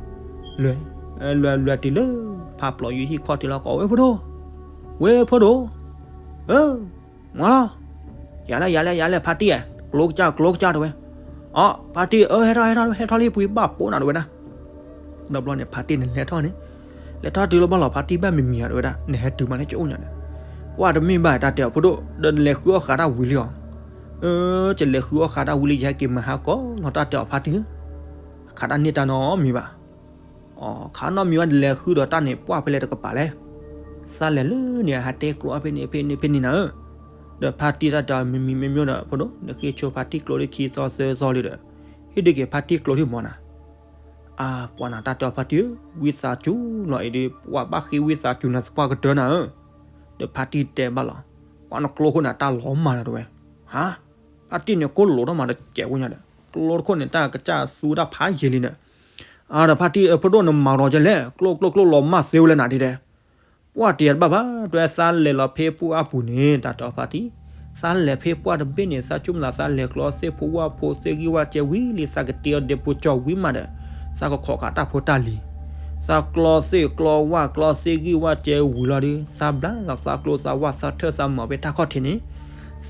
လဲၤ, လဲၤလဲၤတုၤလၢ ဖါပျီယုၢ်ဟံၣ်ခီၣ်ထံးလီၤကီး ဝဲၢ်ဖိဒိၣ်, ဝဲၢ်ဖိဒိၣ်, အၢ မၤလီၤ, ယၤလဲၣ်ယၤလဲၣ်ယၤလဲၣ် ဖါတံၢ်ဧၢ, ကျိကစၢ်ကျိကစၢ်တဝဲ, အီ ဖါတံၢ်ဧၢ ဟဲထီၣ်ဟဲထီၣ်ဟဲထီၣ်လံ ပှ့ၤဘၣ်ပိာ်နၤတဝဲဒၣ်, ဒီးဘျီန့ၣ် ဖါတံၢ်န့ၣ်လဲၤထီၣ်န့ၣ်, လဲၤထီၣ်တုၤလီၤဘၣ်လီၤ ဖါတံၢ်ဘၣ်မံၤမံၤဧါတဝဲဒၣ် နဟဲတုၤမးလၢကအိၣ်ညါန့ၣ်, ပှၤတမ့ၢ်ဘၣ်တၢ်တဲအီၤဖိဒိၣ် ဒီးနလဲၤဃုအီၣ်ဃးတၢ်ဝံၤလံအီၤ, အၢ ကလဲၤဃုအီၣ်ဃာ်တၢ်ဝံၤလံ ယဟဲက့ၤမၤဟါကီးလီၤ တၢ်တဲအီၤ ဖါတံၢ်ဧၢ, ခးတၢ်န့ၢ်တၢ်နီတမံၤဘၣ်. အီ ခးနီတမံၤဘၣ် လဲၤဃုဒီးတၢ်န့ၣ် ပှၢ်ဖဲလဲၣ်တကပၤလဲၣ်. သးလဲၤလၢန့ၣ် ဟးတဲကျိအီၤဖဲန့ၣ်ဖဲန့ၣ်ဖဲန့ၣ်နၤဧၢ. ဒီးဖါတံၢ်တၢ်တဲအီၤ မ့မ့ၢ်မ့မ့ၢ်ဒီး ဖိဒိၣ် နဃ့ဆိဖါတံၢ်ကျိလၢခံသီသၢသီလံဒီး ဟ့ၣ်ဒုးက့ၤဖါတံၢ်ကျိလံမၢ်နၤ. အါ ပှၤနၤ တၢ်တဲအီၤ ဖါတံၢ်ဧၢ, ဝံသးစူၤလီၤအံၤဒီး ပှၤဘၣ်ဃ့ဝံသးစူၤနၤသပှၢ်ကတၢၢ်နၤဧၢ. ဒီးဖါတံၢ်တဲဘၣ်လီၤ, ကွၢ်နကျိခိၣ်န့ၣ် တၢ်လီၤမၢ်ဒီးတဲဝဲ, ဟါ, ဖါတံၢ်န့ၣ် ကိၣ်လိာ်ထီၣ်မးဒီးကဲးဝဲညါဒီး ကျိတခိၣ်န့ၣ် တၢ်ကစၢ်သူတၢ်ဖးယံာ်လံန့ၣ်. အါ ဒီးဖါတံၢ် ဖိဒိၣ် နမၤဒီးကဲလဲၣ်, ကျိကျိကျိလီၤမၢ်သ့ဝဲလဲၣ်နၤဒ်တဲ ပှၢ်တယၤတဘၣ်ဘၣ် တဲဝဲ သးလဲၤလီၤဖဲပှၢ်အပူၤန့ၣ် တၢ်တဲအီၤ ဖါတံၢ်, သးလဲၤဖဲပှၢ်တဘ့ၣ်န့ၣ် သးဆိကမိၣ်သး သးလဲၤကျိသ့ၣ်ဖိဝၣ်ဖိသ့ၣ်ဂံၢ်ဝၣ်ကဲဝံၤလံ သးကတ့အီၤဒဲဖိကၠီဝံၤမးဒီး သးကခိးဃာ်တၢ်ဖိတၢ်လံၤ, သးကျိသ့ၣ်ကျိဝၣ်ကျိသ့ၣ်ဂံၢ်ဝၣ်ကဲဝံၤလီၤဒီး သးဘျါလီၤသးကျိသးဝၣ်သးထၢၣ်သးမီၤဖဲတၢ်ခီၣ်ထံးန့ၣ်,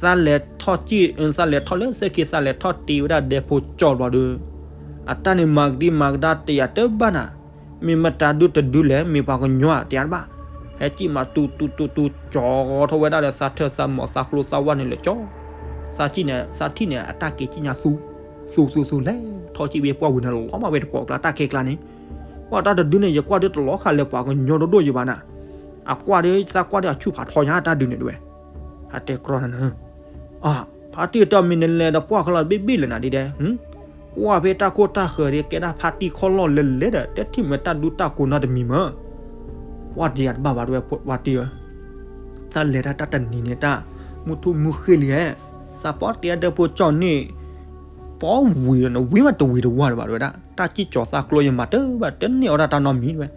သးလဲၤထီၣ်ကံၣ် သးလဲၤထီၣ်လၢသ့ၣ်ခံ သးလဲၤထီၣ်တ့ဝဲဒၣ်ဒဲဖိကၠီဘျီဒီး အတၢ်န့ၣ်မၤကဒံမၤကဒါတယၤတဘၣ်နၤ, မ့ၢ်မတၤဒုတဒုလဲၣ် မ့ၢ်ပှၤကညီတယၤတဘၣ်, ဟဲကံၣ်မးတူတူတူတူ ကၠီထီၣ်ဝဲဒၣ်ဒီးသးထၢၣ်သးမီၤသးကျိသးဝၣ်န့ၣ်လၢကၠီ, သးထံၣ်န့ၣ် သးထံၣ်န့ၣ် အတၢ်က့ၤကံၣ်ညါသူ, သူသူသူလဲၤထီၣ်ကံၣ်ဝဲပှၢ်ဝံၤန့ၣ် လီၤမၢ်ဝဲတကိးကျါတၢ်ခဲကျါန့ၣ်, ပှၤတၢ်တဒုန့ၣ် ယကွၢ်ဒုတလီၤဃာ်လၢပှၤကညီဒိၣ်ဒိၣ်ယံၤဘၣ်နၤ, အကွၢ်ဒီးသးကွၢ်ဒီးအဆူၣ်ဖးထီညါတၢ်ဒုန့ၣ်တဲဝဲ, ဟးတဲကြီနၤနၤ အါ, ဖါတံၢ်တဲအီၤ မ့ၢ်နလဲၤဒီးပှၢ်ခီလီၤတဘ့ၣ်ဘ့ၣ်လဲၣ်နၤဒ်တဲ, ပှၢ်ဖဲတၢ်ခိၣ်တၢ်ဃၢၤဒီး ကဲဒၣ်ဖါတံၢ်ခီလီၢ်လဲၤလဲၤဒီး တထံၣ်မ့ၢ်တၢ်ဒူတၢ်ကိးနီတမံၤမၢ်, ပှၢ်တယၤတဘၣ်ဘၣ်တဲဝဲ ဖါတံၢ်ဧၢ, သးလဲၤတၢ်တၢ်တနံၤန့ၣ် တၢ်မုၢ်ထူၣ်မုၢ်ဃ့ၢ်လံဧါ, သးပီၣ်တဲဒဲဖိကၠီန့ၣ် ပီၣ်ဝံၤဒီးနဝံၤမးတဝံၤတဝါဒီးဘၣ်တဲဝဲဒၣ် တၢ်ကံၣ်ကၠီသးကျိယမၤတဘၣ် တန့ၢ်အီၣ်ဒၣ်တၢ်နီတမံၤတဲဝဲ,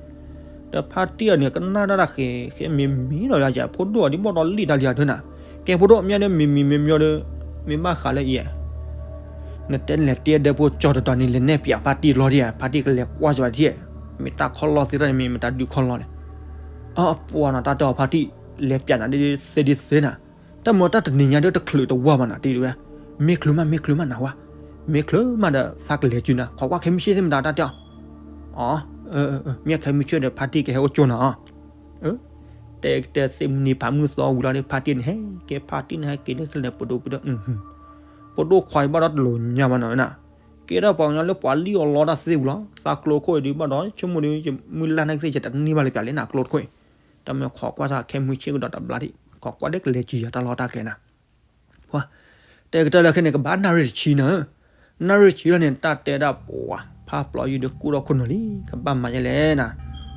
ဒီးဖါတံၢ်အီၤန့ၣ် ကနၣ်ဒၣ်တၢ်ဃဲၤဃဲၤမ့ၢ်မံဒီးယၤ ဖိဒိၣ်အီၤဒ်ဘၣ်ဒီးလံၣ်တၢ်လံၤအီၤဒၢနၤ, ကဲဖိဒိၣ်မ့ၢ်ဒၢမံမံမ့ၢ်မ့ၢ်ဒီး မ့ၢ်ဘၣ်ဃးလၢအံၤ နတဲလဲၤတဲဒဲဖိကၠီတတီၤန့ၣ် လဲၤနဲၣ်ပၠးဖါတံၢ်လီၤဒံးဧါ, ဖါတံၢ်ကလဲၤကွၢ်စၢၤဘၣ်ဒံးဧါ, မ့ၢ်တၢ်ခီလီၢ်သ့ထီၣ်န့ၣ် မ့ၢ်မတၤဒုခီလီၢ်န့ၣ်, အပှၤနၤ တၢ်တဲအီၤ ဖါတံၢ် လဲၤပၠးနၤဒ်သ့ဒ်သ့နၤ, တၢ်မၤတၢ်တနံၤညါဒ်တချုးတဝါဘၣ်နၤတဲဝဲ, မ့ၢ်ချုးမး မ့ၢ်ချုးမးနၤဝဲ, မ့ၢ်ချုးမးဒီးသးကလဲၤစုနၤ ခိးကွၢ်ခဲမုၢ်ဆ့ၣ်သ့ၣ်မတၤ တၢ်တဲအီၤ, အ မ့ၢ်ခဲမုၢ်ဆ့ၣ်ဒီး ဖါတံၢ်ကဟဲအိၣ်ကၠိနၤအီၤ တဲကတဲသ့ၣ်မုၢ်နံၤဖးမုၢ်သီဝံၤလီၤဒီး ဖါတံၢ်န့ၣ် ဟဲကဲဖါတံၢ်န့ၣ် ဟဲက့ၤလၢကျဲန့ၣ် ပဒိၣ်ပဒိၣ်, ပဒိၣ်ခွါအံၤဘၣ်ဒီးတလိၣ်ညါဘၣ်နီၤနၤ, ကဲထီၣ်ပှၤကညီလၢပှၤလံၣ်အီၤလီတၢ်သ့ဝံၤလီၤ, သးကျိခိၣ်အံၤဒုးဘၣ်ဒီး ဆိကမိၣ်ဒီး ယမုၢ်လၢ်နာ်က့သ့ၣ် ယတန့ၢ်ဘၣ်လၢပၠးလၢနၤကျိတခိၣ်အံၤ, တၢ်မ့ၢ်ခိးကွၢ်စၢ်ခဲမုၢ်ဆ့ၣ်ကဒီးတဘျါဒံး, ခိးကွၢ်ဒီးကလဲၤစုယၤတၢ်လီၢ်တၢ်ကျဲနၤ ပှၤ တဲကတၢၢ်လၢခဲန့ၣ် ကဘၣ်နၣ်ရံၣ်တဆံနၤ, နၣ်ရံၣ်တဆံလီၤန့ၣ် တၢ်တဲဒၣ်ပှၤ ဖးပျီယုၢ်ဒီးကူၣ်ထီၣ်ခိၣ်နူာ်လံ ကဘၣ်မၤယဲလဲၣ်နၤ,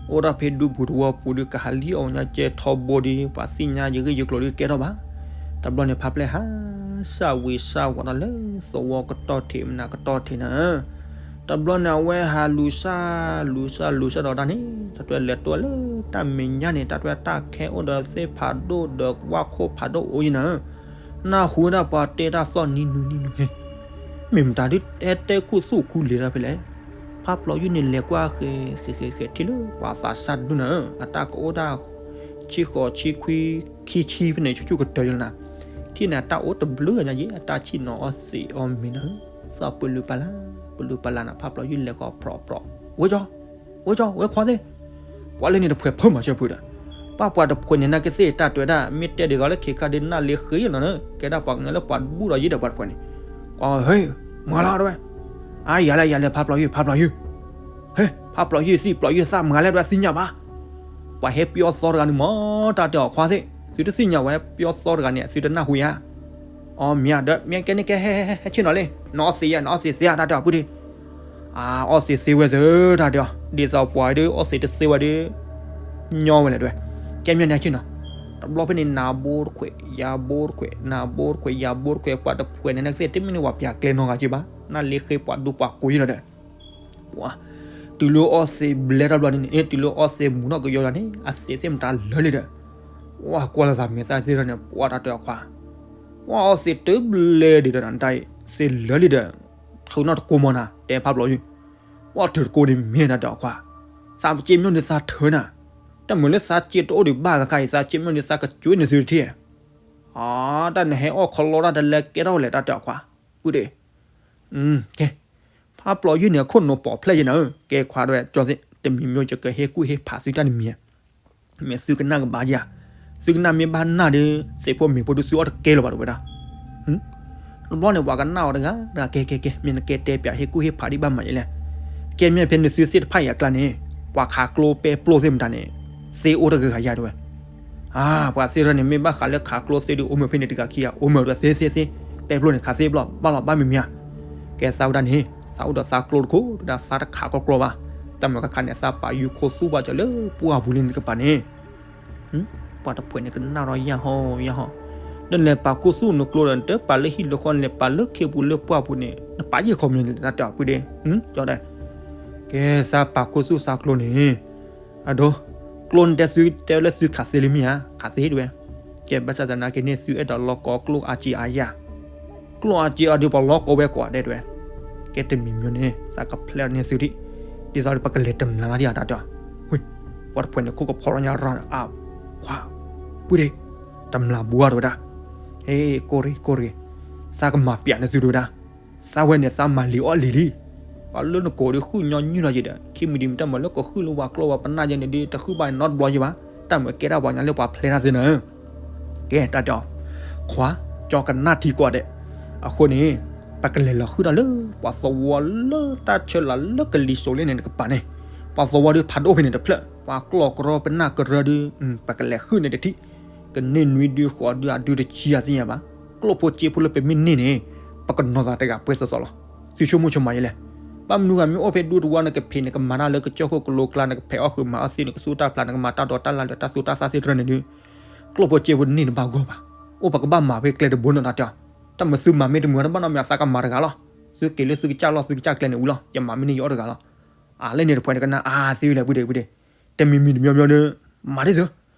အိၣ်ဒၣ်ဖဲဒူပူၤတဝီပူၤဒီး ကဟးလံၣ်အီၣ်ညါကဲထီဘိဒီး ပှၤသ့ၣ်ညါယဂ့ၢ်ယကျိၤဒီးကဲထီၣ်ဘၣ်, တဘျီန့ၣ် ဖးပျီယုၢ်ဟးစၢ်ဝံၤစၢ်ဝီၤဒီးလၢသဝီကတီၢ်ထံးမနုၤကတီၢ်ထံးနၤ တဘျီန့ၣ် အဝဲဟးလူၤစၢ်လူၤစၢ်လူၤစၢ်ဒီးတၢ်န့ၣ် တၢ်တဲလဲၤတိၢ်လၢတၢ်မဲာ်ညါန့ၣ် တၢ်တဲတၢ်ခဲအိၣ်ဒီးသ့ၣ်ဖးဒိၣ်ဒီးဝၣ်ခိၣ်ဖးဒိၣ်အိၣ်ယံၤနၤ, နၢ်ဟူဝဲဒၣ်ပှၤတဲတၢ်သီၣ်နံၤနုၤနံၤနုၤဟဲ, မ့ၢ်မတၤဒုးတဲတဲခူသူၣ်ခူလံၤတၢ်ဖဲလဲၣ်, ဖးပျီယုၢ်န့ၣ်လဲၤကွၢ်ဃဲၤဃဲၤဃဲၤဃဲၤထံၣ်လၢပှၤသးစၢ်တဒူၣ်နၤ, အတၢ်ကအိၣ်ဒၣ် ဆံဃိးဆံခွံ ခံဆံဖဲန့ၣ် ဆူၣ်ဆူၣ်ကတၢၢ်ယလီၤနၤ, ထံၣ်န့ၣ်တၢ်အိၣ်တဘျုးညါယဲ အတၢ်ဆံၣ်နီၤအီၣ်သံးအီၣ်မ့ၤနၤ, သီၣ်ပလူပလၢ် ပလူပလၢ်နၤ ဖးပျီယုၢ်လဲၤဃီၤဖြီးဖြီး, ဝဲကၠီ ဝဲကၠီ ဝဲခွါသ့ၣ်, ပှၤလၢန့ၣ်တဖှဲးဖၢမၤစၢၤဖုးဒီး, ပှၤပှၤတဖှဲးန့ၣ် နာ်က့သ့ၣ်တၢ်တဲဝဲဒၣ် မ့ၢ်တဲဒ်သိးလၢခဲခါဒ်နၢ်လ့ဃ့လီၤနၤ, ကဲဒၣ်ပှၤကညီလၢပှၤတဘူၣ်ဒီးယံၤဒီးပှၤတဖှဲးန့ၣ်, ကွၢ်ဟဲ, မၤလီၤတဲဝဲ, အါ ယၤလဲၣ် ယၤလဲၣ် ဖးပျီယုၢ် ဖးပျီယုၢ် ဟဲ ဖးပျီယုၢ်သံၣ်ပျီယုၢ်သၣ်မၤလဲၣ် တၢ်သ့ၣ်ညါဘၣ်, ပှၤဟဲပျီသီတဂၤန့ၣ်မး တၢ်တဲအီၤခွါသ့ၣ်, သုတသ့ၣ်ညါဝဲပျီသီတဂၤန့ၣ် သုတနၢ်ဟူဧါ, အီၤမ့ၢ်ဒီး မ့ၢ်ကဲန့ၣ်ကဲ ဟဲ ဟဲ ဟဲဆ့ၣ်နီၤလံ, နအီၣ်သံးယၤ နအီၣ်သံးသ့ဧါ တၢ်တဲအီၤပုၢ်ဒ့, အအီၣ်သံးသ့ဝဲသ့ၣ် တၢ်တဲအီၤ, ဒ်သိးပှၤဒ်အီၣ်သံးတသ့ဝဲဒီး ညီဝဲလဲၣ်တဲဝဲ, ကဲမ့ၢ်န့ၣ်ဆ့ၣ်နီၤ, တဘျီဖဲန့ၣ် နၤဘိတခွဲး ယၤဘိတခွဲး နၤဘိတခွဲး ယၤဘိတခွဲး ပှၤတဖှဲးန့ၣ် နာ်က့သ့ၣ် တမ့ၢ်န့ၣ်ပှၤပျၢၤကျဲနီၢ်ဂၤက့ဘၣ်, နၢ်လ့ဃ့ပှၤဒူပှၤကိးယံၤလီၤဒီး ပှၤ တုၤလၢအီၣ်သံးဘျဲၣ်တဘျီန့ၣ် တုၤလၢအီၣ်သံးမုာ်ထီၣ်ကယီယၤန့ၣ် အသံးသ့ၣ်မတၤလၢာ်လံဒီး ပှၤကွၢ်လၢသးမဲာ်သၣ်သ့ၣ်ထီၣ်န့ၣ် ပှၤတၢ်တဲအီၤခွါ, ပှၤအီၣ်သံးတဘျဲၣ်ဒံးဒီး နတၢ်အံၤသံးလၢာ်လံဒီး ထုးနီၢ်တကိးမီၤနၤ တဲဖးပျီယုၢ်, ပှၤထုးတကိးန့ၣ်မ့ၢ်နၤတဲအီၤခွါ, သးစ့မ့ၢ်န့ၣ်သးထုးနၤ, တမ့ၢ်လၢသးစ့တအိၣ်ဒံး ဘၣ်ဂၤခါအံၤ သးစ့မ့ၢ်န့ၣ်သးကကွဲန့ၢ်သုတထံၣ်, အတၢ်နဟဲအီၣ်ခီလီတၢ်တလဲကဲထီၣ်လဲၣ် တၢ်တဲအီၤခွါ, ပုၢ်ဒ့ ကဲ, ဖးပျီယုၢ်န့ၣ် အခိၣ်နူာ်ပိာ်ဖျဲၣ်ယဲနၤဧၢ, ကဲခွါဒီး ကၠီသ့ၣ် တမံၤမ့ၢ်ယကဟ့ၣ်ကူၣ်ဟ့ၣ်ဖးသုတၢ်တမံၤဧါ, မ့ၢ်သုကနၣ်ကဘၣ်ယၤ, သုကနၣ်မ့ၢ်ဘၣ်နၢ်ဒီး သ့ၣ်ဖိမ့ၢ်ဖိဒုးသုအီၣ်တကဲလၢၤဘၣ်တဝဲဒၣ်, တ တဘျီန့ၣ် ပှၤကနၣ်အီၤတဂၤတဂၤ ကဲကဲကဲ မ့ၢ်နကဲတဲပၠးဟ့ၣ်ကူၣ်ဟ့ၣ်ဖးဒံးဘၣ်မးယလဲၣ်. ကဲမ့ၢ်ဖဲနသုသ့ၣ်တဖၣ်အံၤအကျါန့ၣ် ပှၤခးကျိပဲပျိၢ်သ့ၣ်မတၤန့ၣ် သ့အိၣ်တဂၤဂၤယါတဲဝဲ. အါ ပှၤသ့ၣ်ရၢန့ၣ် မ့ၢ်ဘၣ်ဃးလၢခးကျိသ့ဒုး အိၣ်မ့ၢ်ဖဲန့ၣ်တဂၤခံဂၤ အိၣ်မ့ၢ်ဝဲသ့သ့သ့ ပဲပျိၢ်န့ၣ် ခးသ့ဘျီၣ် ဘၣ်လီၤဘၣ်မံၤမံၤဧါ. ကဲသးဝဲဒၣ်န့ၣ် သးအိၣ်ဒီးသးကျိတခိၣ် တဝဲဒၣ်သးတခးကီကျိဘၣ်. တၢ်မၤကခးန့ၣ် သးပာ်ယူၤခိၣ်သူၣ်ဘၣ်စၢၤလၢပှၢ်ပူၤလံန့ၣ်တကပၤန့ၣ် ပှၤတဖှဲးန့ၣ်ကနၣ်ထီၣ်ယၢ်ဟီယၢ်ဟီ, နလဲၤပာ်ခိၣ်သူၣ်နကျိဒီး နတပာ်လၢဟံၣ်လၢဃီ နလဲၤပာ်လၢခ့ပူၤလၢပှၢ်ပူၤန့ၣ် နပာ်ယဲၢ်ခီမ့ၢ်န့ၣ် တၢ်တဲအီၤဖုဒ့, ကၠီဒဲး, ကဲသးပာ်ခိၣ်သူၣ်သးကျိန့ၣ်, အဒိ, ကျိနတဲသုတဲလၢသုခးသ့လံမ့ၢ်ဧါ, ခးသ့ဒဝဲ, ကဲဘၣ်ဆၣ်သနာ်က့န့ၣ် သုအဲၣ်ဒိးလီကီကျိအါကံအါယၤ ကျိအါက့အါဒီးပှၤလီကီဝဲကိးဂၤဒဲးတဝဲ, ကဲတမံၤမံၤန့ၣ် သးကဖျဲးန့ၢ်သုဒံး, ဒ်သိးပကလဲၤတမျၢ်လၢ်ဒံးဧါတၢ်တဲ, ဝ့ၢ်, ပှၤတဖှဲးန့ၣ်ခိၣ်ကဖီထီၣ်ညါရၣ်အါ, ခွါ, ပုၢ်ဒ့, တမျၢ်ဘိတဝဲဒၣ်, ဟ့ၣ်ကိၢ်ရ့ၣ်ကိၢ်ရ့ၣ်, သးကမၤပျးန့ၢ်သုတဝဲဒၣ်, သးဝဲန့ၣ်သးမၤလံၤအီၣ်လံၤလံ ပှၤလၢနကိးဒီးဃုညါညုၣ်လီၤယံၤဒီး ခံမံၤဒံးမ့ၢ်တၢ်မၤလၢကဃုလၢပှၤကျိပှၤပနၢ်ယဲန့ၣ်ဒီး တဃုဘၣ်နီတဘျီယံၤဘၣ်, တၢ်မၤကဲဒၣ်ပှၤကညီလၢပှၤဖျဲးတၢ်သ့န့ၣ်, ကဲတၢ်တဲအီၤ, ခွါ, ကၠီကနၣ်ထံကိးဂၤဒဲး, အဃိန့ၣ်, ပကလဲၤလီၤဃုတၢ်လၢပှၤသဝီလၢတၢ်ဆၢလၤလၢကလံၤစိးလ့န့ၣ်တကပၤန့ၣ်, ပှၤသဝီဒီးဖးဒိၣ်ဖဲန့ၣ်တဖျၢၣ်, ပှၤကျိၢ်ကရၢပနၢ်ကရၢဒီး, ပကလဲၤဃုန့ၣ်တထံၣ်, ကန့ၢ်နွံဒုဃိးဒုအဒုတဆံအသ့ၣ်ညါဘၣ်, ကျိၣ်ဖိစ့ဖိလၢပမ့ၢ်န့ၢ်န့ၣ်, ပကနီၤသးတဂၤပှဲၤသိးသိးလီၤ, သုဆိကမိၣ်ဆိကမးယလဲၣ်, ဘၣ်မနုၤဂၤမ့ၢ်အိၣ်ဖဲဒူတဝါနကဖံးနကမၤတၢ်လၢကစၢၢ်ခိၣ်ကလိကျါ နကဖံးအီၣ်ဃုာ်မၤအီၣ်သ့ နကသူၣ်တၢ်ဖျး နကမၤတၢ်ဒီးတၢ်လၢ်လၢတၢ်သူတၢ်သၣ်သ့တရၢန့ၣ်ဒုး, ကျိၣ်ဖိစ့ဖိန့ၢ်တဘၣ်ဂီၢ်ဘၣ်, အိၣ်ပကဘၣ်မၤဖဲကျဲတဘိန့ၣ်တၢ်တဲအီၤ, တၢ်မၤသုမၤမ့ၢ်တမုာ်တဘၣ်နီတမံၤ သးကမၤတဂၤလီၤ, သုက့ၤလၢသုကစၢ်လီၢ်သုကစၢ်ကျဲန့ၣ်ဝံၤလီၤ ယမၤမ့ၢ်န့ၢ်ယအီၣ်တဂၤလီၤ, အလဲၣ်န့ၣ်တဖှဲးန့ၣ်ကနၣ်အါသ့ဝဲလဲၣ် ပုၢ်ဒ့ပုၢ်ဒ့, တမံၤမံၤတမံၤမံၤဒီး, မၤဒ်သိး,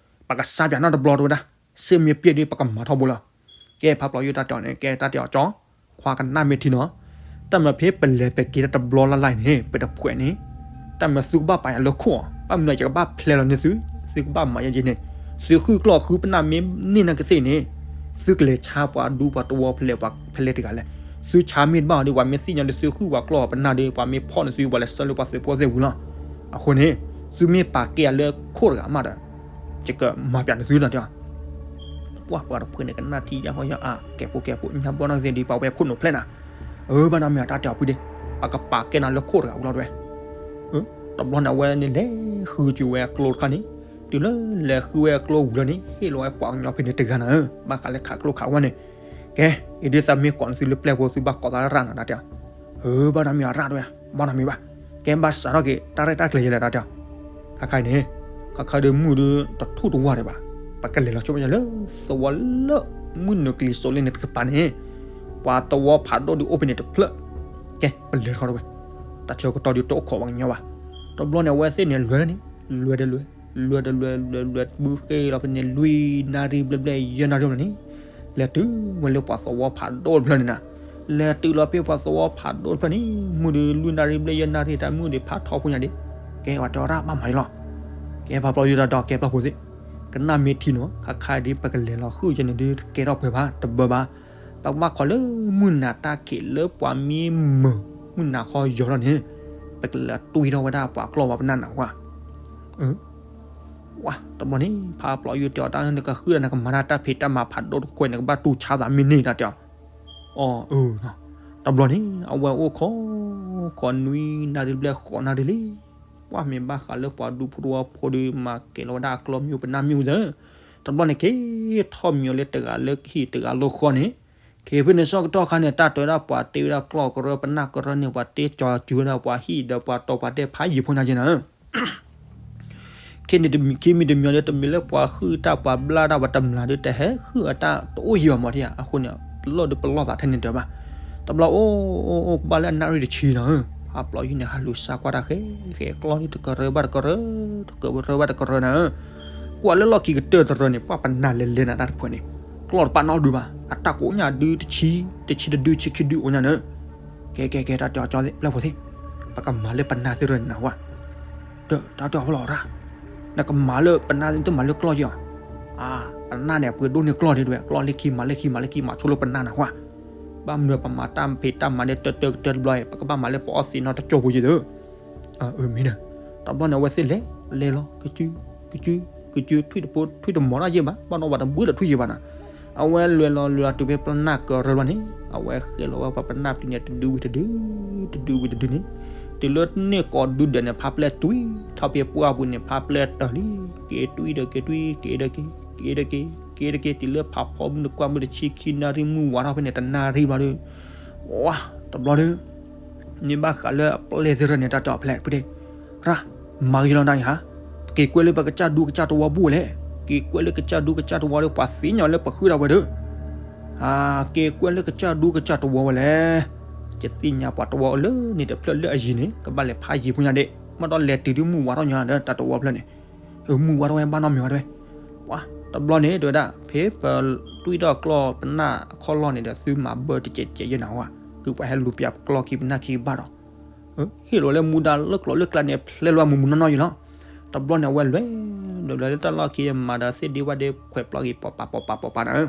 ပကစါပၠးနီတဘျီတဝဲဒၣ်, စ့မ့ၢ်ပျဲၢ်ဒုးပကမၤထီဘိလီၤ, ကဲဖးပျီယိၣ်တၢ်တဲအီၤန့ၣ် ကဲတၢ်တဲအီၤကၠီ, ခွါကနၣ်မ့ၢ်ထံနီၤ, တၢ်မၤဖဲပလဲၤပက့ၤတၢ်တဘျီလၢ်လၢ်အံၤန့ၣ် ပတဖှဲးန့ၣ်, တၢ်မၤသုကဘၣ်ပာ်ယၤလၢခိၣ်အီၤ ဘၣ်မနုၤယကဘၣ်ဖျဲးလီၤန့ၢ်သု, သုကဘၣ်မၤယဲယဲန့ၣ်, သုဃုကျိၣ်ဃုပနၢ်မ့ၢ်န့ၢ်နၤကသ့ၣ်န့ၣ်, သုကလဲၤဆါပှၤဒူပှၤတဝီဖဲလဲၣ်ပှၤဖဲလဲၣ်တဂၤလဲၣ်, သုဆါမ့ၢ်တဘၣ်အီၤဒီး ပှၤမ့ၢ်သ့ၣ်ညါလၢသုဃုပှၤကျိၣ်ပှၤပနၢ်ဒီး ပှၤမ့ၢ်ဖီၣ်န့ၢ်သု ပှၤလဲၤဆှၢလၢပှၤသုးဖိသ့ၣ်ဝံၤလီၤ, အဃိန့ၣ်, သုမ့ၢ်ပာ်ကဲယၤလၢခိၣ်တဂၤမးဒီး, ယကမၤပၠးန့ၢ်သုတၢ်တဲအီၤ ပှၢ်ပှၤတဖှဲးန့ၣ်ကနၣ်ထံယၢ်ဟီၣ်ယၢ်အါ ကဲးပိာ်ကဲးပိာ် ညါဘျီနီၢ်ကသ့ၣ်ဒ်ပှၤဝဲခိၣ်နူာ်ဖျဲးနၤ, အၢ ဘၣ်နီတမံၤတၢ်တဲအီၤဖုဒ့, ပကပာ်ကဲနၤလၢခိၣ်တဂၤဝံၤလီၤတဝဲ, တဘျီန့ၣ်အဝဲန့ၣ်လဲၤဃုက့ၤဝဲအကျိတခါန့ၣ်, တုၤလၢလဲၤဃုဝဲအကျိဝံၤလီၤန့ၣ် ဟ့ၣ်လီၤဝဲပှၤကညီဖဲန့ၣ်တဂၤနၤဧၢ, ဘၣ်ဃးလၢခးကျိခးဝဲန့ၣ်, ကဲ, အံၤဒ်သးမ့ၢ်ကိးန့ၢ်သုလၢပျဲၢ်ဖိသုဘၣ်ကိးသးလၢရၣ်နၤတၢ်တဲအီၤ, အၢ ဘၣ်နီတမံၤအရၣ်တဝဲ, ဘၣ်နီတမံၤဘၣ်, ကဲဘၣ်စးထီၣ်က့ၤ တၢ်ရဲၣ်တၢ်ကျဲၤယဲလဲၣ်တၢ်တဲအီၤ ခါခါအံၤန့ၣ်, ခါခါဒီးမုၢ်ဒီးတထူၣ်တဝၢ်ဒံးဘၣ်, ပကလဲၤလီၤဆိဘၣ်ယၤလၢသဝီလၢမုၢ်နုာ်ကလံၤစိးလ့န့ၣ်တကပၤန့ၣ်, ပှၤသဝီဖးဒိၣ်ဒုးအိၣ်ဖဲန့ၣ်တဖျၢၣ်, ကဲပလဲၤထီၣ်တဝဲ, တၢ်ဆၢကတီၢ်ဒုးတအိၣ်ခိးပှၤကညီဘၣ်, တဘျီန့ၣ်အဝဲသ့ၣ်န့ၣ်လွဲၢ်န့ၣ်, လွဲၢ်တလွဲၢ်, လွဲၢ်တလွဲၢ် လွဲၢ်လွဲၢ်ဘုဃ့လီၤဖဲန့ၣ် လွံၢ်နၣ်ရံၣ်ဘျဲၣ်ဘျဲၣ်ယဲၢ်နၣ်ရံၣ်လီၤန့ၣ်, လဲၤတုၤဝဲလၢပှၤသဝီဖးဒိၣ်တဖျၢၣ်န့ၣ်နၤ, လဲၤတုၤလီၤဖဲပှၤသဝီဖးဒိၣ်တဖျၢၣ်န့ၣ် မုၢ်ဒီးလွံၢ်နၣ်ရံၣ်ဘျဲၣ်ယဲၢ်နၣ်ရံၣ် တၢ်မုၢ်ဒီးဖးထီဖိညါဒံး, ကဲပှၤတဲအီၤတၢ်ဘၣ်မၤအံၤလီၤ, ကဲပှၤပျီယိၣ်တၢ်တဲအီၤ ကဲပျဲၢ်ဖိသ့ၣ်, ကနၣ်မ့ၢ်ထံနီၤ ခါခါဒ်ပကလဲၤလီၤဃုကဲန့ၣ်ဒုးတကဲထီၣ်ပှဲၤဘၣ် တဘၢဘၣ်, ပကဘၣ်ခိးလၢမုၢ်နၤတၢ်ခံးလၢပှၤမ့ၢ်မုာ်, မုၢ်နၤခီယီၤထီၣ်န့ၣ်, ပကလဲၤတွံၢ်ထီၣ်ဝဲဒၣ်ပှၤကျီၢ်ပှၤပနၢ်နၤဝဲ ဝဲ, တဘျီန့ၣ် ဖးပျီယိၣ်တဲအီၤတၢ်လၢနကဃုဒီးနကမၤတၢ်တၢ်ဖံးတၢ်မၤဖးဒိၣ်တခွဲး နကဘၣ်တူၢ်ဆါသးမ့ၢ်န့ၢ်တၢ်တဲအီၤ, အီၤအၢ, တဘျီန့ၣ် အဝဲအိၣ်ခိး, ခိးနွံနၣ်ရံၣ်ဘျဲၣ်ဃိးနၣ်ရံၣ်လံ, ပှၢ်မ့ၢ်ဘၣ်ဃးလၢပှၤဒူဖိတဝီဖိဒီးမၤကဲၤလီၤဝဲဒၣ်အကျီၢ်မ့ၣ်အူပနၢ်မ့ၣ်အူသၢ, တဘျီန့ၣ်က့ၤထီၣ်မံၤအီၤလၢတဂၤလၢဟံၣ်တဂၤလၢဃီန့ၣ်, က့ၤဖဲန့ၣ်ဆၢကတီၢ်ခါန့ၣ် တၢ်တဲဝဲဒၣ်ပှၤတ့ဝဲဒၣ်ကျီၢ်ကရၢပနၢ်ကရၢန့ၣ် ပှၤတ့ကၠီၤစုၤဝဲဒၣ်ပှၤဟံၣ်ဒီးပှၤတီၤပှၤတဲဖးယံၤဖိညါက့ၤနၤဧၢ ခံမံၤတမံၤဒီး တမံၤလၢပှၤဟုၣ်တၢ်ပှၤဘျၣ်တၢ်ပှၤတမျၢ်ဒီးတဟဲဟုၣ်အတၢ်တအိၣ်ယံၤဘၣ်မးထံၣ်ဧါ, အဃိန့ၣ် လီၢ်ဒီးပလီၢ်သးထဲန့ၣ်တၢ်ဘၣ်, တဘျီအိၣ်အိၣ်အိၣ်ကဘၣ်လၢအနၣ်ရံၣ်တဆံနီၤဧၢ, ဖးပျီယိၣ်န့ၣ် ဟးလူၤစါကွၢ်တၢ်ဃဲဃဲ ကျီၢ်ဒုးတကရၢဘၣ်တကရၢ, တကရၢဘၣ်တကရၢနၤဧၢ, ကွၢ်လၢလီၢ်ခံကတၢၢ်တရၢန့ၣ် ပှၢ်ပနၢ်လဲၤလဲၤနၤတၢ်တဖှဲးန့ၣ်, ကျီၢ်တပာ်နီတဒုဘၣ်, အတၢ်ကိးညါဒုးတဆံ, တဆံတဒုဆံခံဒုအိၣ်ညါနၤဧၢ ကဲကဲကဲ တၢ်တဲအီၤကၠီသ့ၣ်ပျဲၢ်ဖိသ့ၣ်, ပကမၤလၢပနၢ်သ့ၣ်တရၢန့ၣ်နၤဝဲ, တၢ်တဲအီၤဖဲလီၤရၣ်, နကမၤလၢပနၢ်သ့ၣ်တမၤလၢကျီၢ်က့ၤအီၤ, အါ, ပနၢ်န့ၣ် အပှ့ၤဒိၣ်န့ၢ်ကျီၢ်ဒံးတဝဲ ကျီၢ်လၢခံမၤလၢခံမၤလၢခံမၤဆိလၢပနၢ်နၤဝဲ, ဘၣ်မနုၤပမၤတၢ်ဖံးတၢ်မၤဒ်တၢၢ်တၢၢ်ကတၢၢ်တဘျီအံၤ ပကဘၣ်မၤလၢပအီၣ်သ့ၣ်နီၣ်တကၠိၢ်ဖိယ့ၤသၢ အၢ မ့ၢ်ဒီး, တဘျီန့ၣ် အဝဲသ့ၣ်လဲၤလဲၤလီၤ ကစု ကစု ကစု ထွံၣ်တဖိထွံၣ်တမီၤတၢ်ယဲၢ်ဘၣ် ဘၣ်နီၣ်ဘၣ်တဘှံးဒီးထွံၣ်ယဲၢ်ဘၣ်နၤ, အဝဲလဲၤလီၤလဲၤလီၤတုၤဖဲပနၢ်ကရၢလီၤန့ၣ် အဝဲဃ့ၢ်လီၤဝဲပှၤပနၢ်ပျံၤန့ၣ် တဒုဝံၤတဒု, တဒုဝံၤတဒုန့ၣ်, တုၤလၢန့ၢ်ကိးဒုဒဲးန့ၣ် ဖါပျဲၢ်တွံၢ်ထီၣ်ဖဲပှၢ်ပူၤန့ၣ် ဖါပျဲၢ်တၢၢ်လံ, က့ၤတွံၢ်ဒီးက့ၤတွံၢ်, က့ၤဒီးက့ၤ, က့ၤဒီးက့ၤ, က့ၤဒီးက့ၤ, တုၤလၢဖးဖီမုၢ်တကွၢ်မုၢ်တဆံခံနၣ်ရံၣ်မုၢ်ဝါထီၣ်ဖဲန့ၣ် တနၣ်ရံၣ်ဘျီဒီး, ဝါ, တဘျီဒီး န့ၢ်ဘၣ်ဃးလၢအပျဲၢ်သ့ၣ်တဖၣ်န့ၣ် တၢ်တဲအီၤဖဲလဲၣ်, ပတဲ, ရၣ်, မၤဂ့ၤလီၤဒၣ်အံၤဟါ, ပက့ၤကွဲလၢပကစၢ်ဒူကစၢ်တဝီဘူၣ်လဲၣ်, က့ၤကွဲလၢကစၢ်ဒူကစၢ်တဝီဒီး ပှၤသ့ၣ်ညါလၢပဃုတၢ်ဝဲဒီး, က့ၤကွဲလၢကစၢ်ဒူကစၢ်တဝီဝဲလဲၣ်, ယသ့ၣ်ညါပှၤတဝီအိၣ်လၢန့ၣ်တဖျၢၣ်လၢအယံၤန့ၣ် ကဘၣ်လဲၤဖးယံၤဖိညါဒဲး, မ့ၢ်ဒီးလဲၤတုၤဒုးမုၢ်ဝါထီၣ်ညါဒီးတၢ်တဝီဖျၢၣ်န့ၣ် မုၢ်ဝါထီၣ်ဝဲဘၣ်နီတမံၤဝဲတဝဲ, ပှၤတဘျီန့ၣ် တဲဝဲဒၣ် ဖဲပတွံၢ်ထီၣ်ကျီၢ်ပနၢ်အခီၣ်လီၢ်န့ၣ်ဒီး သုမၤဘၢတစဲးစဲးယဲၢ်နၤဝဲ, ဃုပှၤဟဲလူၤပၠးကျီၢ်ခံပနၢ်ခံကဘၣ်ဒီး, ဟ့ၣ်လီၤလၢမူဒါလၢကျိၤလၢကျဲန့ၣ် ဖျဲလီၤမူမူနီၢ်နီၢ်ယံၤလီၤ. တဘျီန့ၣ် အဝဲလဲၤ လဲၤလဲၤလၢတၢ်လီၢ်ခံ မၤဒီးသ့ၣ်ဒ့ဝၣ်ဒ့ခွဲးပျီက့ၤ ပီးပးပီးပးပီးပးနၤ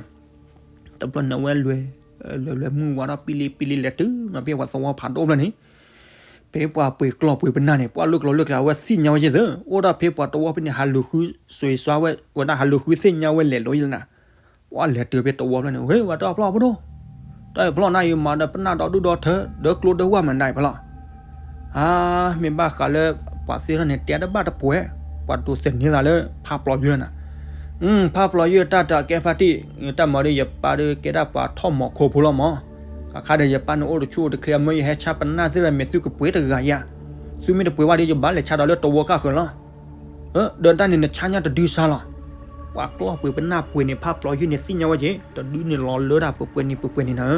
တဘျီန့ၣ် အဝဲလဲၤ လဲၤလဲၤမုၢ်ဝါထီၣ်ပံလံပံလံ လဲၤတုၤမးဖဲပှၤသဝီဖးဒိၣ်ဖျၢၣ်န့ၣ်, ဖဲပှၤပှ့ၤကျီၢ်ပှ့ၤပနၢ်န့ၣ် ပှၤလၢကျိၤလၢကျဲ အဝဲသ့ၣ်ညါဝဲယဲၢ်သၢ, အိၣ်ဒၣ်ဖဲပှၤတဝီဖဲန့ၣ် ဟးလူၤဃု စွ့စွါဝဲဒၣ် ဟးလူၤဃုသ့ၣ်ညါဝဲလဲၤလိၤယဲၢ်လီၤနၤ. ပှၤလဲၤတုၤဖဲတဝီဖျၢၣ်န့ၣ် ဝဲ ပှၤတဖျီၣ်ဖိဒိၣ်, တၢ်ဖျီၣ်နၢ်အံၤမၤဒီးပနၢ်ဒီဒူၣ်ဒီထၢ ဒီးကျိဒၢဝၣ်မနုၤဒၣ်အံၤဖျီၣ် အါ, မ့ၢ်ဘၣ်ဃးလၢ ပှၤသ့ၣ်ထီၣ်န့ၣ် တဲတဘၣ်တပှဲၤ, ပှၤဒိးသန့ၤသးလၢ ဖးပျီယုၢ်လီၤနၤ. ဖးပျီယုၢ်တၢ်တၢ်ကဲဖးတံၢ်, တၢ်မၤဒီး ယပၢ်ဒီးကဲဒၣ်ပှၤထီၣ်မီၤခိဖိလီၤမး, ခါခါဒီးယပၢ်န့ၣ်အိၣ်တဆူၣ်အိၣ်တချ့ အမၢယဟဲဆါပနၢ်သ့ၣ်တဖၣ် မ့ၢ်သုကပှ့ၤတဂၤယၤ, သုမ့ၢ်တပှ့ၤဘၣ်ဒီး ယဘၣ်လဲၤဆါဒီးလၢတဝီကၢ်ဃၢၤလီၤ. ဒီးတၢ်န့ၣ်နဆါညါတဒုစါလီၤ. ပှၤကျီၢ်ပှ့ၤပနၢ်ပှ့ၤန့ၣ် ဖးပျီယုၢ်န့ၣ်သ့ၣ်ညါဝဲက့ၤ, တဒုန့ၣ်လီၤလၢဒၣ်ပှဲၤပှဲၤန့ၣ် ပှဲၤပှဲၤန့ၣ်နၤ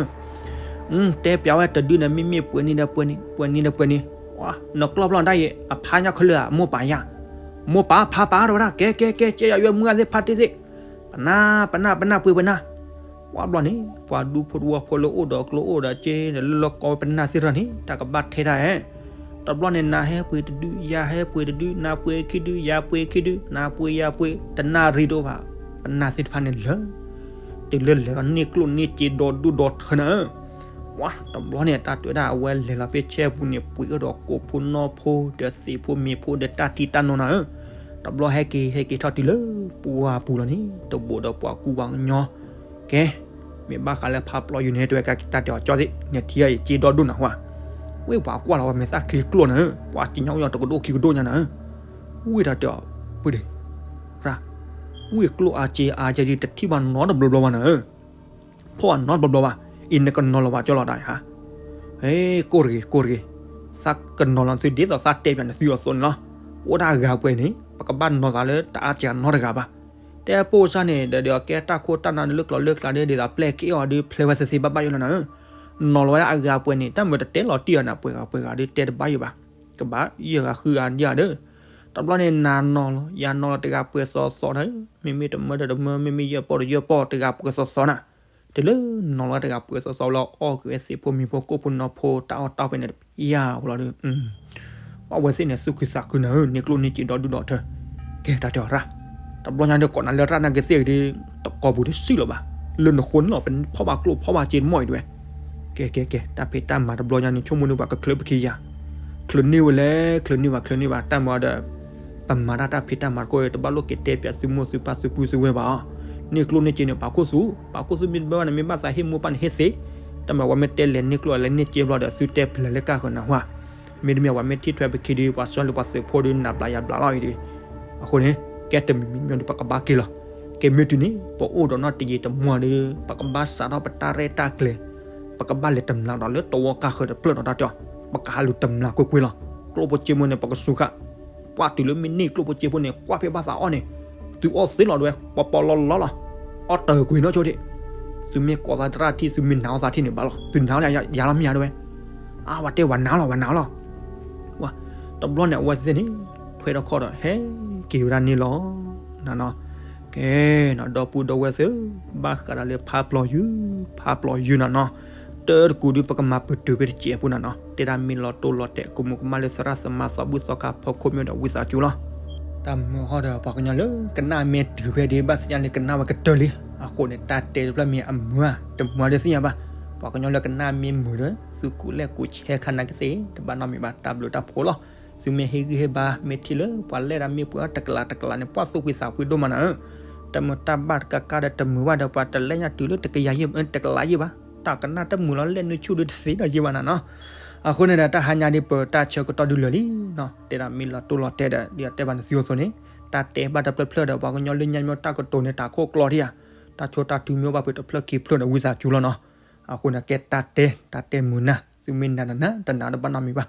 ဧၢ. တဲပျးဝဲတဒုန့ၣ် မ့မ့ၢ်ပှဲၤန့ၣ်ဒီးပှဲၤန့ၣ် ပှဲၤန့ၣ်ဒီးပှဲၤန့ၣ်, နကျီၢ်ဖျီၣ်ဒၣ်အံၤ အဖါညါခဲလၢာ်ဧါ, မိၢ်ပၢ်ယၤ, မိၢ်ပၢ်ဖါပၢ်တဲဝဲဒၣ် ကဲကဲကဲ ကဲယၤယွဲမုၢ်ဂၢ်သ့ၣ်ဖါတံၢ်သ့ၣ်, ပနၢ် ပနၢ် ပနၢ်ပှ့ၤပနၢ်. ပှၤဘျီန့ၣ် ပှၤဒူဖိတဝီဖိလၢအိၣ်ဒီးကျိအိၣ်ဒီးစ့န့ၣ် လၢလၢကီဝဲပနၢ်သ့ၣ်တဖၣ်န့ၣ် တၢ်ကဘၣ်ထဲတၢ်ဧဲ. တဘျီန့ၣ် နၤဟဲပှ့ၤတဒု ယၤဟဲပှ့ၤတဒု နၤပှ့ၤခံဒု ယၤပှ့ၤခံဒု နၤပှ့ၤယၤပှ့ၤ တနၣ်ရံၣ်တအိၣ်ဘၣ်, ပနၢ်သ့ၣ်တဖၣ်န့ၣ်လၢာ် တုၤလၢလဲၤလီၤန့ၢ်ကျိၣ်န့ၢ်စ့ဒီဒူၣ်ဒီထၢနၤဧၢ. ပှၤတဘျီန့ၣ် တၢ်တဲဝဲဒၣ် အဝဲလဲၤလီၤဖဲဆဲပူၤန့ၣ် ပှ့ၤအိၣ်ဒီးကိးဖိနီၢ်ဖိဒီးသံးဖိမ့ၤဖိဒီးတၢ်ထံတၢ်နိနၤဧၢ. တဘျီဟဲက့ၤဟဲက့ၤထီၣ်တုၤလၢပှၢ်ပူၤလီၤန့ၣ် တဘိးဒီးပှၤကူပှၤကညီ ကဲ, မ့ၢ်ဘၣ်ဃးလၢဖးပျီယုၢ်န့ၣ် တဲဝဲကတၢ်တဲအီၤကၠီသ့ၣ် နထံၣ်ယစ့ဒီဒူၣ်နၤဟါ, ဝ့ၢ်ပှၤကွၢ်လီၤဝဲမဲာ်သၣ်ချ့ကျိၣ်နၤဧၢ, ပှၤကညီယီၤတကဒိၣ်ခံကဒိၣ်ညါနၤဧၢ. ဝ့ၢ်တၢ်တဲအီၤ ပှ့ၤဒံး, ရၣ်, ဝ့ၢ်ကျိၣ်အါစ့အါယဲဒ်တထံၣ်ဘၣ်နီတဘျီဘျီဘၣ်နၤဧၢ, ဖီၣ်ဘၣ်နီတဘျီဘျီဘၣ်, အံၤနကနီၤလီၤဘၣ်ကၠီလီၤဒၣ်ဟါ. ဟဲ, ကိၢ်တဂ့ၤ ကိၢ်တဂ့ၤ, သးကနီၤလီၤသုဒ်သိးသးတဲပၠးနသုအသိးန့ၣ်လီၤ. ပအိၣ်ဒၣ်အဂၤပှဲၤန့ၣ် ပကဘၣ်နီၤသးလၢတအါစှၤနီတဂၤဘၣ်. တဲပိာ်စၢ်န့ၣ် ဒီးဒီးကဲတၢ်ခိၣ်တၢ်နါဒ်လၢကျိၤလၢကျဲဒ် ဒ်သိးပျဲၢ်က့ၤအီၤဒ် ဖျဲးဝဲသ့သ့ဘၣ်ဘၣ်ယိၣ်လီၤနၤဧၢ. နီၤလီၤဝဲဒၣ်အဂၤပှဲၤန့ၣ် တၢ်မၤတတဲလီၤတံၢ်အီၤနၤ ပှဲၤဂၤပှဲၤဂၤဒ်တဲတဘၣ်ယိၣ်ဘၣ်. ကဘၣ်ယဲၢ်ဂၤဃုဂၤဒ်အီၤဒီး တဘျီန့ၣ် နၤနီၤလီၤ ယၤနီၤလီၤတဂၤပှဲၤစီစီနၤဧၢ, မ့မ့ၢ်တမၢဒီးတမၢ မ့မ့ၢ်ယဲၢ်ပီၢ်ဒီးယဲၢ်ပီၢ် တဂၤပှဲၤစီစီနၤ. တုၤလၢနီၤလီၤတဂၤပှဲၤစီစီလၢအီၣ်ကွံာ်ဝဲသံးဖိမ့ၤဖိကိၣ်ဖိနီၢ်ဖိတၢ်အီၣ်တၢ်အီဖဲန့ၣ် ယၤဝဲလီၤဒီး ပှၤဝဲသ့ၣ်န့ၣ် သူၣ်ခုသးခုနၤဧၢ, န့ၢ်ကျိၣ်န့ၢ်စ့ဒီဒူၣ်ဒီထၢ. ကဲတၢ်တဲအီၤရၣ်, တဘျီညါဒီးကိးနၤလၢရၣ်နာ်က့ၤသ့ၣ်ဂ့ၤဒီး တကိးပူၤတစုလီၤဘၣ်, လၢနဃိန့ၣ်လီၤ ပဖီၣ်ဘၣ်ကျိၣ်ဖီၣ်ဘၣ်စ့တမီၢ်အံၤတဝဲ. ကဲကဲကဲ တၢ်ဖံးတၢ်မၤတဘျီညါန့ၣ် ဆိကမိၣ်န့ၢ်ပှၤကချုးပခံယၤ, ချုးန့ၢ်ဝဲလဲၣ် ချုးန့ၢ်ဘၣ် ချုးန့ၢ်ဘၣ် တၢ်မၤဒီး ပမၤတၢ်တၢ်ဖံးတၢ်မၤတကိး တဘၣ်လိၣ်က့ၤတဲပၠးသုမိၢ်သုပၢ်သုပုၢ်သုဝဲၢ်ဘၣ်အီၤ. န့ၢ်ကျိၣ်န့ၢ်စ့န့ၣ် ပာ်ခူသူၣ်, ပာ်ခူသူၣ်မ့ၢ်တဘၣ်ဘၣ်န့ၣ် မ့ၢ်ဘၣ်သးဟ့ၣ်မိၢ်ပၢ်န့ၣ်ဟ့ၣ်သ့, တၢ်မၤဝဲမ့ၢ်တဲလဲၤန့ၢ်ကျိၣ်လဲၤန့ၢ်စ့ဘျီဒီး သုတဲပျးလၢကၢ်ဃၢၤနၤဟါ. မ့တမ့ၢ်ပှၤမ့ၢ်ထံၣ်ထွဲပခံဒီး ပှၤစွဲလိာ်ပှၤသုးဖိဒီး နၤဘျးယၤဘျးလီၤအံၤဒီး, အဃိန့ၣ် ကဲတမံၤမံၤမံၤဒီး ပကဘၣ်က့ၤလီၤ. ကဲမ့ၢ်တုၤန့ၣ် ပအိၣ်ဒီးနီၢ်တယံာ်တမီၢ်ဒီး ပကဘၣ်စးထီၣ်ပတၢ်ရဲၣ်တၢ်ကျဲၤ, ပကဘၣ်လဲၤတမျးဒီးလၢတဝီကၢ်ဃၢၤတဖျၢၣ်ဒီးတၢ်တဲအီၤ, ပကဟးလူၤတမျးကွ့ၢ်ကွ့ၢ်လီၤ. ကျိၣ်ဖိစ့ဖိန့ၣ် ပကစူးဃာ် ပှၢ်တုၤလၢမ့ၢ်န့ၢ်ကျိၣ်ဖိစ့ဖိန့ၣ် ကွၢ်ဖဲဘၣ်သးအီၣ်န့ၣ်, သုအီၣ်သ့လီၤတဝဲ ပီပီလီလီလီၤ. အီၣ်တၢ်ကွံာ်နီၢ်ဆိဒံး, သုမ့ၢ်ကိးသးတရၣ်ထံၣ် သုမ့ၢ်နာ်အီၣ်သးထံၣ်န့ၣ်ဘၣ်လီၤ, သုနာ်အီၣ်ယၤလီၤမ့ၢ်ဧါတဝဲ. အါ ပှၤတဲပှၤနာ်လီၤ ပှၤနာ်လီၤ. တဘျီန့ၣ် အဝဲသ့ၣ်န့ၣ် ထွဲထီၣ်ခီၣ်ဒီး ဟဲက့ၤဝဲဒၣ်န့ၣ်လီၤ. နနီၤ, ကဲနီၤ ဒီပုၢ်ဒီဝဲၢ်သ့ၣ်, ဘၣ်ဃးဒီးလၢဖးပျီယုၢ်, ဖးပျီယုၢ်နနီၤ, တၢ်တကူးဒုး ပကမၤပတုာ်ဖဲတစဲးဖိနနီၤ, တဲဒၣ်မ့ၢ်လီၤတိၢ်လီၤတဲာ် ကမူးကမၣ်လၢသရၣ်သမါ စီၤဘူၣ်သီခါ ဖီခိၣ်မ့ၢ်ဒီးဝံသးစူၤလီၤ. တၢ်မၤဟီဒီး ပှၤကညီလၢကနၣ်မ့ၢ်တုၤဖဲဒၣ် ဘၣ်သ့ၣ်ညါလၢကနၣ်ဝဲကတၢၢ်လံ, အဃိန့ၣ် တၢ်တဲတဖျၢၣ်မ့ၢ်အမုာ်ဧါ တမုာ်ဧါဒုးသ့ၣ်ညါဘၣ်. ပှၤကညီလၢကနၣ်မ့ၢ်မုာ်ဒီး သုကူးလဲၢ်ကူးဆဲခါနာ်က့ၤသ့ၣ် တဘၣ်နီတမံၤဘၣ် တၢ်ဘျုးတၢ်ဖှိၣ်လီၤ. သုမ့ၢ်ဟ့ၣ်ဂံၢ်ဟ့ၣ်ဘါ မ့ၢ်ထံၣ်လၢပှၤလဲၢ်ဒၣ်မ့ၢ်ပှဲၤအီၤတကလးတကလးန့ၣ် ပှၤသူၣ်ဖှံသးဖှံဒိၣ်မးနၤဧၢ. တၢ်မုာ်တၢ်ဘၣ်တကးကးဒီးတမုာ်ဘၣ်ဒီး ပှၤတလဲညါတုၤလၢတကယၤယဲၢ် တကလးယဲၢ်ဘၣ်. တၢ်ကနၣ်တမုာ်လီၤ လဲၣ်နုာ်ဆူၣ်ဒုတသ့ဒီးယ့ၢ်ဘၣ်နၤနီၤ. အဃိန့ၣ်ဒီး တၢ်ဟါညါဒ်ပတၢ်ဆၢကတီၢ်ဒုလၢာ်လံနီၤ, တဲဒၣ်မ့ၢ်လီၤတိၢ်လီၤတဲာ်ဒီး ဒ်အတဲဘၣ်နသုအသိးန့ၣ်, တၢ်တဲဘၣ်တဖျၢၣ်ဖျၢၣ်ဒီး ပှၤကညီလၢညါမ့ၢ်တၢ်ကတိၤန့ၣ် တၢ်ခိၣ်ကျီထံၣ်ဧါ, တၢ်ဆိတၢ်ထုမ့ၢ်အိၣ်ဘၣ်ဖဲတဖျၢၣ်ခံဖျၢၣ်ဒီး ဝံသးစူၤလီၤနီၤ. အဃိန့ၣ် ကဲတၢ်တဲ တၢ်တဲမုာ်နၢ်, သုမ့ၢ်နၤနၤ တနၤတဘၣ်နီတမံၤဘၣ်.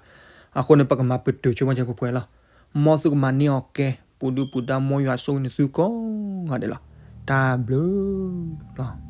အဃိန့ၣ် ပကမၤပတုာ်ဆိကမိၣ်ကဲပှဲၤပှဲၤလီၤ. မ်သုကမၤန့ၢ်အီၤကဲ ပူၤဒုၣ်ပူၤဒါ မ်ယွၤဆိၣ်ဂ့ၤနသုကိးဂၤဒဲးလီၤ. တၢ်ဘျုးလီၤ.